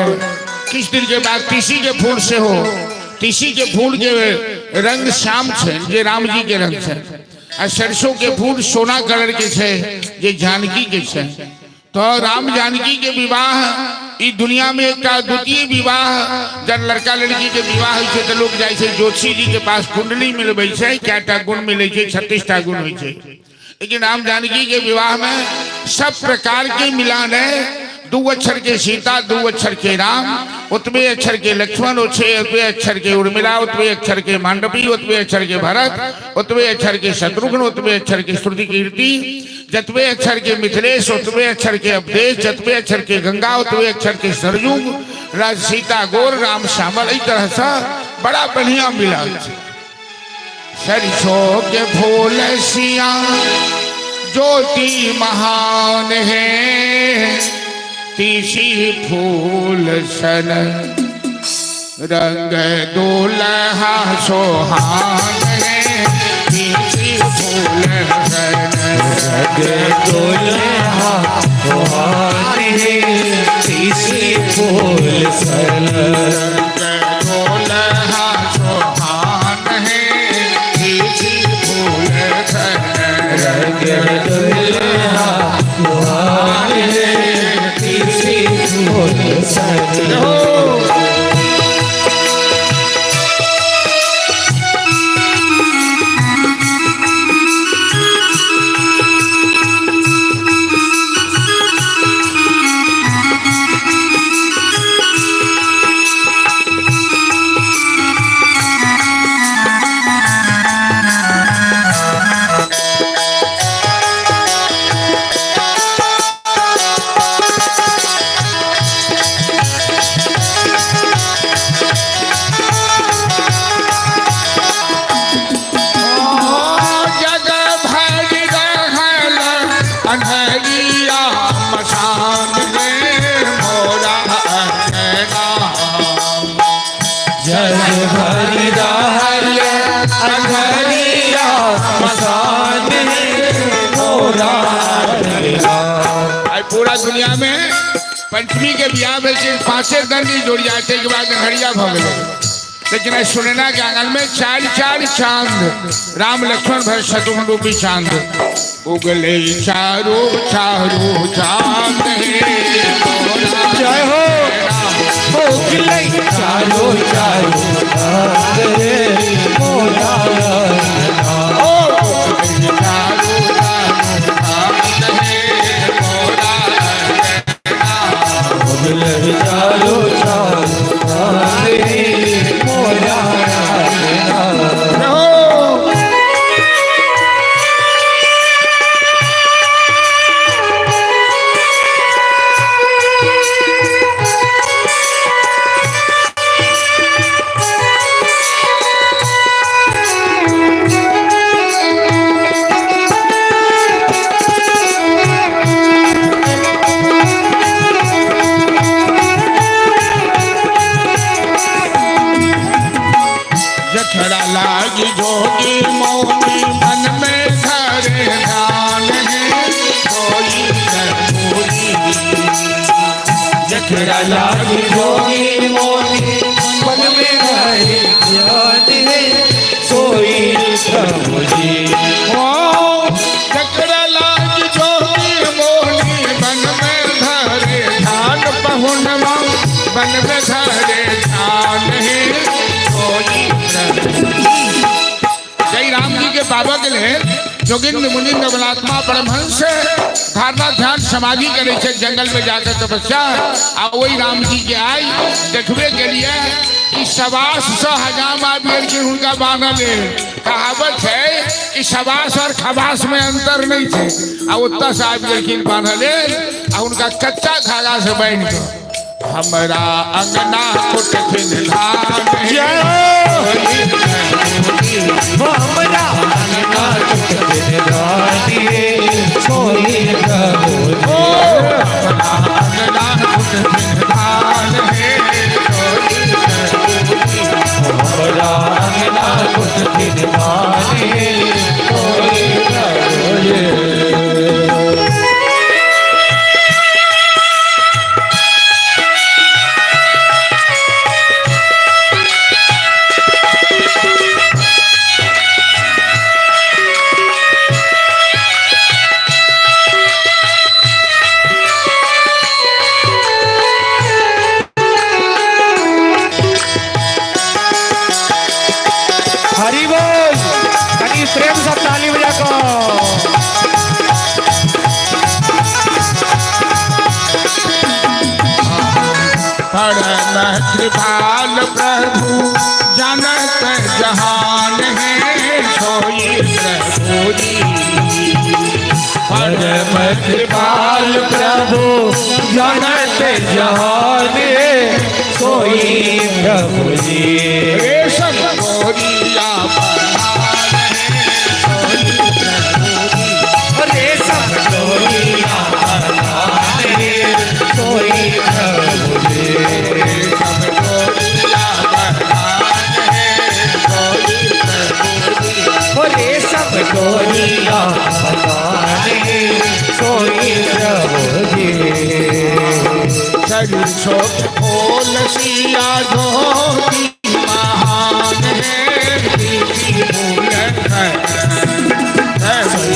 किछु दिन के बाद तीसी के फूल सेहो, तीसी के फूल के रंग श्याम छै जे राम जी के रंग छै, आ सरसों के फूल सोना कलर के छै जे जानकी के छै। तो राम जानकी के विवाह ई दुनिया में एक द्वितीय विवाह। जब लड़का लड़की के विवाह होइ छै तो लोग जाइ छै ज्योतिषी जी के पास, कुंडली मिलबै छै, कएटा गुण मिलै छै, 36टा गुण होइ छै। लेकिन राम जानकी के विवाह में सब प्रकार के मिलान है। 2 अक्षर के सीता, 2 अक्षर के राम, उतबे अक्षर के लक्ष्मण, उतबे अक्षर के उर्मिला, उतबे अक्षर के मांडवी, उतबे अक्षर के भरत, उतबे अक्षर के शत्रुघ्न, उतबे अक्षर के श्रुति कीर्ति, जतबे अक्षर के मिथिलेश, उतबे अक्षर के अवधेश, जतबे अक्षर के गंगा, उतबे अक्षर के सरयुग, राज सीता गोर, राम श्यामल। एहि तरह से बड़ा बढ़िया मिलान छै। सरसों के फूल सिया ज्योति महान है, तीसी फूल सन रंग दुल्हा सोहान है, तीसी फूल सन रंग दुल्हा सोहान है, तीसी फूल सन रंग दुल्हा सोहान है, तीसी फूल सन रंग दुल्हा सोहान है, तीसी फूल सन। जग भर रहल अन्हरिया मसान में मोरा अंगना। जग भर रहल अन्हरिया मसान में मोरा अंगना। आई पूरा दुनिया में पंचमी के बियाह भेल छै, 5 दिन नहीं जोड़िया, ताहिके बाद अन्हरिया भऽ गेलै। लेकिन आई सुनैना के आंगन में 4 4 चांद, राम लक्ष्मण भरत शत्रुघ्न रूपी चांद उगले, चारो चारो चांद है। जय हो। उगले चारो चारो चांद रे मोरा अंगना। चारो चारो चांद है मोरा अंगना। उगले चारो चारो चांद रे मोरा अंगना। जखरा लागी जोगी मोनी मन में धरे ध्यान है, कोई जरूरी। जखरा लागी जोगी मोनी मन में धरे ध्यान है, सोई प्रभु जी। ओ जखरा लागी जोगी मोनी मन में धरे ध्यान, पहुन मन में धरे ध्यान है, कोई जरूरी। जय राम जी के बाबा के लेल जोगिंद्र मुनिंद्र बलात्मा परमहंस धारणा ध्यान समाधि करे छै जंगल में जाकर तपस्या। आ वही राम जी के आई देखबे के लिए कि सवास से हजाम आबि गेलखिन हुनका बान्हल लेल। कहावत है कि सवास और खबास में अंतर नहीं छै। आ ओतऽ से आबि गेलखिन बान्हल लेल आ हुनका कच्चा धागा से बान्हि कऽ हमरा अंगना कुटथिन धान जय हो। हमरा अंगना कुटथिन धान हे, सोई प्रभु जी। अंगना कुटथिन धान हे, सोई प्रभु जी। हमरा अंगना कुटथिन धान हे, सोई प्रभु जी। हरि बोल। कनी प्रेम से ताली बजा को। परम कृपाल प्रभु जनत जहान है, सोई प्रभु जी। परम कृपाल प्रभु जनत जहान है, सोई प्रभु जी। रेशम गोरिया बहान है, सोई प्रभु जी। अरे सब डोरिया बहान है, सोई प्रभु जी। रेशम गोरिया बहान है, सोई प्रभु जी। अरे सब डोरिया बहान है, सोई प्रभु जी। सरसों फूल सिया ज्योति महान है, प्रीति फूल है।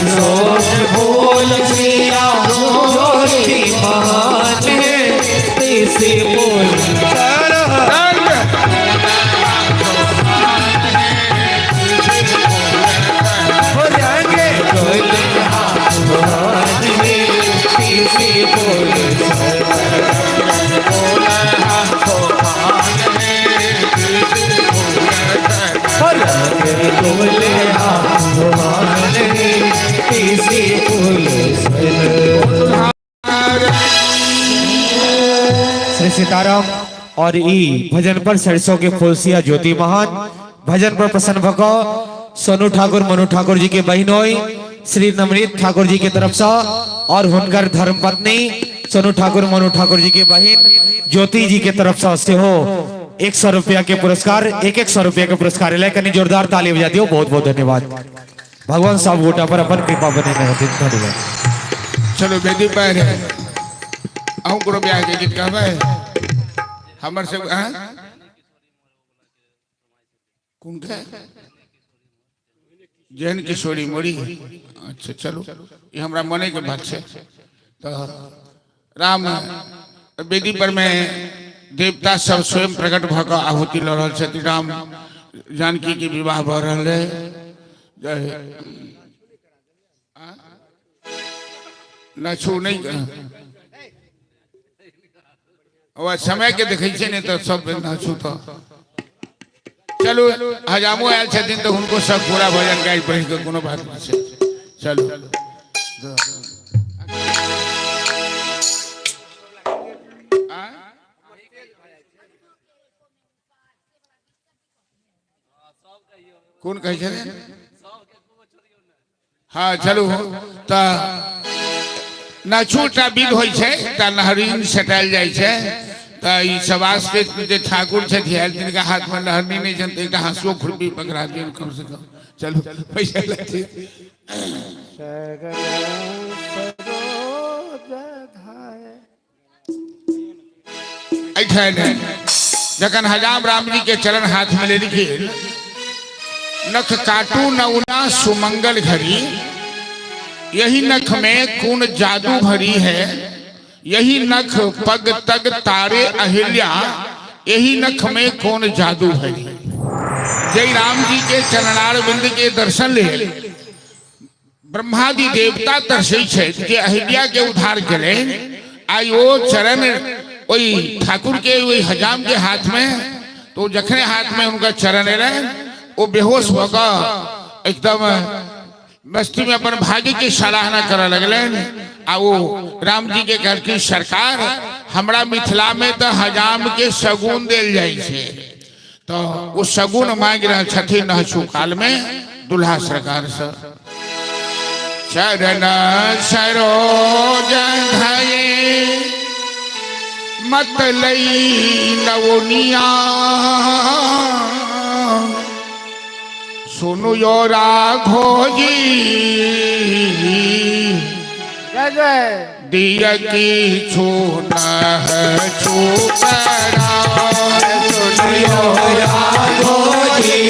सोच भूल सिया ज्योति महान है, तीसरी बोल कर। हो जाएंगे महान है, तीसरी बोल बोले महान है, तीसरी बोल। श्री सीताराम। और ई भजन पर सरसों के फूलसिया ज्योति महान भजन पर प्रसन्न भको सोनू ठाकुर मनु ठाकुर जी के बहनोई श्री नवनीत ठाकुर जी के तरफ से और हुनकर धर्मपत्नी सोनू ठाकुर मनु ठाकुर जी के बहन ज्योति जी के तरफ से सेहो 100 रुपया के पुरस्कार, 100 रुपया के पुरस्कार एलै। कनी जोरदार ताली बजा दियो। बहुत बहुत धन्यवाद। भगवान सब गोटा पर अपन कृपा बनेने रहथिन। धन्यवाद। चलो वेदी पर अहूँ कोनो ब्याह के गीत कहबै हमर सब हैं? कोन के जैन किशोरी मोरी। अच्छा चलो, ये हमरा मने के बात छै। तो राम वेदी पर में देवता सब स्वयं प्रकट भऽ कऽ आहुति लऽ रहल छथि। राम जानकी के विवाह भऽ रहल है। जय न छू नहीं ओ समय के देखै छियै ने तऽ सब न छू। तऽ चलू, हजामो आयल छथिन तऽ हुनको सब पूरा भजन गाबि पढ़ि कऽ कोनो बात नहि छै। चलू कोन कहै छै? हाँ चलू। तऽ नछूटा विध होइ छै तऽ नहरीन सटायल जाइ छै। तऽ ई सवास के जे ठाकुर छथि आयल, तिनका हाथमे नहरनी नहि छनि, तऽ एकटा हँसुओ खुरपी पकड़ा दियौन कम से कम। चलू पैसा लेथिन। एहिठाम जखन हजाम राम जी के चरण हाथ में लेलखिन, नख काटू नौना सुमंगल घड़ी, यही नख में कौन जादू भरी है, यही नख पग तग तारे अहिल्या, यही नख में कौन जादू भरी। जय राम जी के चरणार बिंद के दर्शन ले ब्रह्मादि देवता तरसै छथि जे अहिल्या के उद्धार केलनि। आइ ओ चरण ओहि ठाकुर के ओहि हजाम के हाथ में, तो जखने हाथ में हुनकर चरण एलनि, ओ बेहोश भऽ कऽ एकदम मस्ती में अपन भाग्य के सराहना करे लगलनि। आ वो राम जी के कहलखिन सरकार हमरा मिथिला में तो हजाम के शगुन देल जाइ छै, तो वो शगुन मांगि रहल छथिन नहछू काल में दुल्हा सरकार से। चरण सरोज धये मत लई नवनिया, सुनु यो राघो जी जय जय। दिय की छूट छूकरा, सुनियो राघो जी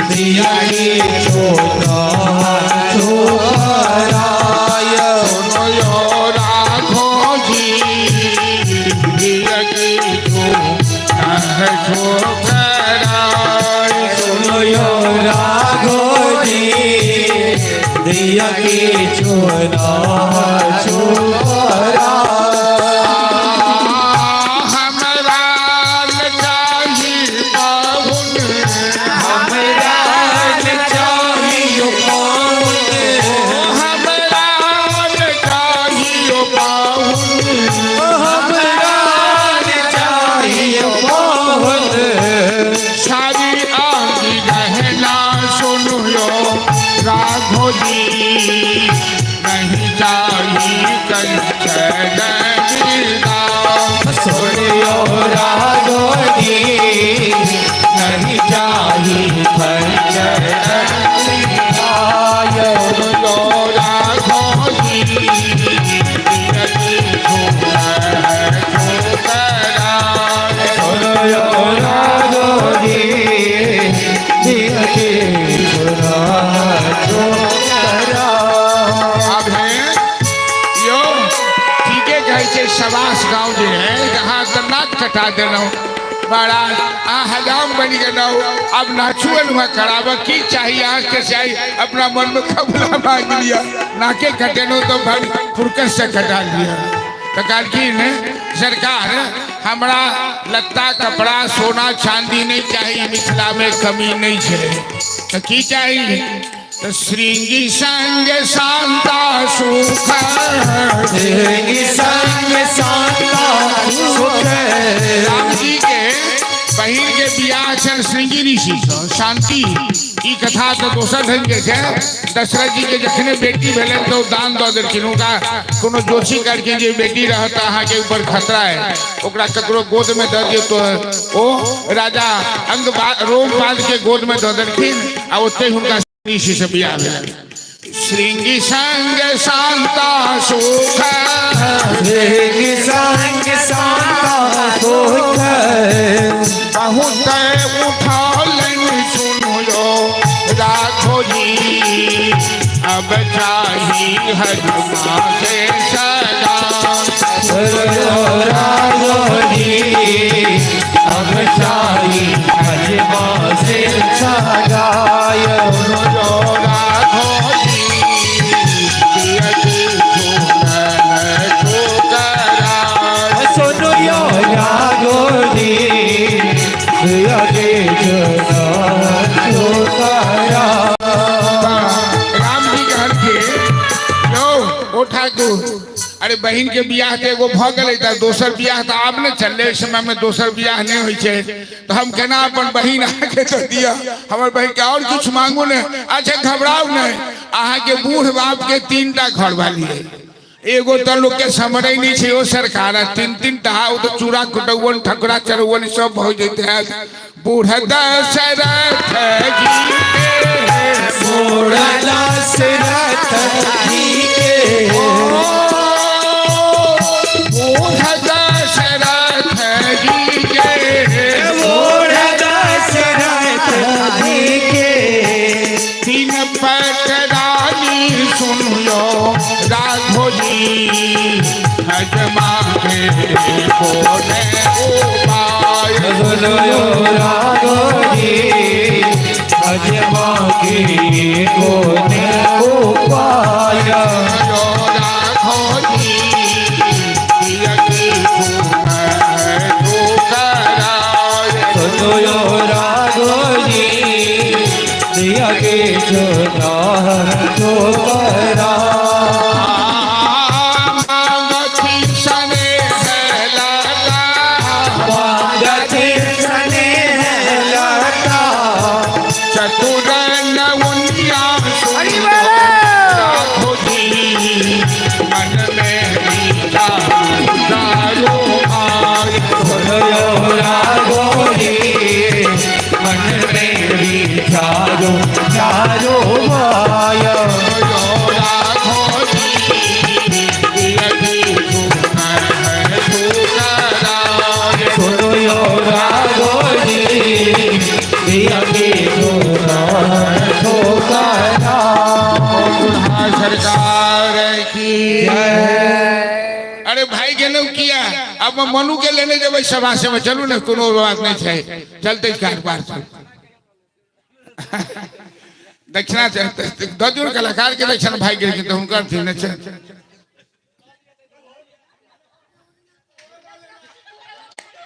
दिया की छोटा छोराय। सुनो यो राघो जी दिय की छूट छूकरा, सुनियो राघो जी दिया की छोटा छोरा। हमरा चाही पाहुन, हमरा चाहियो पाहुन, हमरा चाहियो पाहुन, हमरा चाहियो पाहुन। सारी आगी गहना सुनो राघो जी, नहीं चाही कंचन सुनियो राघो जी नहीं चाही कंचन। सुनो राघो जी। सुनियो राघो जी दिया के छोरा छोरा। अब है यो ठीके कहै छै सवास गाँव जे है जहाँ तऽ नाक कटा देलहुँ बड़ा आ हजाम बनि गेलहुँ, अब नाचू एलहुँ कराबऽ की चाही अहाँके चाही, अपना मन में कबुला मांगि लिअ, नाके कटेलहुँ तऽ भरि फुरकस से कटा लिअ। तऽ कहलखिन सरकार हमरा लत्ता कपड़ा सोना चांदी नहीं चाही, मिथिला में कमी नहीं छै, तऽ की चाही? तऽ श्रृंगी संग शांता सुख, श्रृंगी संग शांता सुख। राम जी के बहिन के बियाह छल श्रृंगी ऋषि सँ शांति। ई कथा तऽ दोसर ढंग के छै। दशरथ जी के जखने बेटी भेलनि तऽ ओ दान दऽ देलखिन हुनका, कोनो जोशी कहलखिन जे बेटी रहत तऽ अहाँके ऊपर खतरा है, ओकरा ककरो गोद में दऽ दियौ, तो ओ राजा अंग रोमपाद के गोद में दऽ देलखिन आ ओतहि हुनका ऋषि से बियाह भेलनि। श्रृंगी संग शांता सुख, श्रृंगी संग शांता सुख। बहुत उठौलनि सुनो राघो जी, अब चाही हजमा से सदा। सुनियो राघो जी अब चाही हजमा से सगाय। सुनो राघो जी दियति सुनल ठुकरा। सुनियो राघो जी दिया के छोरा छोरा। राम जी कहलखिन यौ ओ ठाकुर, अरे बहिन के बियाह तऽ एगो भऽ गेलै, तऽ दोसर बियाह तऽ आब ने चललै, ओहि समय में दोसर बियाह नहि होइ छै, तऽ हम केना अपन बहिन अहाँके दऽ दिअ, हमर बहिन के और किछु मांगू ने। अच्छा घबराउ नहि, अहाँके बूढ़ बाप के 3 टा घरवाली है, एगो तऽ लोक के सम्हरै नहि छै ओ सरकार, 3 3 टा, ओ तऽ चूड़ा कुटौवन ठकुरा चरौवन सब भऽ जैते है। बूढ़ दशरथ जी के, बूढ़ दशरथ जी के, बूढ़ दशरथ जी के, बूढ़ दशरथ जी के। 3 पटरानी सुनियो राघो जी, हजमा के कोने उपाय। सुनियो राघो जी हजमा के कोने उपाय। सुनियो राघो जी दियति ठुकराय। सुनियो राघो जी दिया के छोरा अब मनु के लेने जेबै सभा से चलू ने, कोनो बात नहीं छै, चलते कारोबार चल। दक्षिणा दऽ दियौ कलाकार के, दक्षिणा भागि गेलखिन तऽ हुनकर थी ने छै।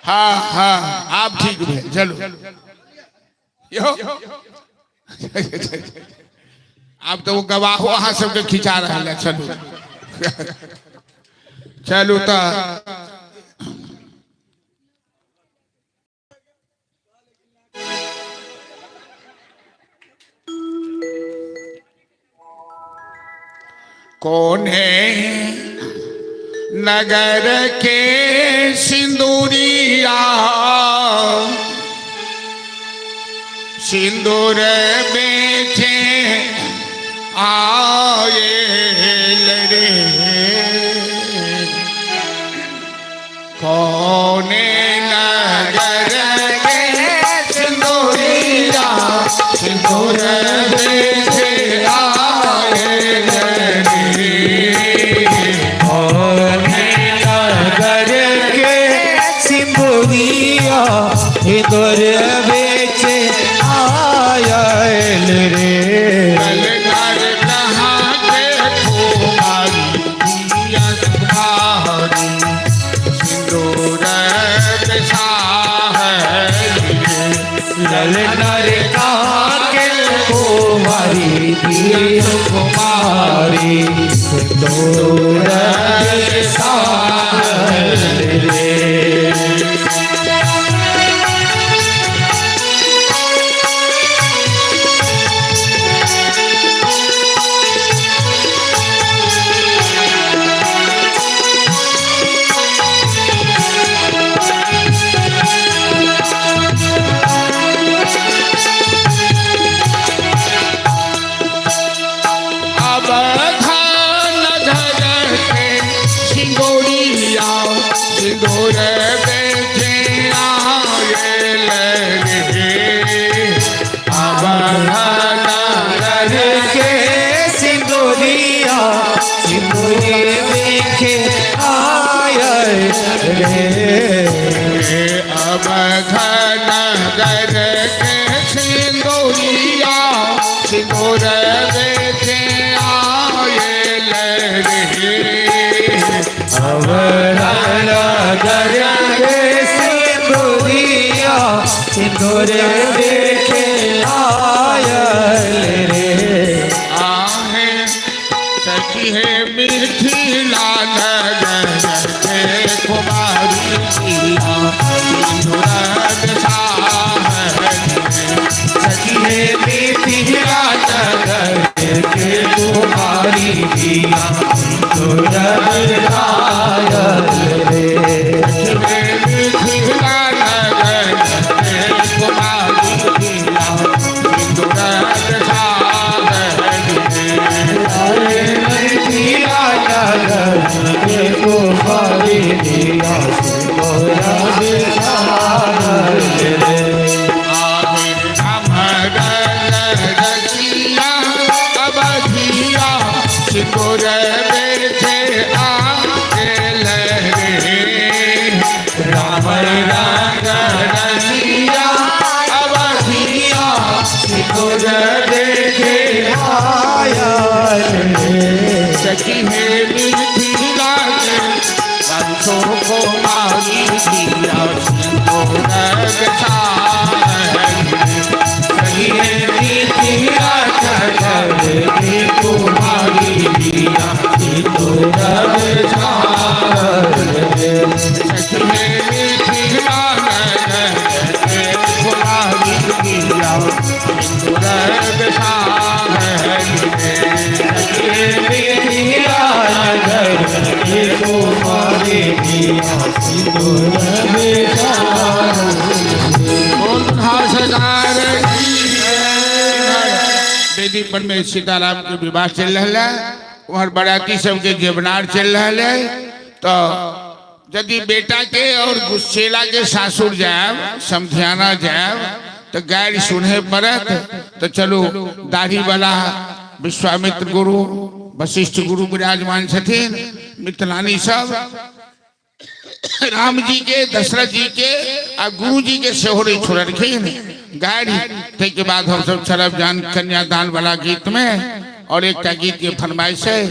हाँ हाँ, आब ठीक भेल। चलू यो, आब तऽ ओ गवाहो अहाँ सबके खिंचा रहल है। चलू चलू। तऽ कोने नगर के सिंदूरिया सिंदूर बेचे आए रे, कोने नगर के सिंदूरिया सिंदूर बेचे आए रे, कोने नगर के सिंदूरिया सिंदूर बेचे आयल रे। नगर कहाँ के कुमारी दिया कुमारी सिंदूर लल नर के कुमारी दिया कुमारी सिंदूर साहल रे। अब नगर के सिंगोरिया सिंदूर बेचे आए रे, अब नगर के सिंदूरिया सिंदूर बेचे आयल रे। अब नगर के सिंदूरिया सिंदूर बेचे आए रे। अब नगर के सिंदूरिया सिंदूर बेचे आयल रे। आहे सखी है मिथिला नगर के कुमारी सिया सिंदूर सखी है मिथिला नगर के कुमारी दिया सिंदूर आयल रे। मिथिला नगर के कुमारी सिया सिंदूर मिथिला नगर के कुमारी दिया सिंदूर आयल रे। सिंदूर बेचे आए रे, राम रंग रसिया अवधिया सिंदूर देखे आयल रे। सखी है मिथिला के बंसों को मारी दिया सिंदूर सखी है मिथिला नगर के कुमारी दिया सिंदूर आयल रे। सखी है मिथिला नगर के कुमारी दिया सिंदूर मिथिला नगर के कुमारी दिया सिंदूर आयल सरकार वेदी पर में सीताराम के विवाह चल रहा है, उम्हर बराती सबके जेवनार चल रहा है। तो यदि बेटा के और गुस्सेला के सासुर जायब, समझाना जायब, तो गारि सुने पड़त। तो चलू दाढ़ी वाला विश्वामित्र गुरु वशिष्ठ गुरु विराजमान छथिन, मिथिलानी सब। राम जी के, दशरथ जी के आ गुरु जी के सेहो नहीं छोड़लखिन गाड़ी। ताहिके बाद हम सब चलब जान कन्यादान वाला गीत में। और एक गीत के फरमाइश है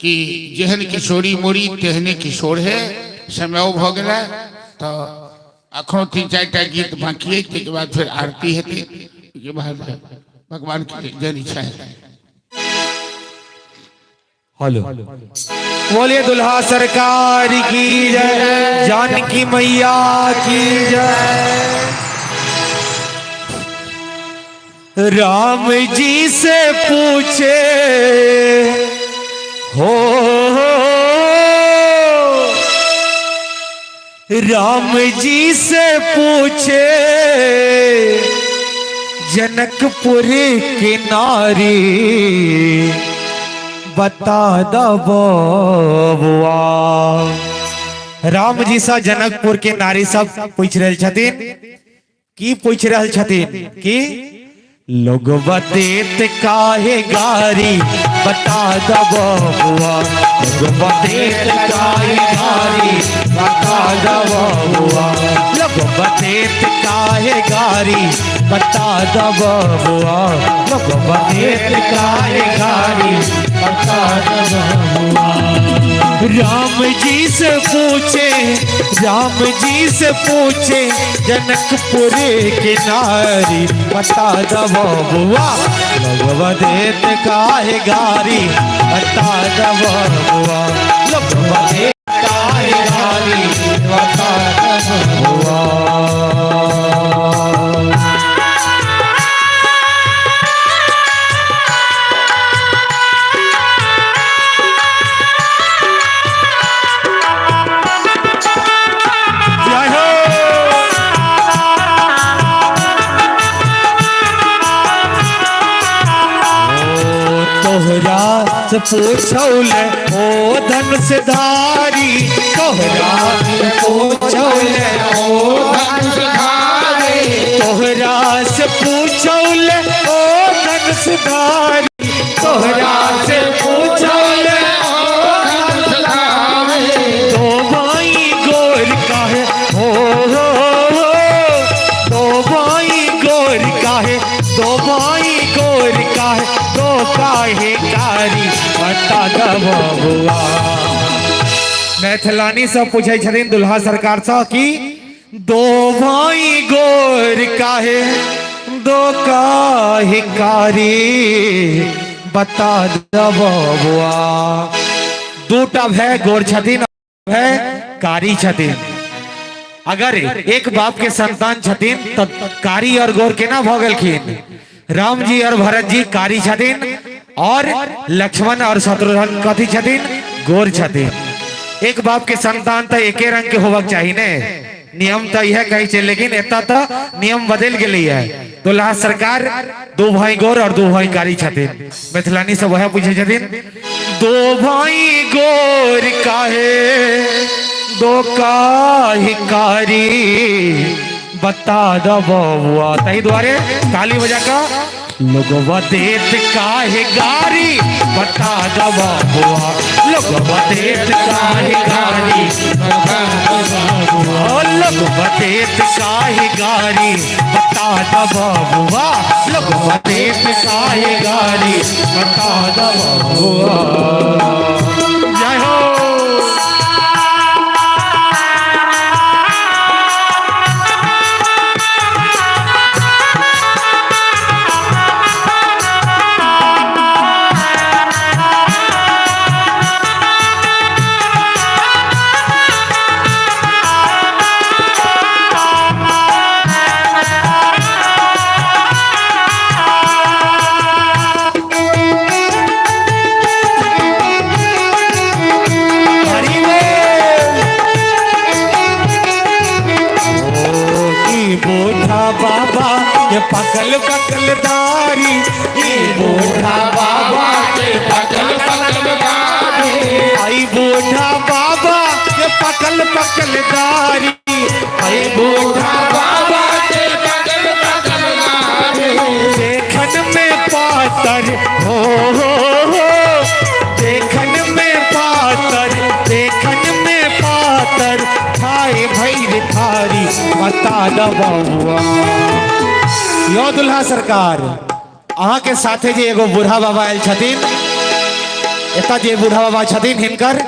कि जेहन किशोरी मोरी तेहने किशोर है। समय भ गेलै तो अखनो 3-4 टा गीत बाकी है, ताहिके बाद फिर आरती हेतै, ताहिके बाद भगवान के जन इच्छा है। हेलो, बोलिए दुल्हा सरकार की जय, जानकी मैया की जय। राम जी से पूछे हो, राम जी से पूछे जनकपुर की नारी, बता दबुआ। राम जी सा जनकपुर के नारी सब पूछ रहल छथिन, की पूछ रहल छथिन कि लोग बतेत काहे गारी, बता दबुआ। लोग बतेत काहे गारी, बता दबुआ। लोग बतेत काहे गारी, बता दबुआ। लोग बतेत काहे गारी, बता दबुआ। राम जी से पूछे, राम जी से पूछे जनकपुर के नारी, बता दबुआ। लोग बतेत काहे गारी, बता दबुआ। लोग बतेत काहे गारी, बता दबुआ। जय हो। ओ तोहरा से पूछौल ओ धनुष धारी, तोहरा से पूछौल ओ धनुष धारी, तोहरा से पूछौल ओ धनुष धारी, तोहरा से पूछौल ओ धनुष धारी। दो भाई गोर काहे हो, हो, हो, दो भाई गोर काहे, दो भाई गोर काहे, दो काहे कारी, बता दबुआ। मैथिलानी सब पूछै छथिन दुल्हा सरकार सँ कि दो भाई गोर काहे, दो काहे कारी, बता दबुआ। दूटा भाई गोर छथिन, भाई कारी छथिन। अगर एक बाप के संतान छथिन तो कारी और गोर केना भऽ गेलखिन? राम जी और भरत जी कारी छथिन और लक्ष्मण और शत्रुघ्न कथी छथिन? गोर छथिन। एक बाप के संतान तो एके रंग के होबक चाही ने, नियम तो यह कहै छै, लेकिन एतऽ तो नियम बदलि गेलै है। दुल्हा सरकार दू भाई गोर और दू भाई कारी छथिन। मिथिलानी सब वह पूछै छथिन, दो भाई गोर काहे, दो काहे कारी, बता दबुआ। ताहि दुआरे ताली बजा कऽ लोग बतेत काहे गारी, बता दबुआ। लोग बतेत काहे गारी, ओ लोग बतेत काहे गारी, बता दबुआ। लोग बतेत काहे गारी, बता दबुआ। जय हो। हरि बोल। ओ ई बूढ़ा बाबा के पकल पकल दारी, ई बूढ़ा बाबा के पकल पकल दारी, आई बूढ़ा बाबा के पकल पकल दारी, आई बूढ़ा बाबा के पकल पकल दारी। देखन में पातर हो, हो, हो, देखन में पातर, देखन में पातर। बता द बबुआ। यो दुल्हा सरकार, अहाँ के साथे जे एगो बूढ़ा बाबा आयल छथिन, एतऽ जे बूढ़ा बाबा छथिन हिनकर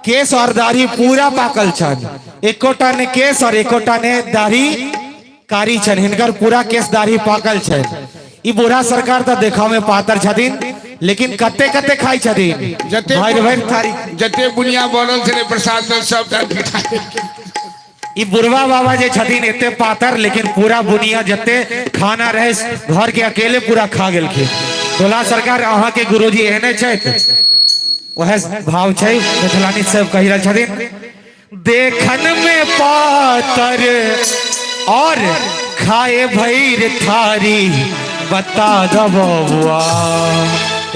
केश और दाढ़ी पूरा पाकल छन, एकोटा ने केश और एकोटा ने दाढ़ी कारी छन, हिनकर पूरा केश दाढ़ी पाकल छन। ई बूढ़ा सरकार तऽ देखा में पातर छथिन, लेकिन कते कते खाई छथिन, जते भरि भरि थारी। जते बुनिया बनल छलै प्रसाद सब सबटा भेटाइ। ई बुढ़वा बाबा जे छथिन एते पातर, लेकिन पूरा बुनिया जते खाना रहे घर के अकेले पूरा खा गेलखिन। दुल्हा सरकार अहाँ के गुरुजी एहने छथि, वएह भाव छै मिथिलानी सब कहि रहल छथिन। देखन में पातर और खाए भैर थारी बता दो बबुआ।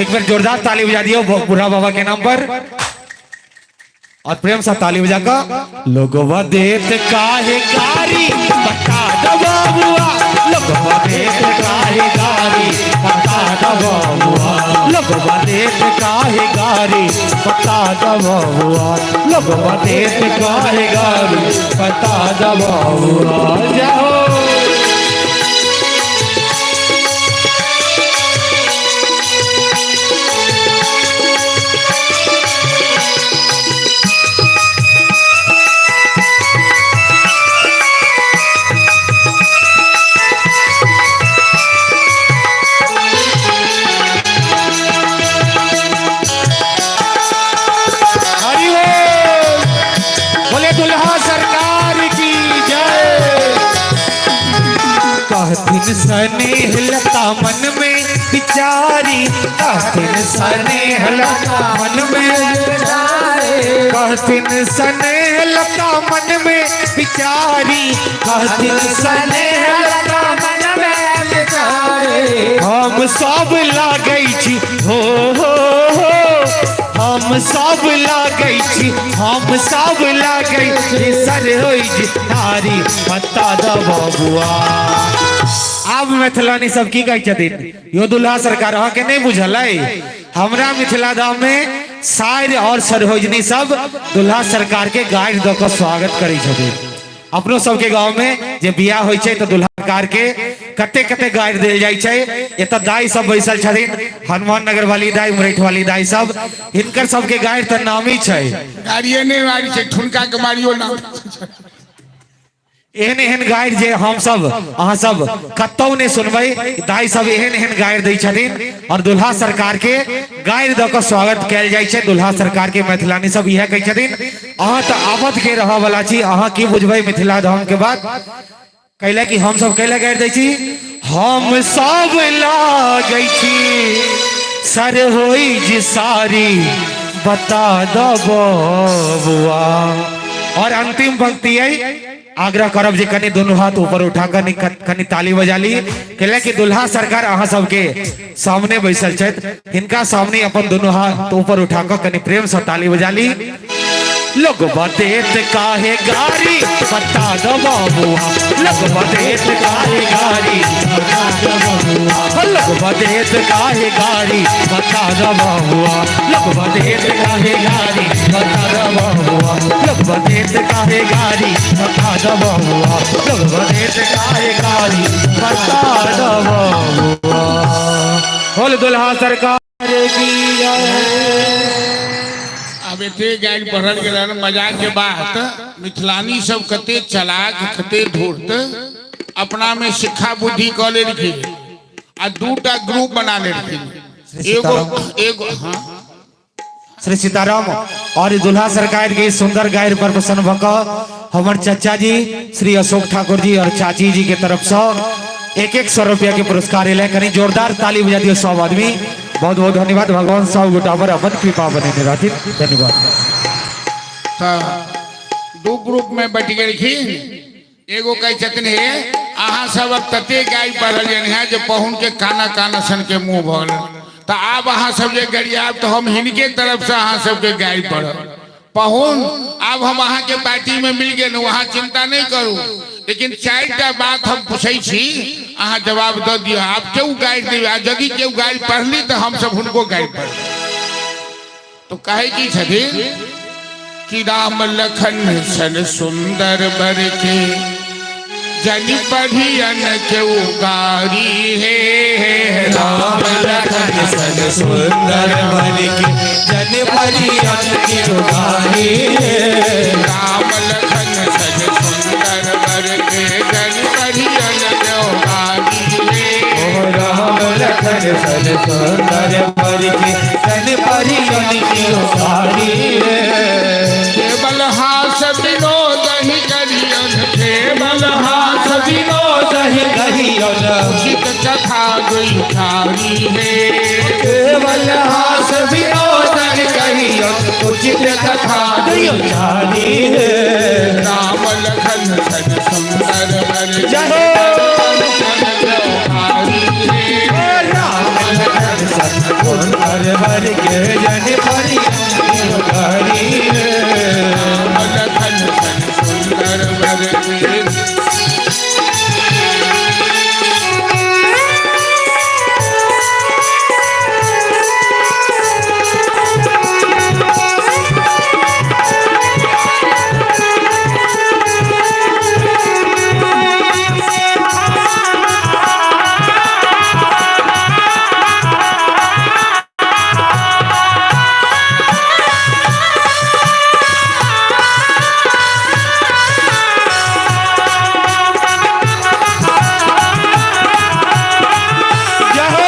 एक बार जोरदार ताली बजा दियो बूढ़ा बाबा के नाम पर और प्रेम से ताली बजा का लोगवा देत काहे गारी बता दो बबुआ, लोगवा देत काहे गारी बता दो बबुआ, लोगवा देत काहे गारी बता दो बबुआ, लोगवा देत काहे गारी बता दो बबुआ। जाओ हरि बोल, बोले दुल्हा सरकार की जय। कहथिन स्नेह लता मन में विचारी, कहथिन स्नेह लता मन में कहथिन स्नेह लता मन में विचारी, कहथिन स्नेह लता मन में विचारी। हम सब लागै छी हो हो हो, हम सब लागै छी, हम सब लागै छी सर होइ छी नारी बता द बबुआ। आब मिथिलानी सब की कहै छथिन यो दुल्हा सरकार अहाँ के नहीं बुझल है, हमरा मिथिला धाम में सायर और सरहोजनी सब दुल्हा सरकार के गारि दऽ कऽ स्वागत करै छथिन। अपनो सबके गांव में जे बियाह होइ छै तऽ दुल्हा सरकार के कते कते गारि देल जाइ छै। एतऽ दाई सब बैसल छथिन, हनुमान नगर वाली दाई, मुरैठ वाली दाई सब, हिनकर सबके गारि तऽ नामी छै। गाड़िए नहि मारी छै, ठुनका के मारियो ना। एहन एहन गारि जे हम सब अहाँ सब कतौ नहि सुनबै, दाई सब एहन एहन गारि दै छथिन और दुल्हा सरकार के गारि दऽ कऽ स्वागत कयल जाइ छै। दुल्हा सरकार के मैथिलानी सब इएह कहै छथिन, अहाँ तऽ आबत के रहऽ वाला छी, अहाँ की बुझबै मिथिला धाम के बात, कैला कि हम सब कैला गारि दै छी, हम सब लागै छी सर होई जी सारी बता दो बबुआ। और अंतिम पंक्ति है, आग्रह करब जे कनि दुनू हाथ ऊपर उठा कनि कनि ताली बजा ली, कैला कि दुल्हा सरकार अहाँ सबके सामने बैसल छथि, हिनका सामने अपन दुनू हाथ ऊपर उठा कऽ कनि प्रेम से ताली बजा ली। लोग बदेत काहे गारी बता दो बबुआ, लोग बदेत काहे गारी बता दो बबुआ, लोग बदेत काहे गारी बता दो बबुआ, लोग बदेत काहे गारी बता दो बबुआ, लोग बदेत काहे गारी बता दो बबुआ, लोग बदेत काहे गारी बता दो बबुआ। बोल दुल्हा सरकार की जय। आब एते गारि पढ़ल गेल हन, मजाक के बात, मिथिलानी सब कते चलाक कते धूर्त, अपना में शिक्षा बुद्धि कऽ लेलखिन आ दूटा ग्रुप बना लेलखिन। एगो एगो हाँ श्री सीताराम और दुल्हा सरकार के सुंदर गायर पर प्रसन्न भऽ कऽ हमर चचा जी श्री अशोक ठाकुर जी और चाची जी के तरफ से 1-1 सौ रुपया के पुरस्कार एलै। कनी जोरदार ताली बजा दियौ सब आदमी। बहुत बहुत धन्यवाद, भगवान सब गोटा पर अपन कृपा बनेने रहथिन। धन्यवाद। तऽ दू ग्रुप में बटि गेलखिन। एगो कहै छथिन, हे अहाँ सब अब तते गाय पढ़ल है जे पहुन के काना काना सन के मुंह भऽ गेल, तऽ आब अहाँ सब जे गरियाब तऽ हम हिनके तरफ से अहाँ सबके गाय पढ़ब। पहुन आब हम अहाँ के पार्टी में मिल गेलहुँ, अहाँ चिंता नहीं करू, लेकिन 4टा बात हम पूछै छी, अहाँ जवाब दऽ दियौ। आब केओ गारि दियौ, आ यदि केओ गारि पढ़ली तऽ हम सब हुनको गारि पढ़ब। तो कहै की छथिन कि राम लखन सन सुंदर बर के जन पढ़ियन के उगारी हे। राम लखन सन सुंदर बन के जन परियन की उगारी हे। राम लखन सन सुंदर बर के जन पढ़ियन के उगारी हे। ओ राम लखन सन सुंदर बर के जन परियन की उगारी हे। केवल हास विनोद ही करियन, केवल हास विनोद ही कहियन उचित कथा दुखारी हे। केवल हास विनोद ही कहियन उचित कथा दुखारी हे। राम लखन सन सुंदर बर के जय हो। उगारी हे। राम लखन सन सुंदर बर के जन परियन की उगारी हे। राम लखन सन सुंदर बर के। जय हो।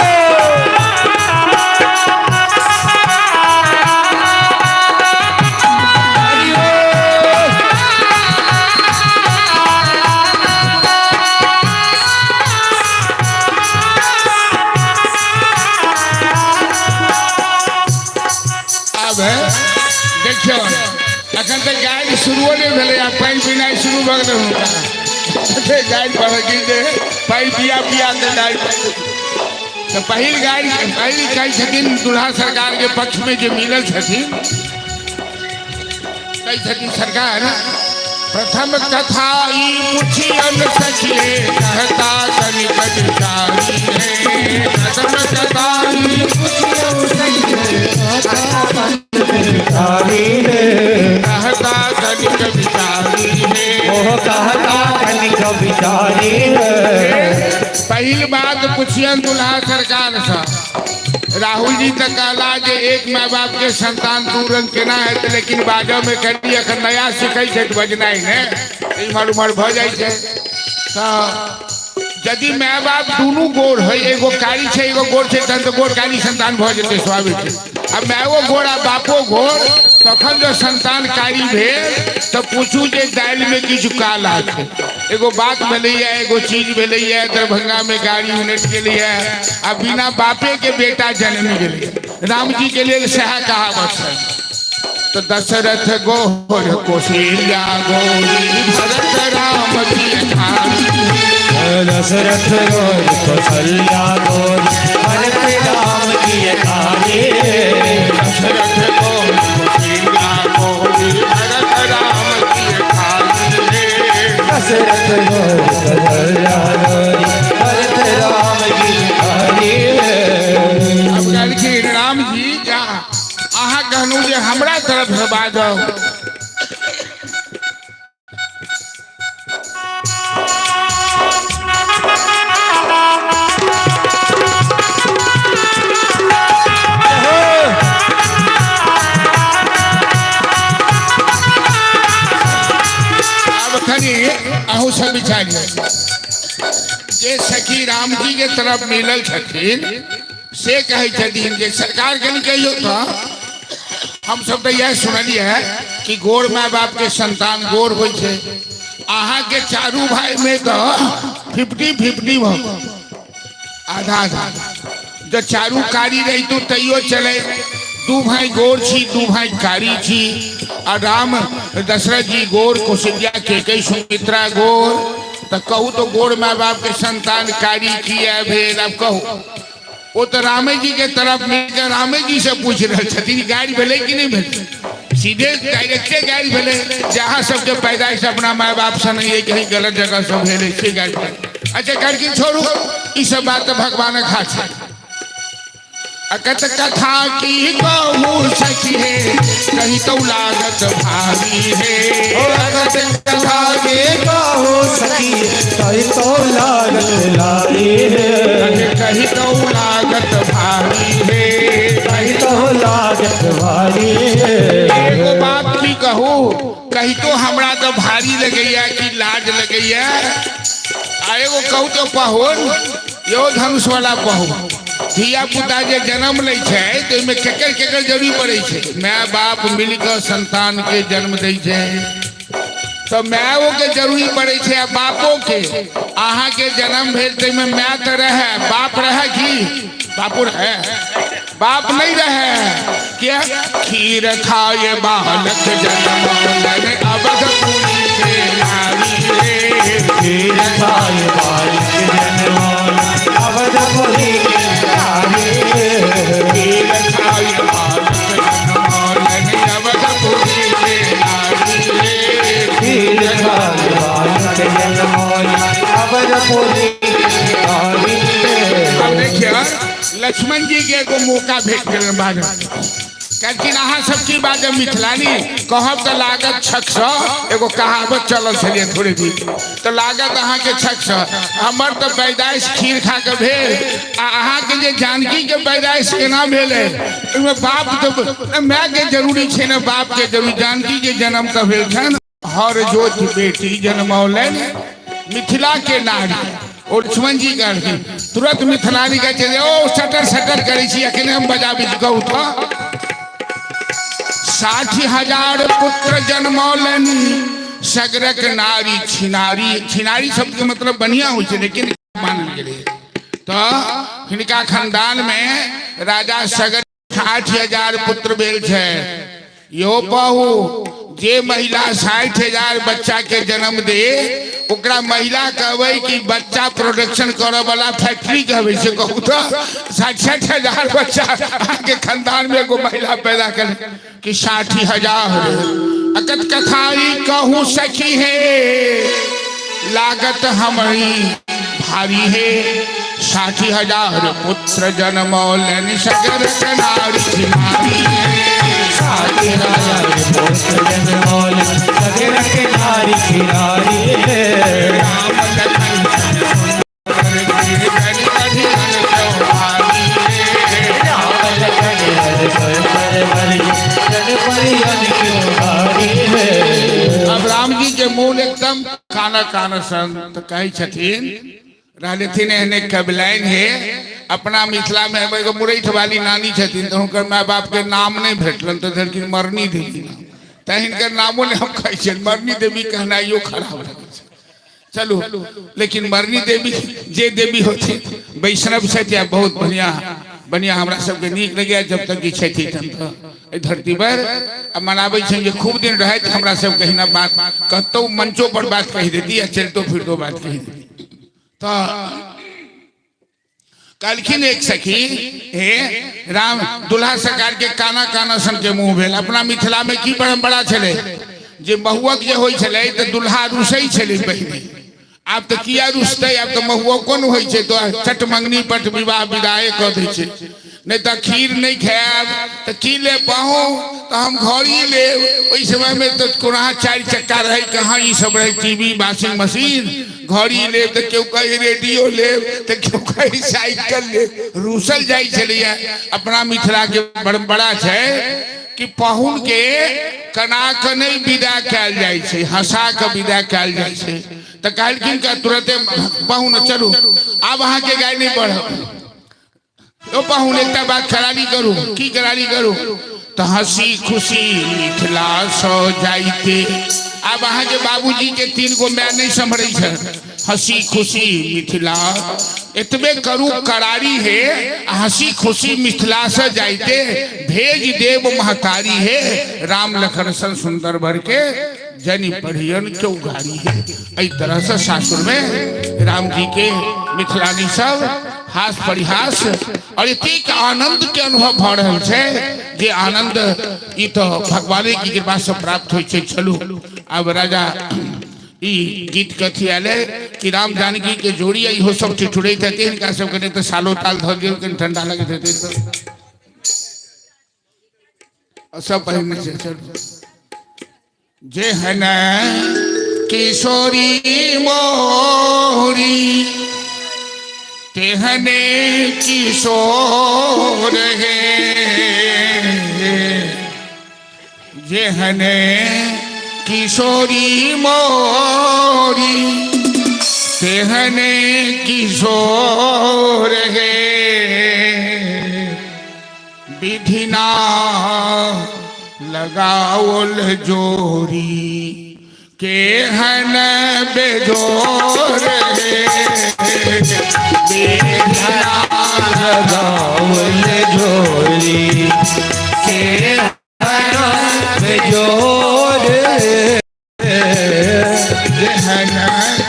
आब देखियौ, अखन तक गारि शुरुओ नहि भेलै आ पानि पीनाइ शुरू भऽ गेलै हुनका। गारि पढ़लखिन जे पानि पिया पिया के गारि। तऽ पहिल गारि पहिल कहै छथिन दुल्हा सरकार के पक्ष में जे मिलल छथिन, कहै छथिन सरकार प्रथम कथा ई पुछियन सखिए कहता कनिक विचारी है। प्रथम कथा ई विचारी हे। कहता कनिक विचारी है। ओह कहता कनिक विचारी हे। पहिल बात पुछियन दुल्हा सरकार से। राहुल जी तऽ कहला जे एक माय बाप के संतान दू रंग केना हेतै, लेकिन बाजऽ में कनि अखन नया सिखै छै तऽ बजनाइ ने इम्हर उम्हर भऽ जाइ छै। तऽ यदि माय बाप दुनू गोर है, एगो कारी छै एगो गोर छै, तहन तऽ गोर कारी संतान भऽ जेतै स्वाभाविक छै। आ मायो गोर आ बापो गोर, तखन जँ संतान कारी भेल तऽ पूछू जे दालि में किछु काला छै। एगो बात भेलैया, एगो चीज भेलैया, दरभंगा में गाड़ी उनटि गेलैया आ बिना बापे के बेटा जन्म गेलै। राम जी के लेल सएह कहावत छै। तो दशरथ गोर कौशल्या गोरी भरत राम की कहानी। दशरथ गोर कौशल्या गोर भरत राम की कहानी। दशरथ गोर कौशल्या गोरी भरत राम की कहानी। दशरथ गोर कौशल्या गोरी भरत राम की कहानी। अब कहलखिन राम जी जा अहाँ कहलहुँ जे हमरा तरफ से बाजब। आब कनि अहूँ सब विचारियौ जे सखी राम जी के तरफ मिलल छथिन से कहै छथिन जे सरकार कनि कहियौ तऽ हम सब तऽ इएह सुनलियै है कि गोर माय बाप के संतान गोर होइ छै। अहाँ के चारू भाई में तऽ 50-50 भऽ गेल, आधा आधा। जब चारू कारी रहितु तैयो चले, दू भाई गोर छी दू भाई कारी छी। आ राम दशरथ जी गोर, कौशल्या कैकेयी सुमित्रा गोर, तऽ कहू तो गोर माय बाप के संतान कारी किया भेल? आब कहू, ओ तऽ रामे जी के तरफ मिलके रामे जी से पूछि रहल छथिन गारि भेलै कि नहि भेलै। सीधे डायरेक्टे गारि भेलै जहाँ सबके पैदाइश अपना माय बाप से नहीं है, कहीं गलत जगह से भेलै से गारि भेलै। अच्छा कहलखिन छोड़ू ई सब बात तऽ भगवानक हाथ छै। अकत कथा की कहू सखी हे कहीं तो लागत भारी है। अकथ कथा के कहो सखी कहीं लगैया कि लाज लगैया। आ एगो कहू तो पहुन, यो धनुष वाला पहुन, धिया पुता जे जन्म लै छै तऽ ओहिमे केकर केकर जरूरी पड़ै छै? माय बाप मिल कऽ संतान के जन्म दै छै, तऽ मायो के जरूरी पड़ै छै आ बापो के। अहाँके जन्म भेल ताहिमे माय तऽ रहै, बाप रहै की? बापो रहै? बाप नहीं रहे क्या? खीर खाए बालक जन्म अवधपुरी के नारी रे। खीर खाए बालक जन्म अवधपुरी के नारी रे। खीर खाए बालक जन्म अवधपुरी के नारी रे। खीर खाए बालक जन्म अवधपुरी के नारी रे। अब देखिए, लक्ष्मण जी के एगो मौका भेट गेल बाजब, कहलखिन अहाँ सब की बाजब मिथिलानी? कहब तऽ लागत छक सँ, एगो कहावत चलल छलियै थोड़े दिन, तऽ लागत अहाँके छक सँ। हमर तऽ पैदाइश खीर खा के भेल, आ अहाँके जे जानकी के पैदाइश केना भेलै? ओहिमे बाप तऽ मायके जरूरी छै ने बापके जरूरी? जानकी के जन्म तऽ भेल छनि। हर जोत बेटी जन्मौलनि मिथिला के नारी। और लक्ष्मण जी कहलखिन, तुरंत मिथिलानी कहै छै, ओ सटर सटर करै छी, अखने हम बजाबी। कहू तऽ, 60,000 पुत्र जन्मौलनि सगरक नारी छिनारी। छिनारी शब्द के मतलब बढ़िया होइ छै, लेकिन मानल गेलै तऽ हिनका खानदान में राजा सगर 60,000 पुत्र भेल छै। यो बहु, जे महिला 60,000 बच्चा के जन्म दे, ओकरा महिला कहबै कि बच्चा प्रोडक्शन करऽ वाला फैक्ट्री कहबै से? कहू तऽ, 60,000 बच्चा अहाँके खानदान में एगो महिला पैदा करे कि 60,000। अकत कथाई कहूँ सखी है, लागत हमारी भारी है। 60,000 पुत्र जन्मौलनि सगर नारी छिनारी है। 60,000 पुत्र जन्मौल सगर के नारी खिलारी रे। राम लखन सुंदर राम लखन हर पर पर जन परियन क्यों भारी रे। अब राम जी के मूल एकदम काना काना संत कहै छथिन रहलथिन, एहने कबलाइन हे। अपना मिथिला में एगो मुरैठ वाली नानी छथिन, तऽ हुनकर माय बाप के नाम नहि भेटलनि तऽ देलखिन मरनी देवी नाम, तऽ हिनकर नामो नहि हम कहै छियनि। मरनी देवी कहनाइयो खराब लगै छै। चलू, लेकिन मरनी देवी जे देवी होथिन, वैष्णव छथि आ बहुत बढ़िया बढ़िया, हमरा सबके नीक लगैया। जब तक ई छथि तब तऽ एहि धरती पर आ मनाबै छनि जे खूब दिन रहैत। हमरा सबके हिना बात कतहु मंचो पर बात कहि देती आ चलितो फिरतो बात कहि देती। तऽ कहलखिन एक सखी, हे राम, दुल्हा सरकार के काना काना सन के मुंह भेल। अपना मिथिला में की परंपरा छलै जे महुअक जे होइ छलै तऽ दुल्हा रुसै छलै पहिने। आब तऽ किया रुसतै? आब तऽ महुअको ने होइ छै, तऽ चट मंगनी पट विवाह विदाए कऽ दै छै। नहि तऽ खीर नहि खायब तऽ की लेब पाहु? तऽ हम घड़ी लेब। ओहि समयमे तऽ कोना चारि चक्का रहै, कहाँ ई सब रहै, टीवी, वाशिंग मशीन? घड़ी लेब तऽ केओ कहै रेडियो लेब, तऽ केओ कहै साइकिल लेब। रूसल जाइ छलैया। अपना मिथिलाके परम्परा छै कि पाहुन के कना कऽ नहि विदा कयल जाइ छै, हंसा कऽ विदा कयल जाइ छै। तऽ कहलखिन कि तुरते, पाहुन चलू, आब अहाँके गाय नहि बढ़ब। ओ पाहुन, एकटा बात करारी करू। की करारी करू? तऽ हंसी खुशी मिथिला सौ जाइते। आब अहाँके बाबूजी के तीन गो माय नहि सम्हरै छै। हंसी खुशी मिथिला, एतबे करू करारी हे, हंसी खुशी मिथिला से जाइते भेज देव महतारी हे। राम लखन सन सुंदर भर के जनि पढ़ियन क्यों गारी हे। एहि तरह से सासुर में राम जी के मिथिलानी सब हास परिहास और एतेक आनंद के अनुभव भऽ रहल छै जे आनंद ई तऽ भगवाने की कृपा से प्राप्त होइ छै। चलू, आब राजा ई गीत कथी आयल है कि राम जानकी के जोड़ी, इहो सब ठिठुरैत हेतै हिनका सबके, नहि तऽ सालो ताल धऽ दियौ, कनि ठंडा लगैत हेतै तऽ सब पहिने छै। चलू, जेहन किशोरी मोरी तेहने किशोर हे, जेहने किशोरी मोरी तेहने किशोर हे विधिना लगाओल जोरी केहन बेजोर हे विधिना लगावल जोरी के जोर। जेहन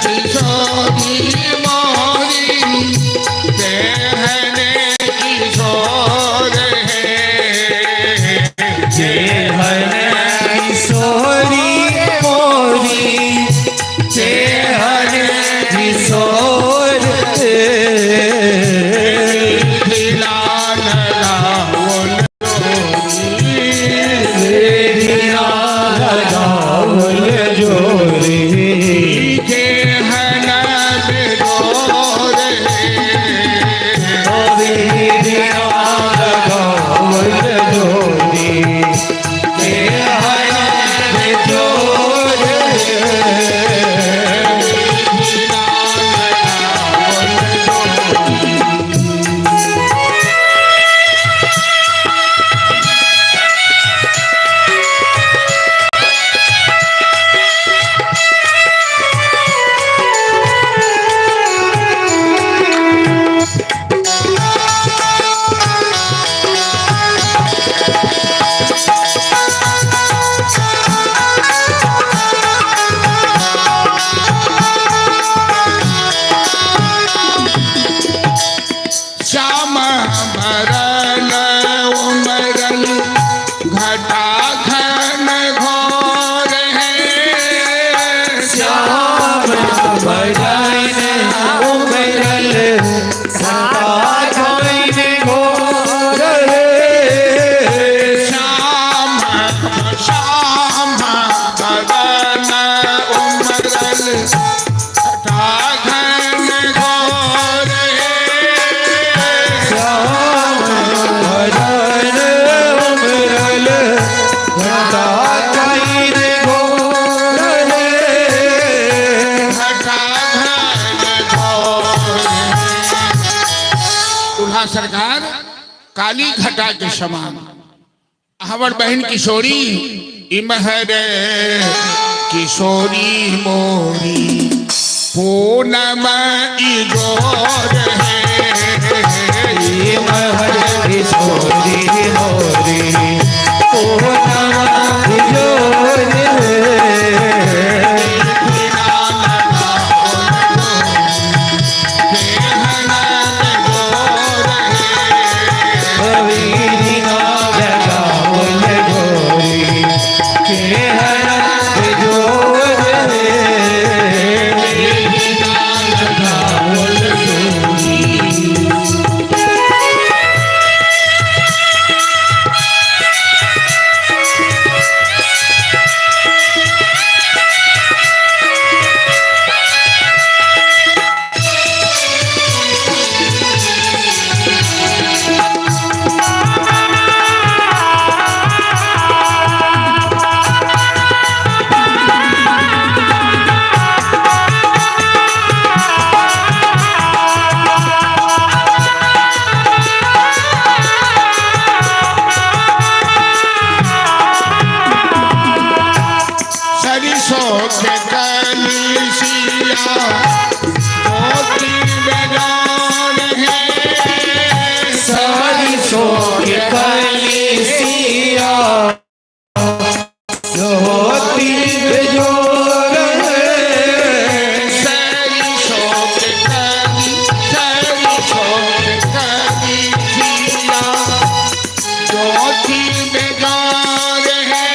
किशोरी मोरी तेहन किशोर हे जेहन किशोरी मोरी जेहन किशोर। विधिना लगाओल लगावल जोरी केहन बेजोर हे लगावल जोरी जेहन जोर। श्याम भरल उमरल घटा घन घोर है। श्याम भजन उमरल घटा घन घोर। श्याम श्याम भरल उमरल घटा घन घोर है। श्याम भजन उमरल घटा घन घोर। घटा घन घोर। दुल्हा सरकार काली घटा के समान, हमर बहन किशोरी इमहर किशोरी मोरी पूनम इजोर है। महर किशोरी मोरी पूनम जोर। लगावल जोरी केहन जोर। लगावल जोरी। सरिसों के कलसिया मोती बेजान है। सरसों के कलिसिया ज्योति जोर। सरिसों के कली सरिसों के कलसिया ज्योति बेजान है।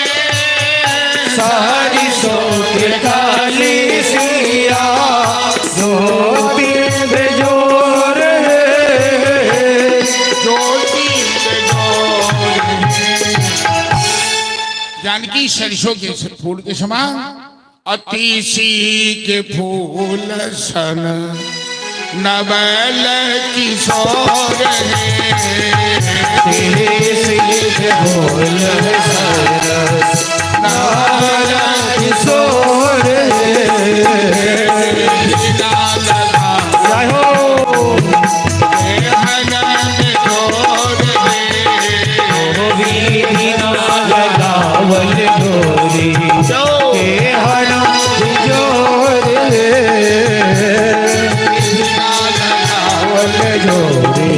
सरसों के कलिसिया ज्योति जोर। ज्योति बेजान है। जानकी सरसों के फूल के समान, अतिशी के फूल सन नवल किशोर है। बोल सरस। किशोर जय हो। विधि ना लगावल डोरी के हरण जोर लगावल जोरी।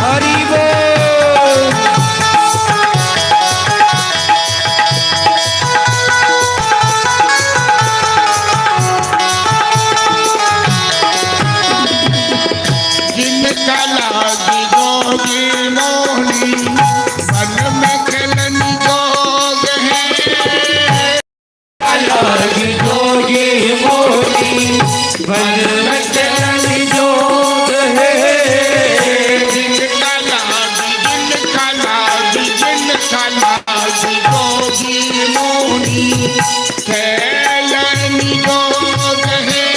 हरि बोल। जिनका लागी जोगी मोहनी मन में खेलन जोग है। लागी जोगी मोरी बन में चलन जोग है। जिनका लागी जिनका लागी जिनका लागी जोगी मोहनी खेलन जोग है।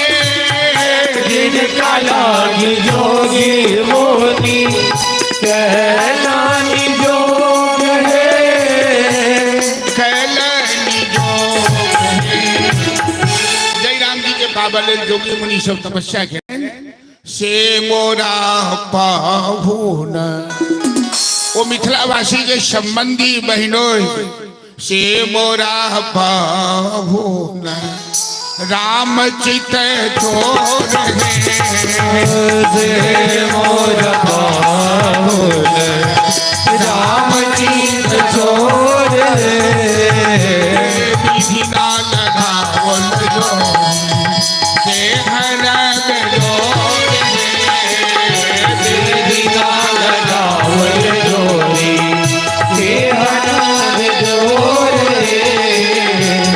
जिनका लागी जोगी मोनी कहलानी जोग है। खेलन जोग है। जय राम जी के बाबा लेल जोगी मुनि सब तपस्या के से मोरा पाहुन। ओ मिथिलावासी के संबंधी बहनों से मोरा पाहुन राम चित चोर है। से मोर पाहुन राम चित चोर है। विधि ना लगावल जो से हरम जोर है। विधि ना लगावल जोरी के हरण जोर है।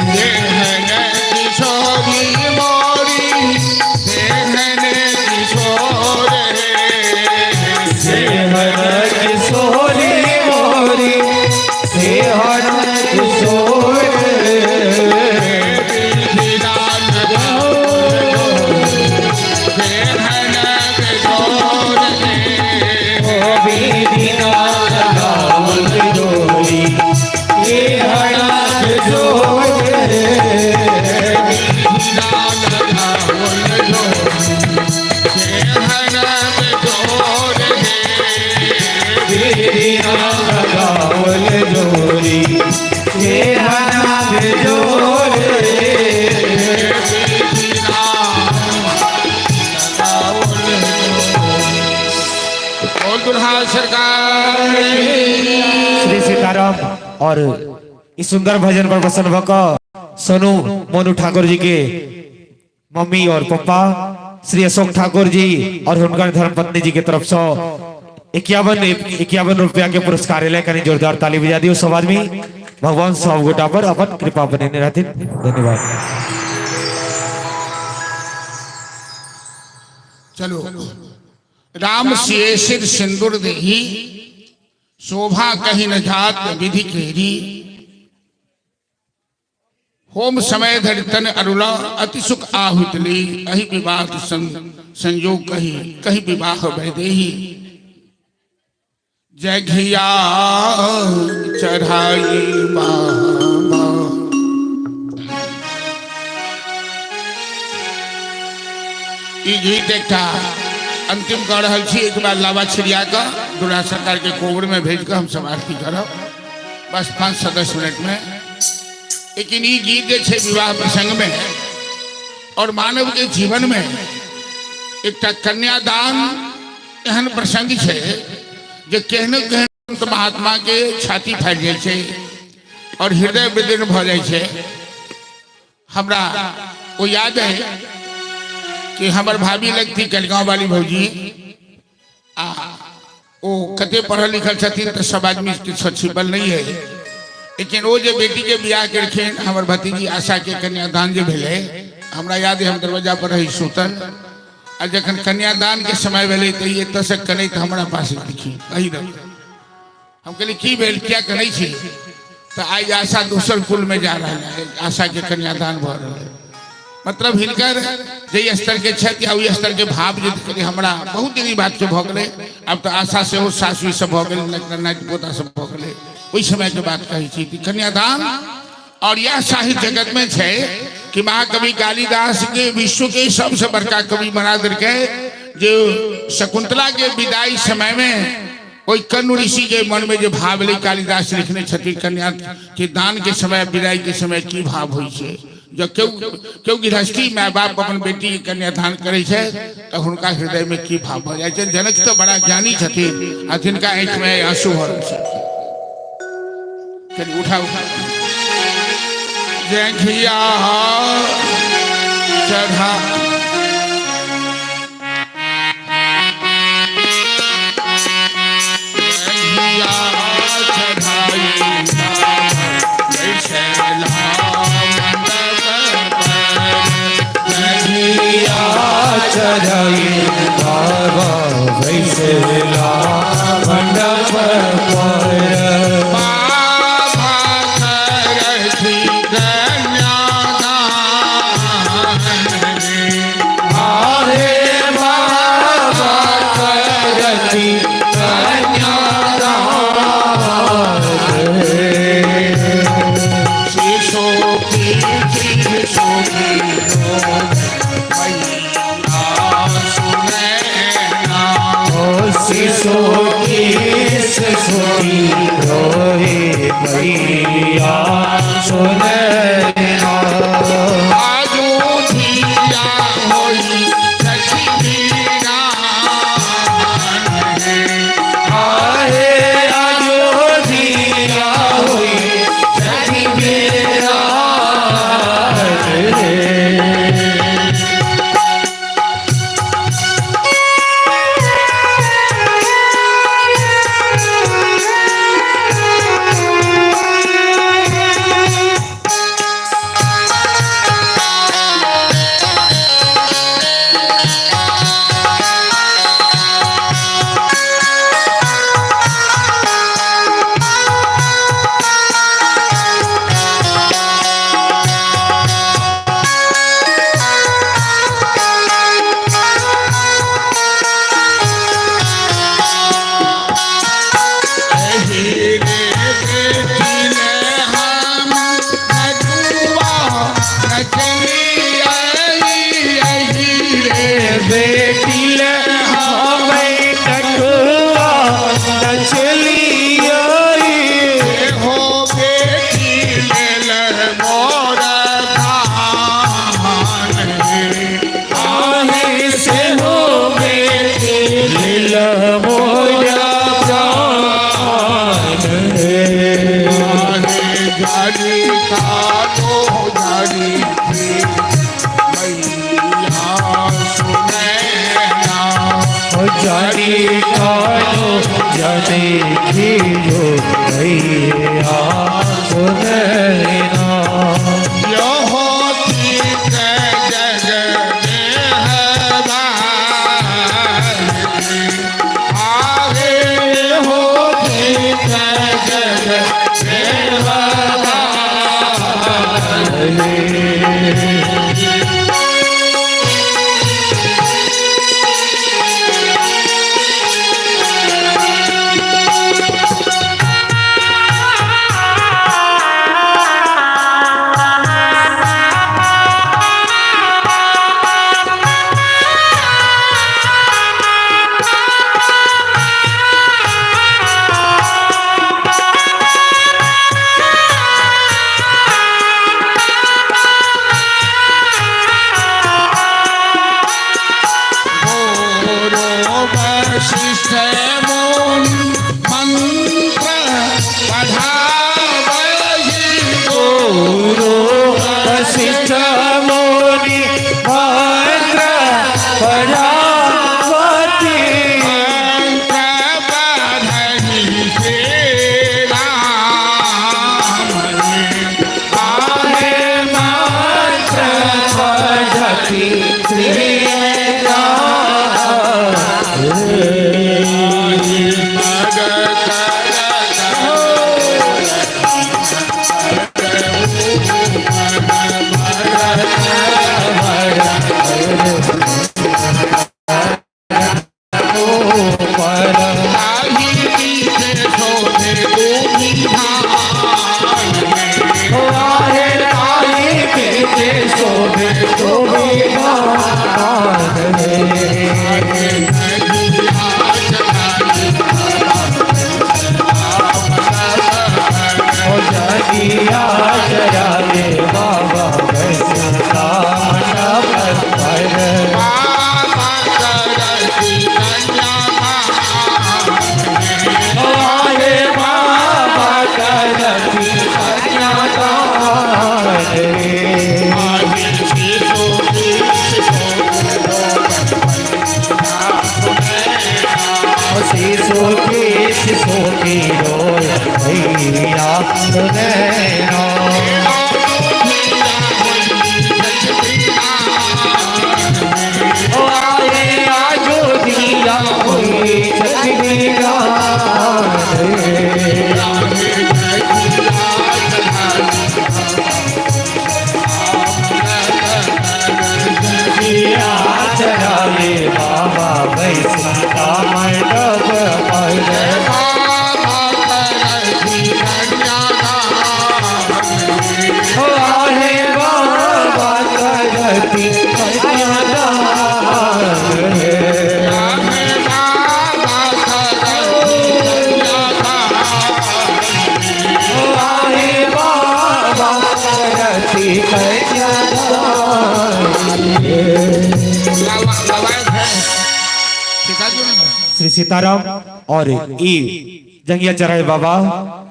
देहन किशोरी मोरी देहन किशोर है। हर किशोरी मोरी हे हर किशोर। विधि ना लगावल जोरी हे हर किशोर। विधि ना लगावल जोरी हे हर किशोर। सरकार श्री सीताराम। और इस सुंदर भजन पर प्रसन्न भक सोनू मोनू ठाकुर जी के मम्मी और पप्पा श्री अशोक ठाकुर जी और हुनकर धर्मपत्नी जी के तरफ से 51 रुपया के पुरस्कार एलै। कनी जोरदार ताली बजा दियो सब आदमी। भगवान सब गोटा पर अपन कृपा बनेने रहथिन। धन्यवाद। चलो राम सिए सिर सिंदूर देही शोभा कहीं न जात विधि केरी। होम समय धरि तन अरुला अति सुख आहुत ली। अहि विवाह संयोग कही कही विवाह वैदेही। जघिया चढ़ाई बाबा। ई गीत एकटा अंतिम कह रहल छी। एक बार लावा छिड़िया कऽ दुल्हा सरकार के कोबर में भेज कऽ हम सब आरती करब बस 5 से 10 मिनट में। लेकिन ई गीत जे छै विवाह प्रसंग में और मानव के जीवन में एकटा कन्यादान एहन प्रसंग छै जे केहनो केहन संत महात्मा के छाती फाटि जाइ छै और हृदय विदीर्ण भऽ जाइ छै। हमरा ओ याद है कि हमर भाभी लगती कलगांव वाली भौजी आ ओ कते पढ़ल लिखल छथिन तऽ सब आदमी के छिपल नहीं है। लेकिन ओ जे बेटी के बियाह केलखिन, हमर भतीजी आशा के कन्यादान जे भेलै, हमरा याद है हम दरवाजा पर रही सुतल, आ जखन कन्यादान के समय भेलै तऽ ई एतऽ से कनैत हमरा पास एलखिन, कही रह। हम कहलियै की भेल, किया कनै छी? तऽ आइ आशा दोसर कुल में जा रहल है, आशा के कन्यादान भऽ रहल है। मतलब हिनकर जाहि स्तर के छथि या ओहि स्तर के भाव जे देखलियै, हमरा बहुत दिन ई बात के भऽ गेलै। आब तऽ आशा सेहो सासु सब भऽ गेल, नाति पोता सब भऽ गेलै, ओहि समय के बात कहै छी कि कन्यादान। और यह साहित्य जगत में छै कि महाकवि कालिदास के विश्व के सबसे बड़का कवि बना देलकै, जे शकुंतला के विदाई समय में ओहि कण्व ऋषि के मन में जे भाव एलै, कालिदास लिखने छथिन कन्या के दान के समय, विदाई के समय की भाव होइ छै। जब केओ केओ गृहस्थी माय बाप अपन बेटी के कन्यादान करै छै तऽ हुनका हृदय में की भाव भऽ जाइ छै। जनक तऽ बड़ा ज्ञानी छथिन आ जिनका आँखि में आंसू भरल छै। चलिए उठा उठा जंघिया चढ़ा जंघिया चढ़ाई बैसला मंडप पर जंघिया चढ़ाई बाबा बैसला मंडप पर। बाबा करथि कन्यादान रे। आहे बाबा करती कन्यादान रे। शिशो की शिशो की मैया सुनैना। ओ शिशो की शिशोरी रोए मैया सुनैना। अयोध्या होई सखी वीरान रे। आहे अयोध्या हुई सखी वीरान रे। एहि रे बेटी ले हम नटुआ नचलियै, एहि रे बेटी ले हमें नटुआ नचलियै। हो बेटी लेल मोर प्राण रे। आहे से हो बेटी लेल मोरा प्राण रे। आहे जारी कानो जारी मैया सुनैना। ओ जानी कानो जाने खीरो भैया सुनैना। यो होती जग देह आहे होती जग देह। ऊपर। ताही पीछे शोभे दूभी धान में। आहे ताही पीछे शोभे दूभी धान में। जगिया चराए बाबा बैसता मंडप पर। बाबा करती कन्या दान में। आहे बाबा करती कन्या दान रे। आही शिशु शिशु केश सोती रोय भैया सुनैना। आए आजो दिया हुई छतरी चराए बाबा बैसता मंडप पर। बाबा करती कन्या दान में। आहे बाबा करती कन्या दान रे। बाबा करती कन्या दान में। आहे बाबा करती कन्या दान रे। श्री सीताराम और ई जंगिया चराए बाबा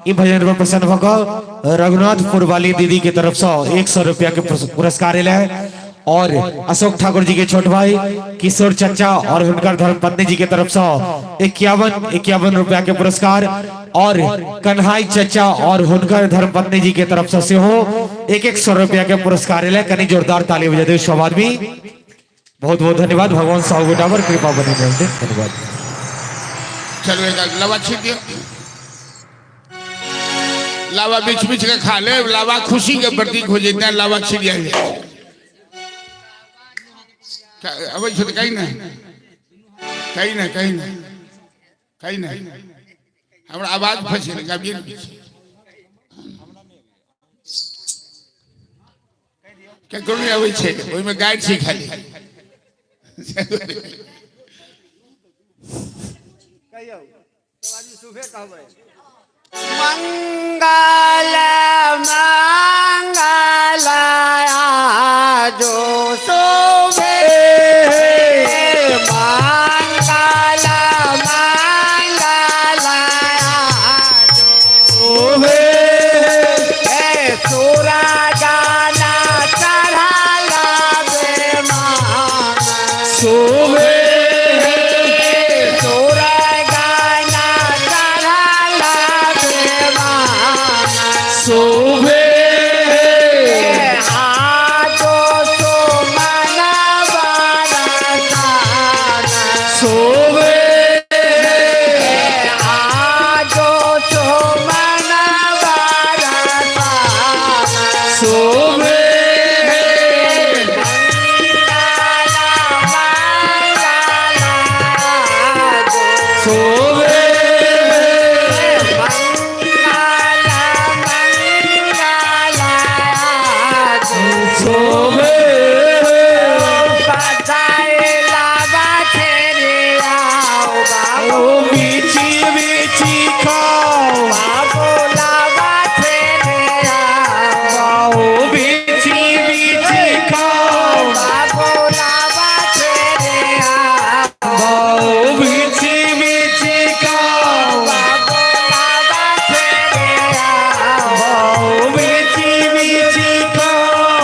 ई भजन पर प्रसन्न भऽ रघुनाथपुर वाली दीदी के तरफ से 100 रुपया के पुरस्कार एल है। और अशोक ठाकुर जी के छोट भाई किशोर चचा और हुनकर धर्मपत्नी जी के तरफ से 51 रुपया के पुरस्कार। और कन्हाई चचा और हुनकर धर्मपत्नी जी के तरफ से सेहो 100 रुपया के पुरस्कार एल है। कनी जोरदार ताली बजा दे सब आदमी। बहुत बहुत धन्यवाद। भगवान साहु गोटावर कृपा बने रहते। धन्यवाद। चलो एक लावा छीट दियो, लावा बीच बीच के खा ले, लावा खुशी के प्रतीक हो जाता है। लावा छीट जाए अबै छै तऽ कहीं नहीं, कहीं नहीं, कहीं नहीं, कहीं नहीं। हमरा आवाज फंसे गाबिए ने पीछे केकरो नहि अबै छै, ओहिमे गाइड छै खाली। कहियौ सब आदमी शुभे कहबै। मंगल मंगल आजो शोभे, मंगल मंगल आजो शोभे। सोरा गाना चढ़ाला बेमान शोभे। सोरा गाना चढ़ाला बेमान शोभे। आजो तो मना बरसाना शोभे। आजो तो मना बरसाना शोभे। शोभे। शोभे। ओ बीची बीची खाओ, आओ बीची बीची खाओ, आओ बीची बीची खाओ, आओ बीची बीची खाओ,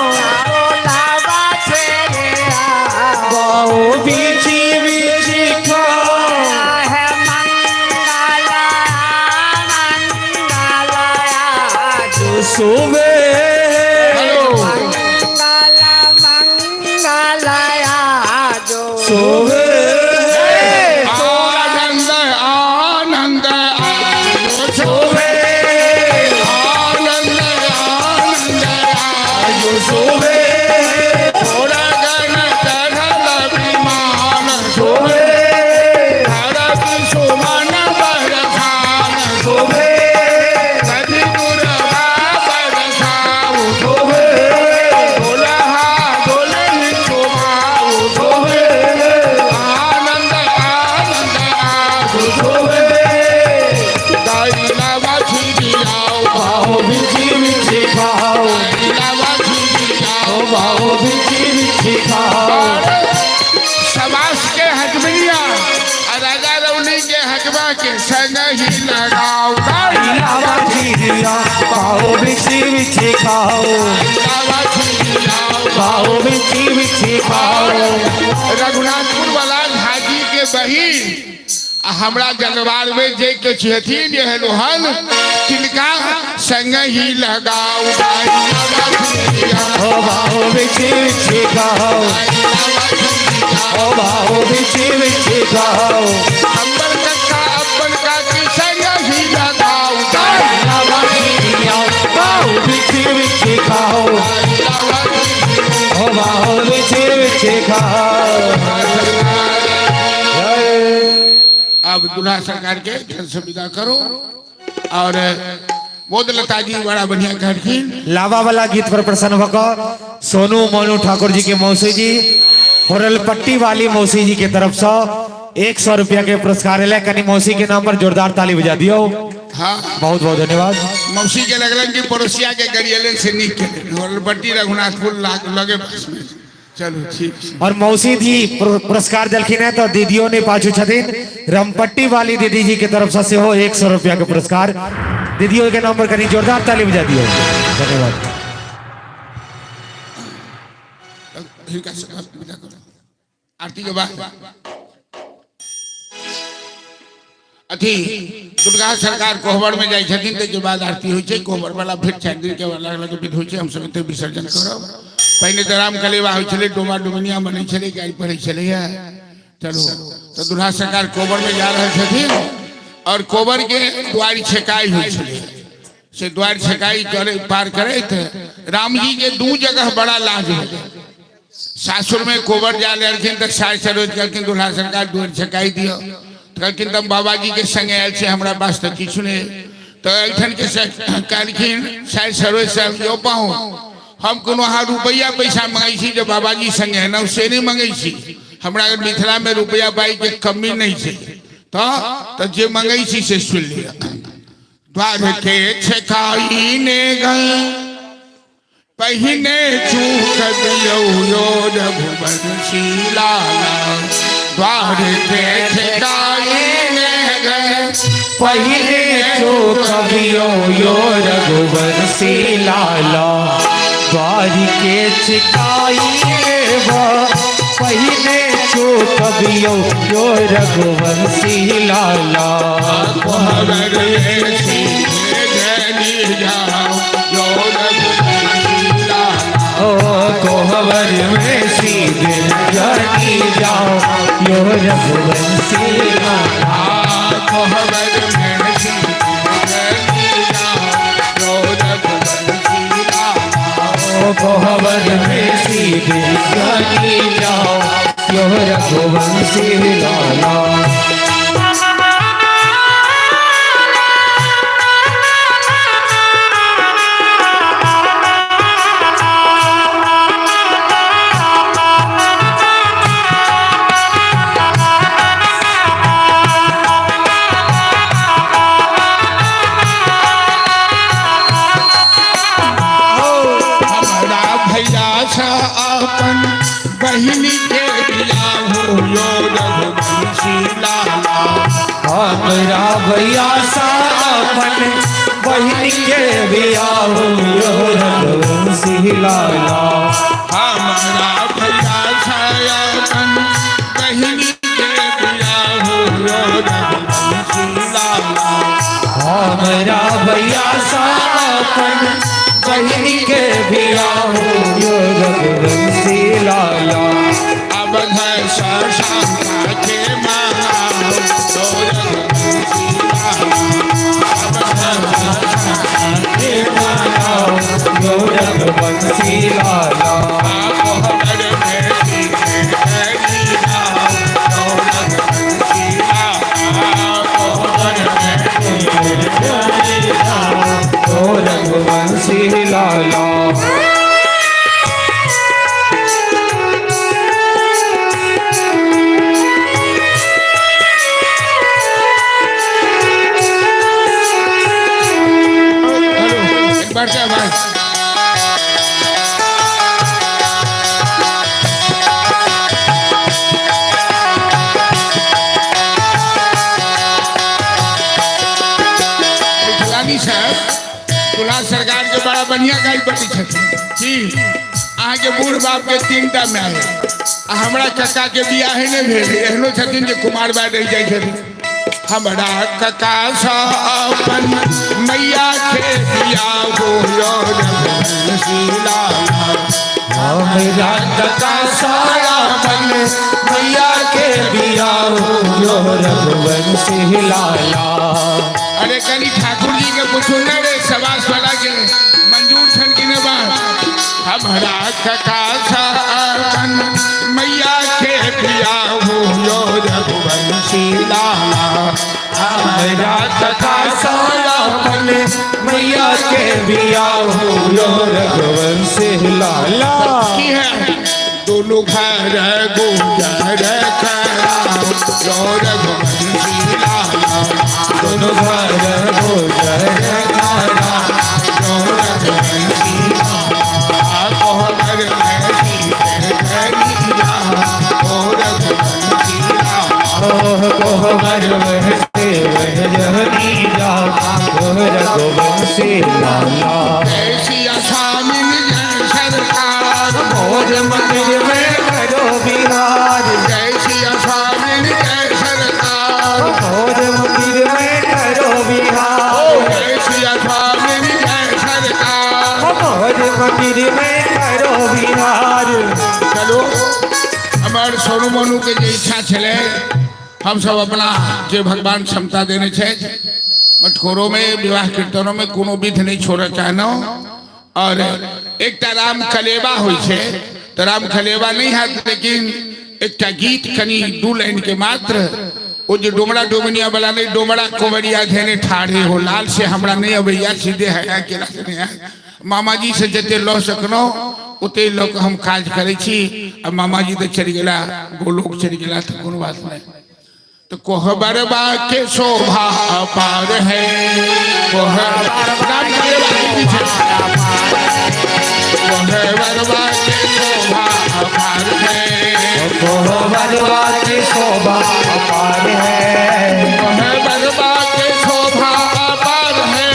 आओ बीची बीची खाओ। शोभे। हेलो। मंगला मंगला आजो शोभे। आनंद आनंद आजो शोभे। आनंद आनंद आजो शोभे। थोड़ा गण चढ़ल विमान शोभे। हर खाओ। लावा खीर आओ। बाहो बिछी बिछी खाओ। रघुनाथपुर वाला झाजी के बहिन आ हमरा जलवार में जे के छथिन एहन ओहन तिनका संग ही लगाओ दाई लावा खीर आओ। ओ बाहो बिछी बिछी खाओ। लावा खीर आओ। ओ बाहो बिछी बिछी खाओ। हमर कक्का अपन काकी संग ही लगाओ दाई लावा खीर आओ। बाहो बिछी बिछी खाओ। लावा खीर ओ बाहो बिछी बिछी खाओ। अब दुल्हा सरकार के घर से विदा करो और बोध लता जी बड़ा बढ़िया कहलखिन। लावा वाला गीत पर प्रसन्न भऽ सोनू मोनू ठाकुर जी के मौसी जी होरलपट्टी वाली मौसी जी के तरफ से 100 रुपया के पुरस्कार एलै। कनी मौसी के नाम पर जोरदार ताली बजा दियो। हाँ, बहुत बहुत धन्यवाद। मौसी के लगलन कि पड़ोसिया के गरियलन से निक के होरलपट्टी रघुनाथपुर लगे पास में। चलो ठीक छै। और मौसी जी पुरस्कार दिलखिन है तो दीदियों ने पाछू छथिन रमपट्टी वाली दीदी जी के तरफ से सेहो 100 रुपया के पुरस्कार दीदियों के नाम पर कनी जोरदार ताली बजा दियो। धन्यवाद। हिनका सबके विदा करो आरती के बाद अथी दुर्गा सरकार कोहबर में जाइ छथिन ताहिके बाद आरती होइ छै। कोहबर वाला फेर 4 दिन के अलग अलग विध होइ छै। हमसब एतऽ विसर्जन करब। पहिने तऽ राम कलेवा होइ छलै, डोमा डोमनिया बनै छलै, गाड़ी पढ़ै छलैया। चलू तऽ दुल्हा सरकार कोहबर में जा रहल छथिन और कोहबर के द्वारि छेकाई होइ छलै से द्वारि छेकाई करे पार करैत राम जी के 2 जगह बड़ा लाज हो। सासुर में कोबर जा लेलखिन तऽ सास सरोज कहलखिन दुल्हा सरकार द्वारि छेकाई दियौ। कहलखिन तऽ हम बाबाजी के संगे आयल छी, हमरा पास तऽ किछु नहि। तऽ एहिठाम के कहलखिन सास सरोज साहब यौ पाहु हम कोनो अहाँ रुपैआ पैसा मंगै छी जे बाबाजी संगे एलहुँ से नहि मंगै छी। हमरा मिथिला में रुपैआ पाई के कमी नहीं छै तऽ जे मंगै छी से सुनि लिअ। द्वार के छेकाई ने गए पहिने चूक दियौ यो रघुवंशी लाला। द्वार के छेकाई ने गए पहिने चूक दियौ यो रघुवंशी लाला। द्वार के छिकाई पहिने चूक दियौ यो रघुवंशी लाला। कोहबर में सीधे जनी जाओ यो रघुवंशी लाला। ओ कोहबर में सीधे जनी जाओ यो रघुवंशी लाला। कोहबर में सीधे जनी जाओ यो रघुवंशी लाला। ओ कोहबर में सीधे जनी जाओ यो रघुवंशी लाला। हमरा भैया सा अपन बहिनी के बियाह हो यो रघुवंशी लाला। हमरा भैया सा अपन बहिनी के बियाह हो यो रघुवंशी लाला। हमरा भैया सा अपन बहिनी के बियाह हो यो रघुवंशी लाला। हमरा भैया सा अपन बहिनी के बियाह हो यो रघुवंशी लाला। अब घर शशांका के मनाओ यो रघुवंशी लाला। अब घर शशांका के मनाओ यो रघुवंशी लाला। कोहबर में सीधे जनी जाओ यो रघुवंशी लाला। कोहबर में सीधे जनी जाओ यो रघुवंशी लाला। एक बार से आवाज। बढ़िया गाय बटै छथिन की अहाँके बूढ़ बाप के 3टा माय आ हमरा कक्का के बियाहे नहि भेल। एहनो छथिन जे कुमार बाय रहि जाइ छथिन। हमरा कक्का सँ अपन मैया के बियाह हो रघुवंशी लाला। हमरा कक्का सँ अपन मैया के बियाह हो रघुवंशी लाला। अरे कनी ठाकुर जी के पूछू न रे सवास वाला के मंजूर छन कि ने बात। हमरा कक्का सँ अपन मैया के बियाह हो रघुवंशी लाला। हमरा कक्का सँ अपन मैया के बियाह हो रघुवंशी लाला। की है दोनों घर गुजर कराओ यो रघुवंशी लाला। दोनों घर गुजर कराओ यो रघुवंशी लाला। कोहबर में सीत ओ रघुवंशी लाला। कोहबर में सीत ओ रघुवंशी लाला। जय सिया स्वामिन जय सरकार मोर मंदिर में करो विहार। जय सिया स्वामिन जय सरकार मोर मंदिर में करो विहार। जय सिया स्वामिन जय सरकार मोर मंदिर में करो विहार। चलो हमार सोनू मोनू के जे इच्छा छलै हम सब अपना जे भगवान क्षमता देने छै मटकोरो में विवाह कीर्तनों में कोनो विध नहीं छोड़ऽ चाहलहुँ। और एकटा राम कलेवा होइ छै तऽ राम कलेवा नहीं हैत लेकिन एकटा गीत कनी 2 लाइन के मात्र ओ जे डोमरा डोमनिया वाला नहीं डोमरा कोवरिया धेने ठाढ़े हो लाल से हमरा नहीं अबैया सीधे हया केला से नहीं आयल। मामाजी से जते लऽ सकलहुँ ओते लऽ कऽ हम काज करै छी। आ मामाजी तऽ चलि गेला गोलोक चलि गेला तऽ कोनो बात नहीं। तो कोहबरबा के शोभा अपार है कोहबर कोहबरबा के शोभा अपार है कोहबरबा के शोभा अपार है कोहबरबा के शोभा अपार है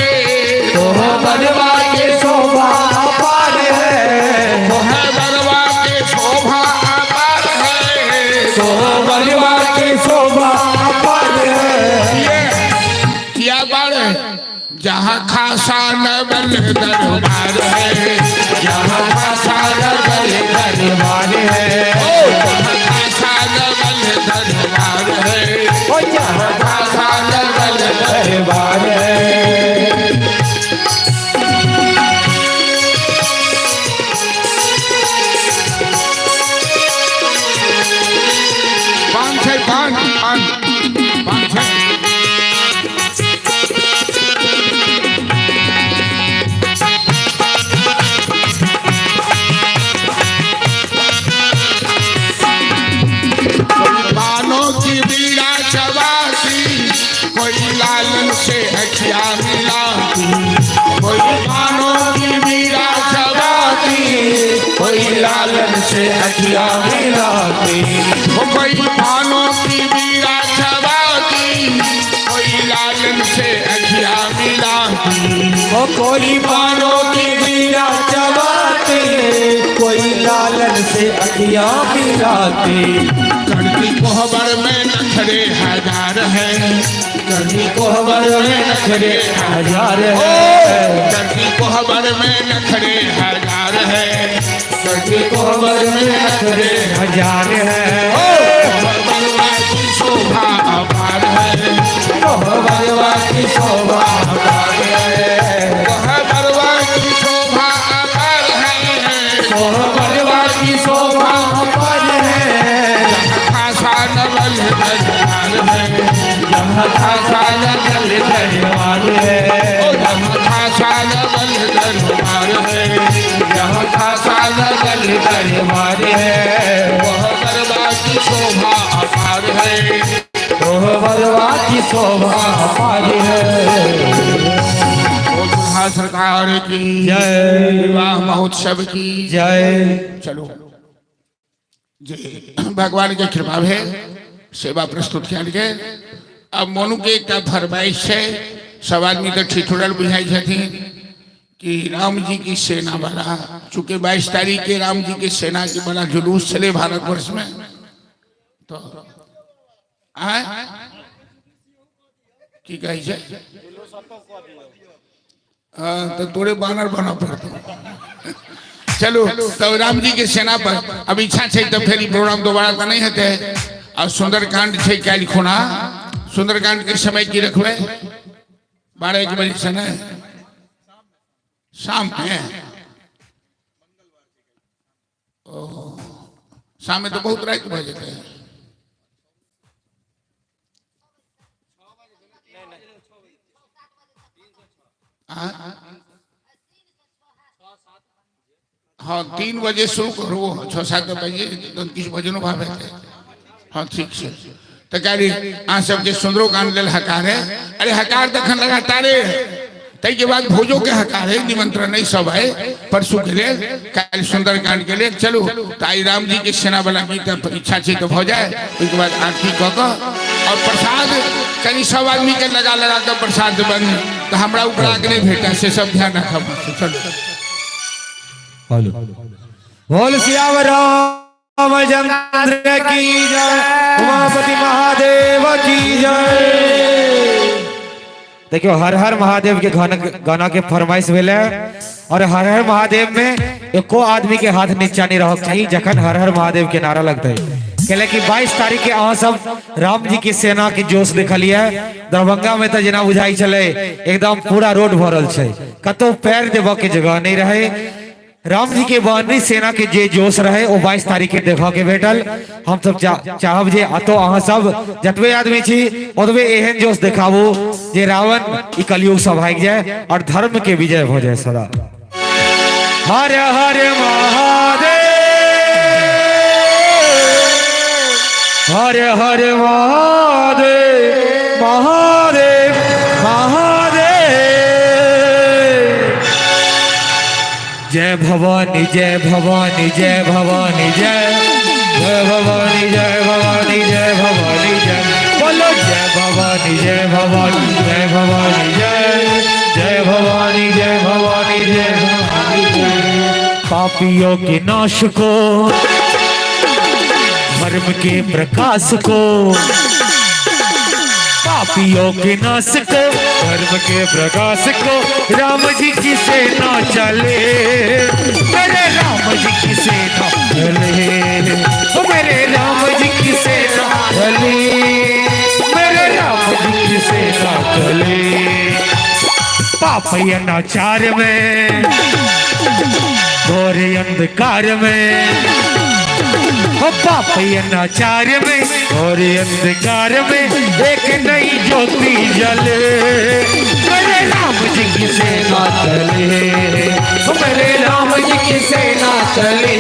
कोहबरबा के शोभा अपार है कोहबरबा के शोभा अपार है कोहबरबा के शोभा अपार है। ये क्या बार है जहाँ खासा नवल दरबार है जहाँ खासा नवल दरबार है जहाँ खासा नवल दरबार है ओ जहाँ खासा नवल दरबार है। पाँच छः पाँच पाँच पाँच छः बानों की बीड़ा चबाती कोई लालन से अखिया मिलाती कोई बानों की बीड़ा चबाती कोई लालन से अखिया मिलाती कोई बानों की बीड़ा चबाती कोई लालन से अखिया मिलाती ओ कोई बानों की बीड़ा चबाती कोई लालन से अखिया मिलाती। करती कोहबर में नखरे हजार है करती कोहबर में नखरे हजार है करती कोहबर में नखरे हजार है करती कोहबर में नखरे हजार है। कोहबरवा की शोभा अपार है कोहबरवा की शोभा अपार है कोहबरवा की शोभा अपार है कोहबरवा की शोभा अपार है। खासा नवल दरबार है यहाँ खासा नवल दरबार है यहाँ खासा नवल दरबार है यहाँ खासा नवल दरबार है। कोहबरवा की शोभा अपार है कोहबरवा की शोभा अपार है। दुल्हा सरकार की जय। विवाह महोत्सव की जय। चलो जे भगवान के कृपा है सेवा प्रस्तुत कयल गेल। अब मोनू के एकटा फरमाइश है सब आदमी तो ठिठुरल बुझाइ छथिन कि राम जी की सेना वाला, चूंकि 22 तारीख के राम जी की सेना के बड़ा जुलूस चले भारतवर्ष में, तो आए की कहै छै? हाँ, तो तोरे बानर बना पड़तो। चलो, तो राम जी के सेना पर अब इच्छा छै तो फिर प्रोग्राम दोबारा तो नहीं हेतै। और सुंदरकांड छै काल्हि खुना, सुंदरकांड के समय की रखबै? 12 1 बजे से नहीं, शाम में। ओ, शाम में तो बहुत रात भऽ जेतै। हाँ, 3 बजे शुरू करू, 6 7 बजे तो किछु भजनो भाव हेतै। हाँ, ठीक छै। तऽ काल्हि अहाँ सबके सुंदरो कांड लेल हकार है। अरे हकार तखन लगातारे, ताहिके बाद भोजो के हकार है, निमंत्रण नहीं सब है परसों के लेल, काल्हि सुंदरकांड के लेल। चलू, तऽ आइ राम जी के सेना वाला गीत इच्छा छै तऽ भऽ जाय, ओहिके बाद आरती कऽ कऽ और प्रसाद कनि सब आदमी के लगा लगा कऽ प्रसाद देबनि, तऽ हमरा ऊपर आग नहि भेटत, से सब ध्यान राखब। चलू। हेलो, बोल सियावर रामचंद्र की जय, उमापति महादेव की जय। देखियो, हर हर महादेव के गाना गाना के फरमाइश भेलै और हर हर महादेव में एको आदमी के हाथ नीचा नहीं रहक चाहिए जखन हर हर महादेव के नारा लगतै। कैले कि 22 तारीख के अहाँ सब राम जी की सेना के जोश देखलिए दरभंगा में, तो जेना बुझाई छलै एकदम पूरा रोड भरल छै, कतौ पैर देबऽ के जगह नहीं रहे। राम जी के वानरी सेना के जे जोश रहे ओ 22 तारीख के देखऽ के भेटल। हम सब चाहब जे अतो अहाँ सब जतबे आदमी छी ओतबे एहन जोश देखाबू जे रावण ई कलयुग सब भागि जाए और धर्म के विजय भऽ जाए सदा। हर हर महादेव, हर हर महादेव, महादेव महादेव। जय भवानी, जय भवानी, जय भवानी, जय जय भवानी, जय भवानी, जय भवानी, जय बोलो जय भवानी, जय भवानी, जय भवानी, जय जय भवानी, जय भवानी, जय भवानी, जय। पापियों के नाश को, धर्म के प्रकाश को, पापियों के नाश को, धर्म के प्रकाश को, राम जी की सेना चले, मेरे राम जी की सेना चले, ओ मेरे राम जी की सेना चले, मेरे राम जी की सेना चले। पाप अनाचार में, घोर अंधकार में, हो पाप अनाचार में, घोर अंधकार में एक नई ज्योति जले, मेरे राम जी की सेना चले, ओ मेरे राम जी की सेना चले,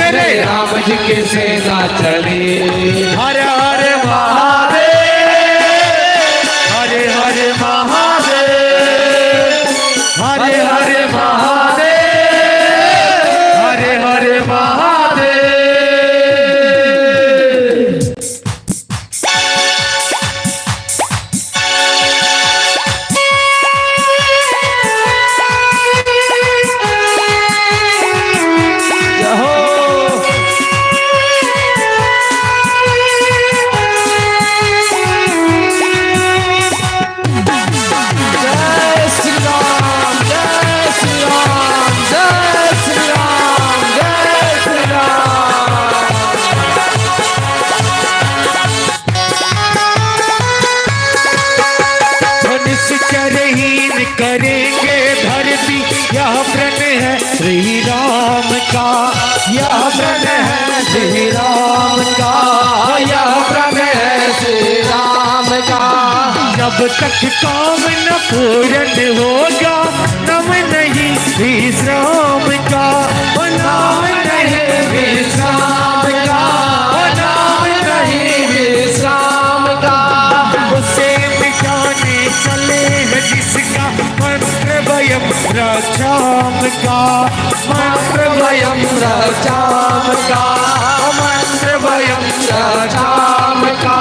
मेरे राम जी की सेना चले। हर हर महादेव, हर हर महादेव, हर हर महादेव, हर हर महादेव। जय श्री राम, जय श्री राम, जय श्री राम, जय श्री राम। निश्चरहीन करेंगे धरती, यह प्रण है श्री राम का, यह प्रण है श्री राम का, यह प्रण है श्री राम का। जब तक काम न पूर्ण होगा नम नहीं विश्राम का, ओ नाम नहीं विश्राम का, नाम नहीं विश्राम का। उसे मिटाने चले हैं जिसका मंत्र वयम रक्षाम का, मंत्र वयम रक्षाम का, मंत्र वयम रक्षाम का।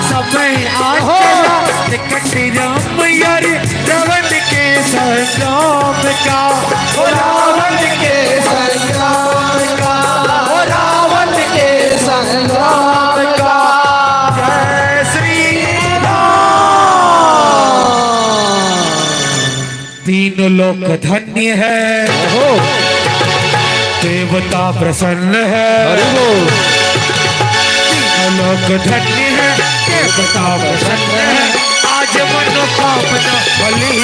समय आ चला निकट राम यार रावण के संग्राम तीनों लोक धन्य है, देवता प्रसन्न है। तीनों लोक धन्य है, देवता प्रसन्न है। आज मनोकामना फली,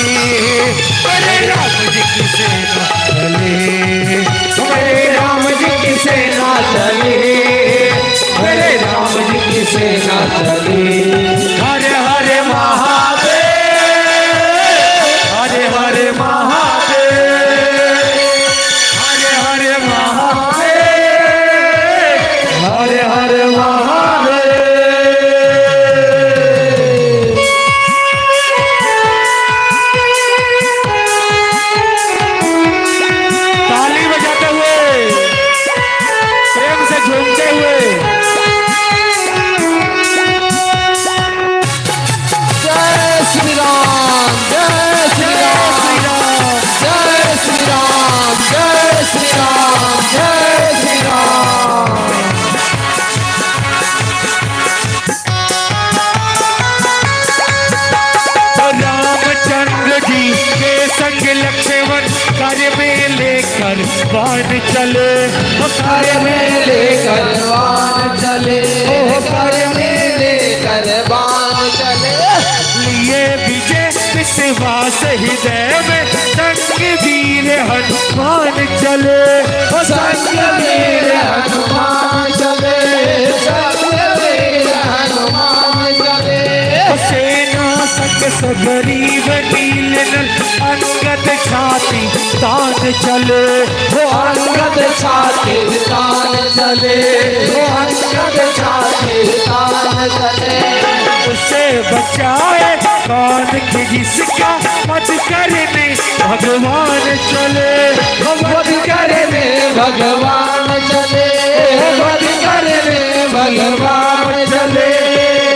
अरे राम जी की सेना चली, मेरे राम जी की सेना चली, मेरे राम जी की सेना चली। हरे हरे महादेव, हरे हरे महादेव, हरे हरे महादेव, हरे हरे महादेव। ताली बजाते हुए, प्रेम से झूमते हुए। जय श्री राम, जय श्री राम, जय श्री राम, जय श्री राम, जय श्री राम। रामचंद्र जी के संग लक्ष्मण कर में लेकर बाण चले, कर में लेकर बाण चले, कर में लेकर बाण चले। लिए विजय विश्वास हृदय में, संग वीर हनुमान चले, संग वीर हनुमान चले, संग वीर हनुमान चले। सेना संग सुग्रीव नील नल, अंगद छाती तान चले, अंगद छाती तान चले, अंगद छाती तान चले। उसे बचाए कौन की जिसका मत करने भगवान चले, वध करने भगवान चले, वध करने भगवान चले।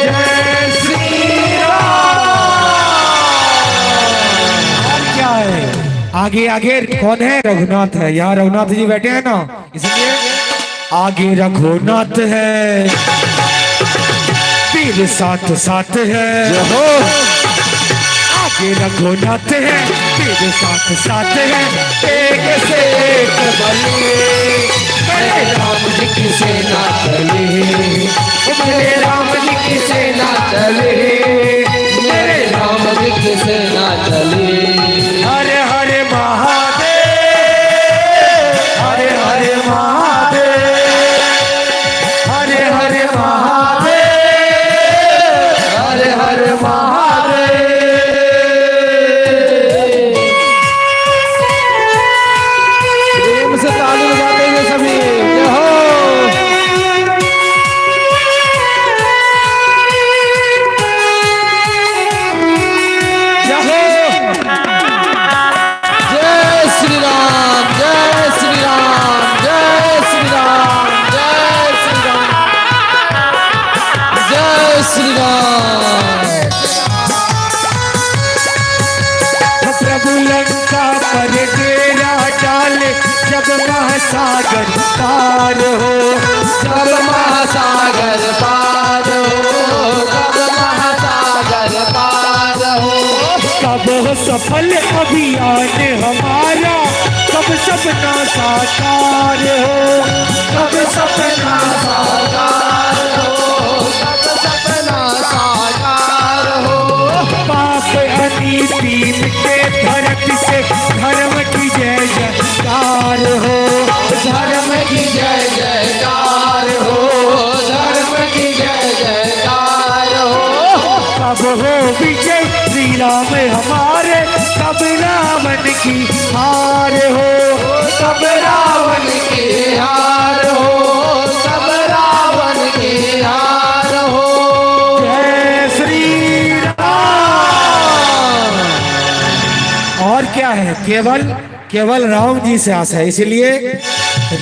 जय श्री राम। और क्या है आगे? आगे कौन है? रघुनाथ है। यहाँ रघुनाथ जी बैठे हैं ना, इसलिए आगे रघुनाथ है, वीर साथ साथ है। आगे रघुनाथ है, वीर साथ साथ है, एक से एक बली, मेरे राम जी की सेना चली, मेरे राम जी की सेना चली, मेरे राम जी की सेना चली। हरे हरे महादेव, हरे हरे महादेव, हरे हरे महादेव, हरे हरे महादेव। प्रेम से ताली बजाते हुए सभी, जय हो। जय हो। जय श्री राम, जय श्री राम, जय श्री राम, जय श्री राम, जय श्री राम। प्रभु लंका पर डेरा डाले, जब महासागर पार हो, जब महासागर पार हो, जब महासागर पार हो। कब हो सफल अभियान हमारा, कब सपना साकार हो, कब सपना साकार हो, कब सपना साकार हो। पाप अनीति मिटे धरत से, धर्म की जय जयकार हो, धर्म की जय जयकार हो, धर्म की जय जयकार हो। कब हो विजय श्री राम हमारे, कब रावण की हार हो, कब रावण की हार हो, कब रावण की हार हो। जय श्री राम। और क्या है? केवल केवल राम जी से आस है, इसलिए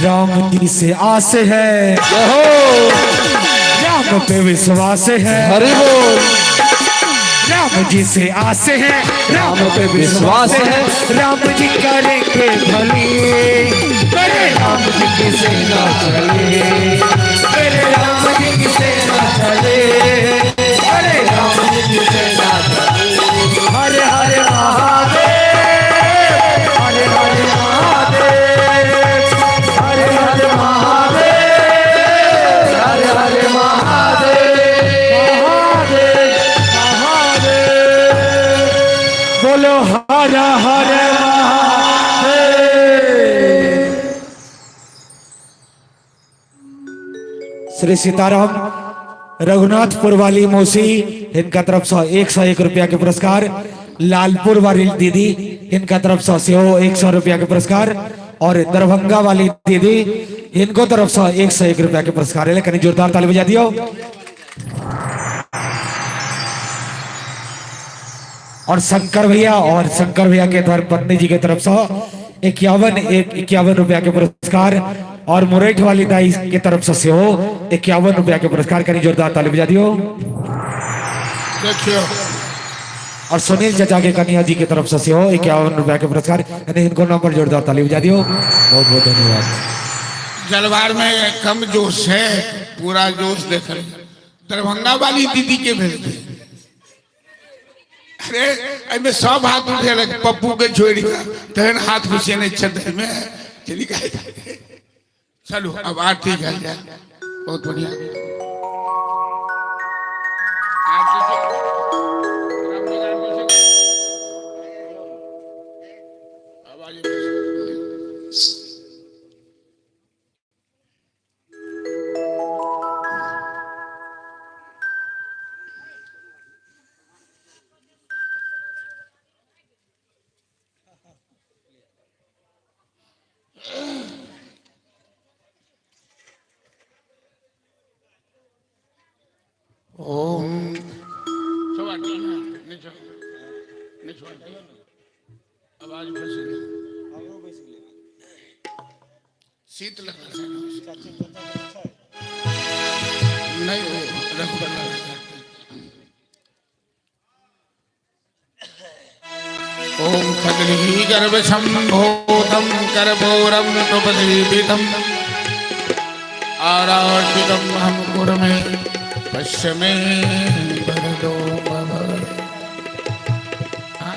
राम जी से आस है, राम पे विश्वास है, हरि बोल। राम जी से आस है, राम पे विश्वास है, राम जी करेंगे भले, मेरे राम जी की सेना चले, मेरे राम जी की सेना चले, अरे राम जी की सेना चले। हरे हरे महादेव, हर हर महादेव। श्री सीताराम रघुनाथपुर वाली मौसी इनका तरफ से 101 रुपया के पुरस्कार। लालपुर वाली दीदी इनका तरफ से सेहो 100 रुपया के पुरस्कार। और दरभंगा वाली दीदी इनको तरफ से 101 रुपया के पुरस्कार है। कनी जोरदार ताली बजा दियो। और शंकर भैया और शंकर भैया के धर्मपत्नी जी के तरफ से 51 रुपया के पुरस्कार। और मुरैठ वाली दाई के तरफ से सेहो 51 रुपया के पुरस्कार। कनी जोरदार ताली बजा दियो। देखियो। और सुनील चाचा के कन्या जी के तरफ से सेहो 51 रुपया के पुरस्कार। यानी इनको नंबर जोरदार ताली बजा दियो। बहुत बहुत धन्यवाद। जलवार में कम जोश है, पूरा जोश देख रहे। दरभंगा वाली दीदी के भेज दे। अरे एहिमे सब हाथ उठेलक पप्पू के छोड़ि कऽ, तेहन हाथ घुसेने छथि एहिमे। चली गए। चलू अब आरती गायल जाए। बहुत बढ़िया। आरती आवाज। ओम सब आरती नीचे नीचे आरती। आवाज फंस गई। शीत लगा है नहीं, वो रघुबर। ओम खगली गर्भ संभूतम कर्पूरम तुपदीपितम आरार्पितम हम कुरमे पश्य मे वरदो भव। हाँ?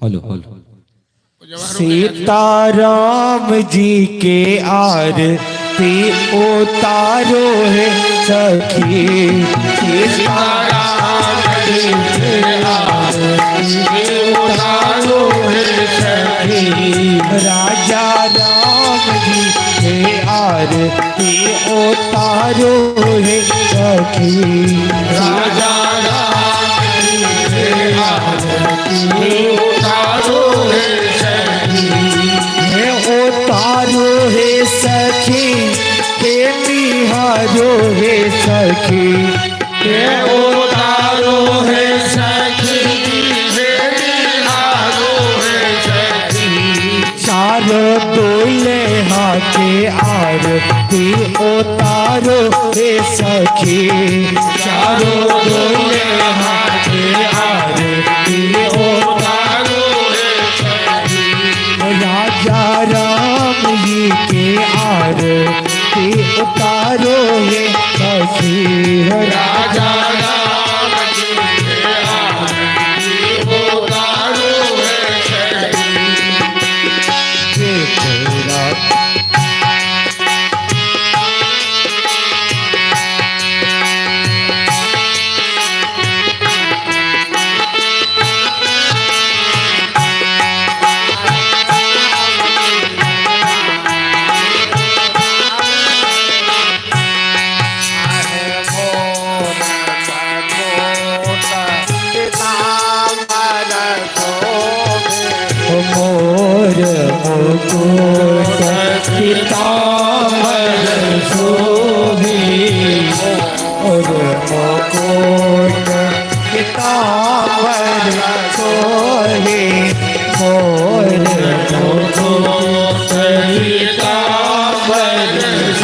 Hello hello. Sitaram ji के आरती उतारो है सखी। सीताराम जी के आरती उतारो है सखी। राजा राम जी के आरती उतारो है सखी। राजा राम जी के आरती उतारो है सखी। हे उतारो हे सखी, हे निहारो हे सखी। हे उतारो है सखी, हे निहारो है सखी। चारों दुल्हा के आरती उतारो हे सखी। चारों दुल्हा के आरती उतारो हे सखी। राजा राम जी के आरती उतारो।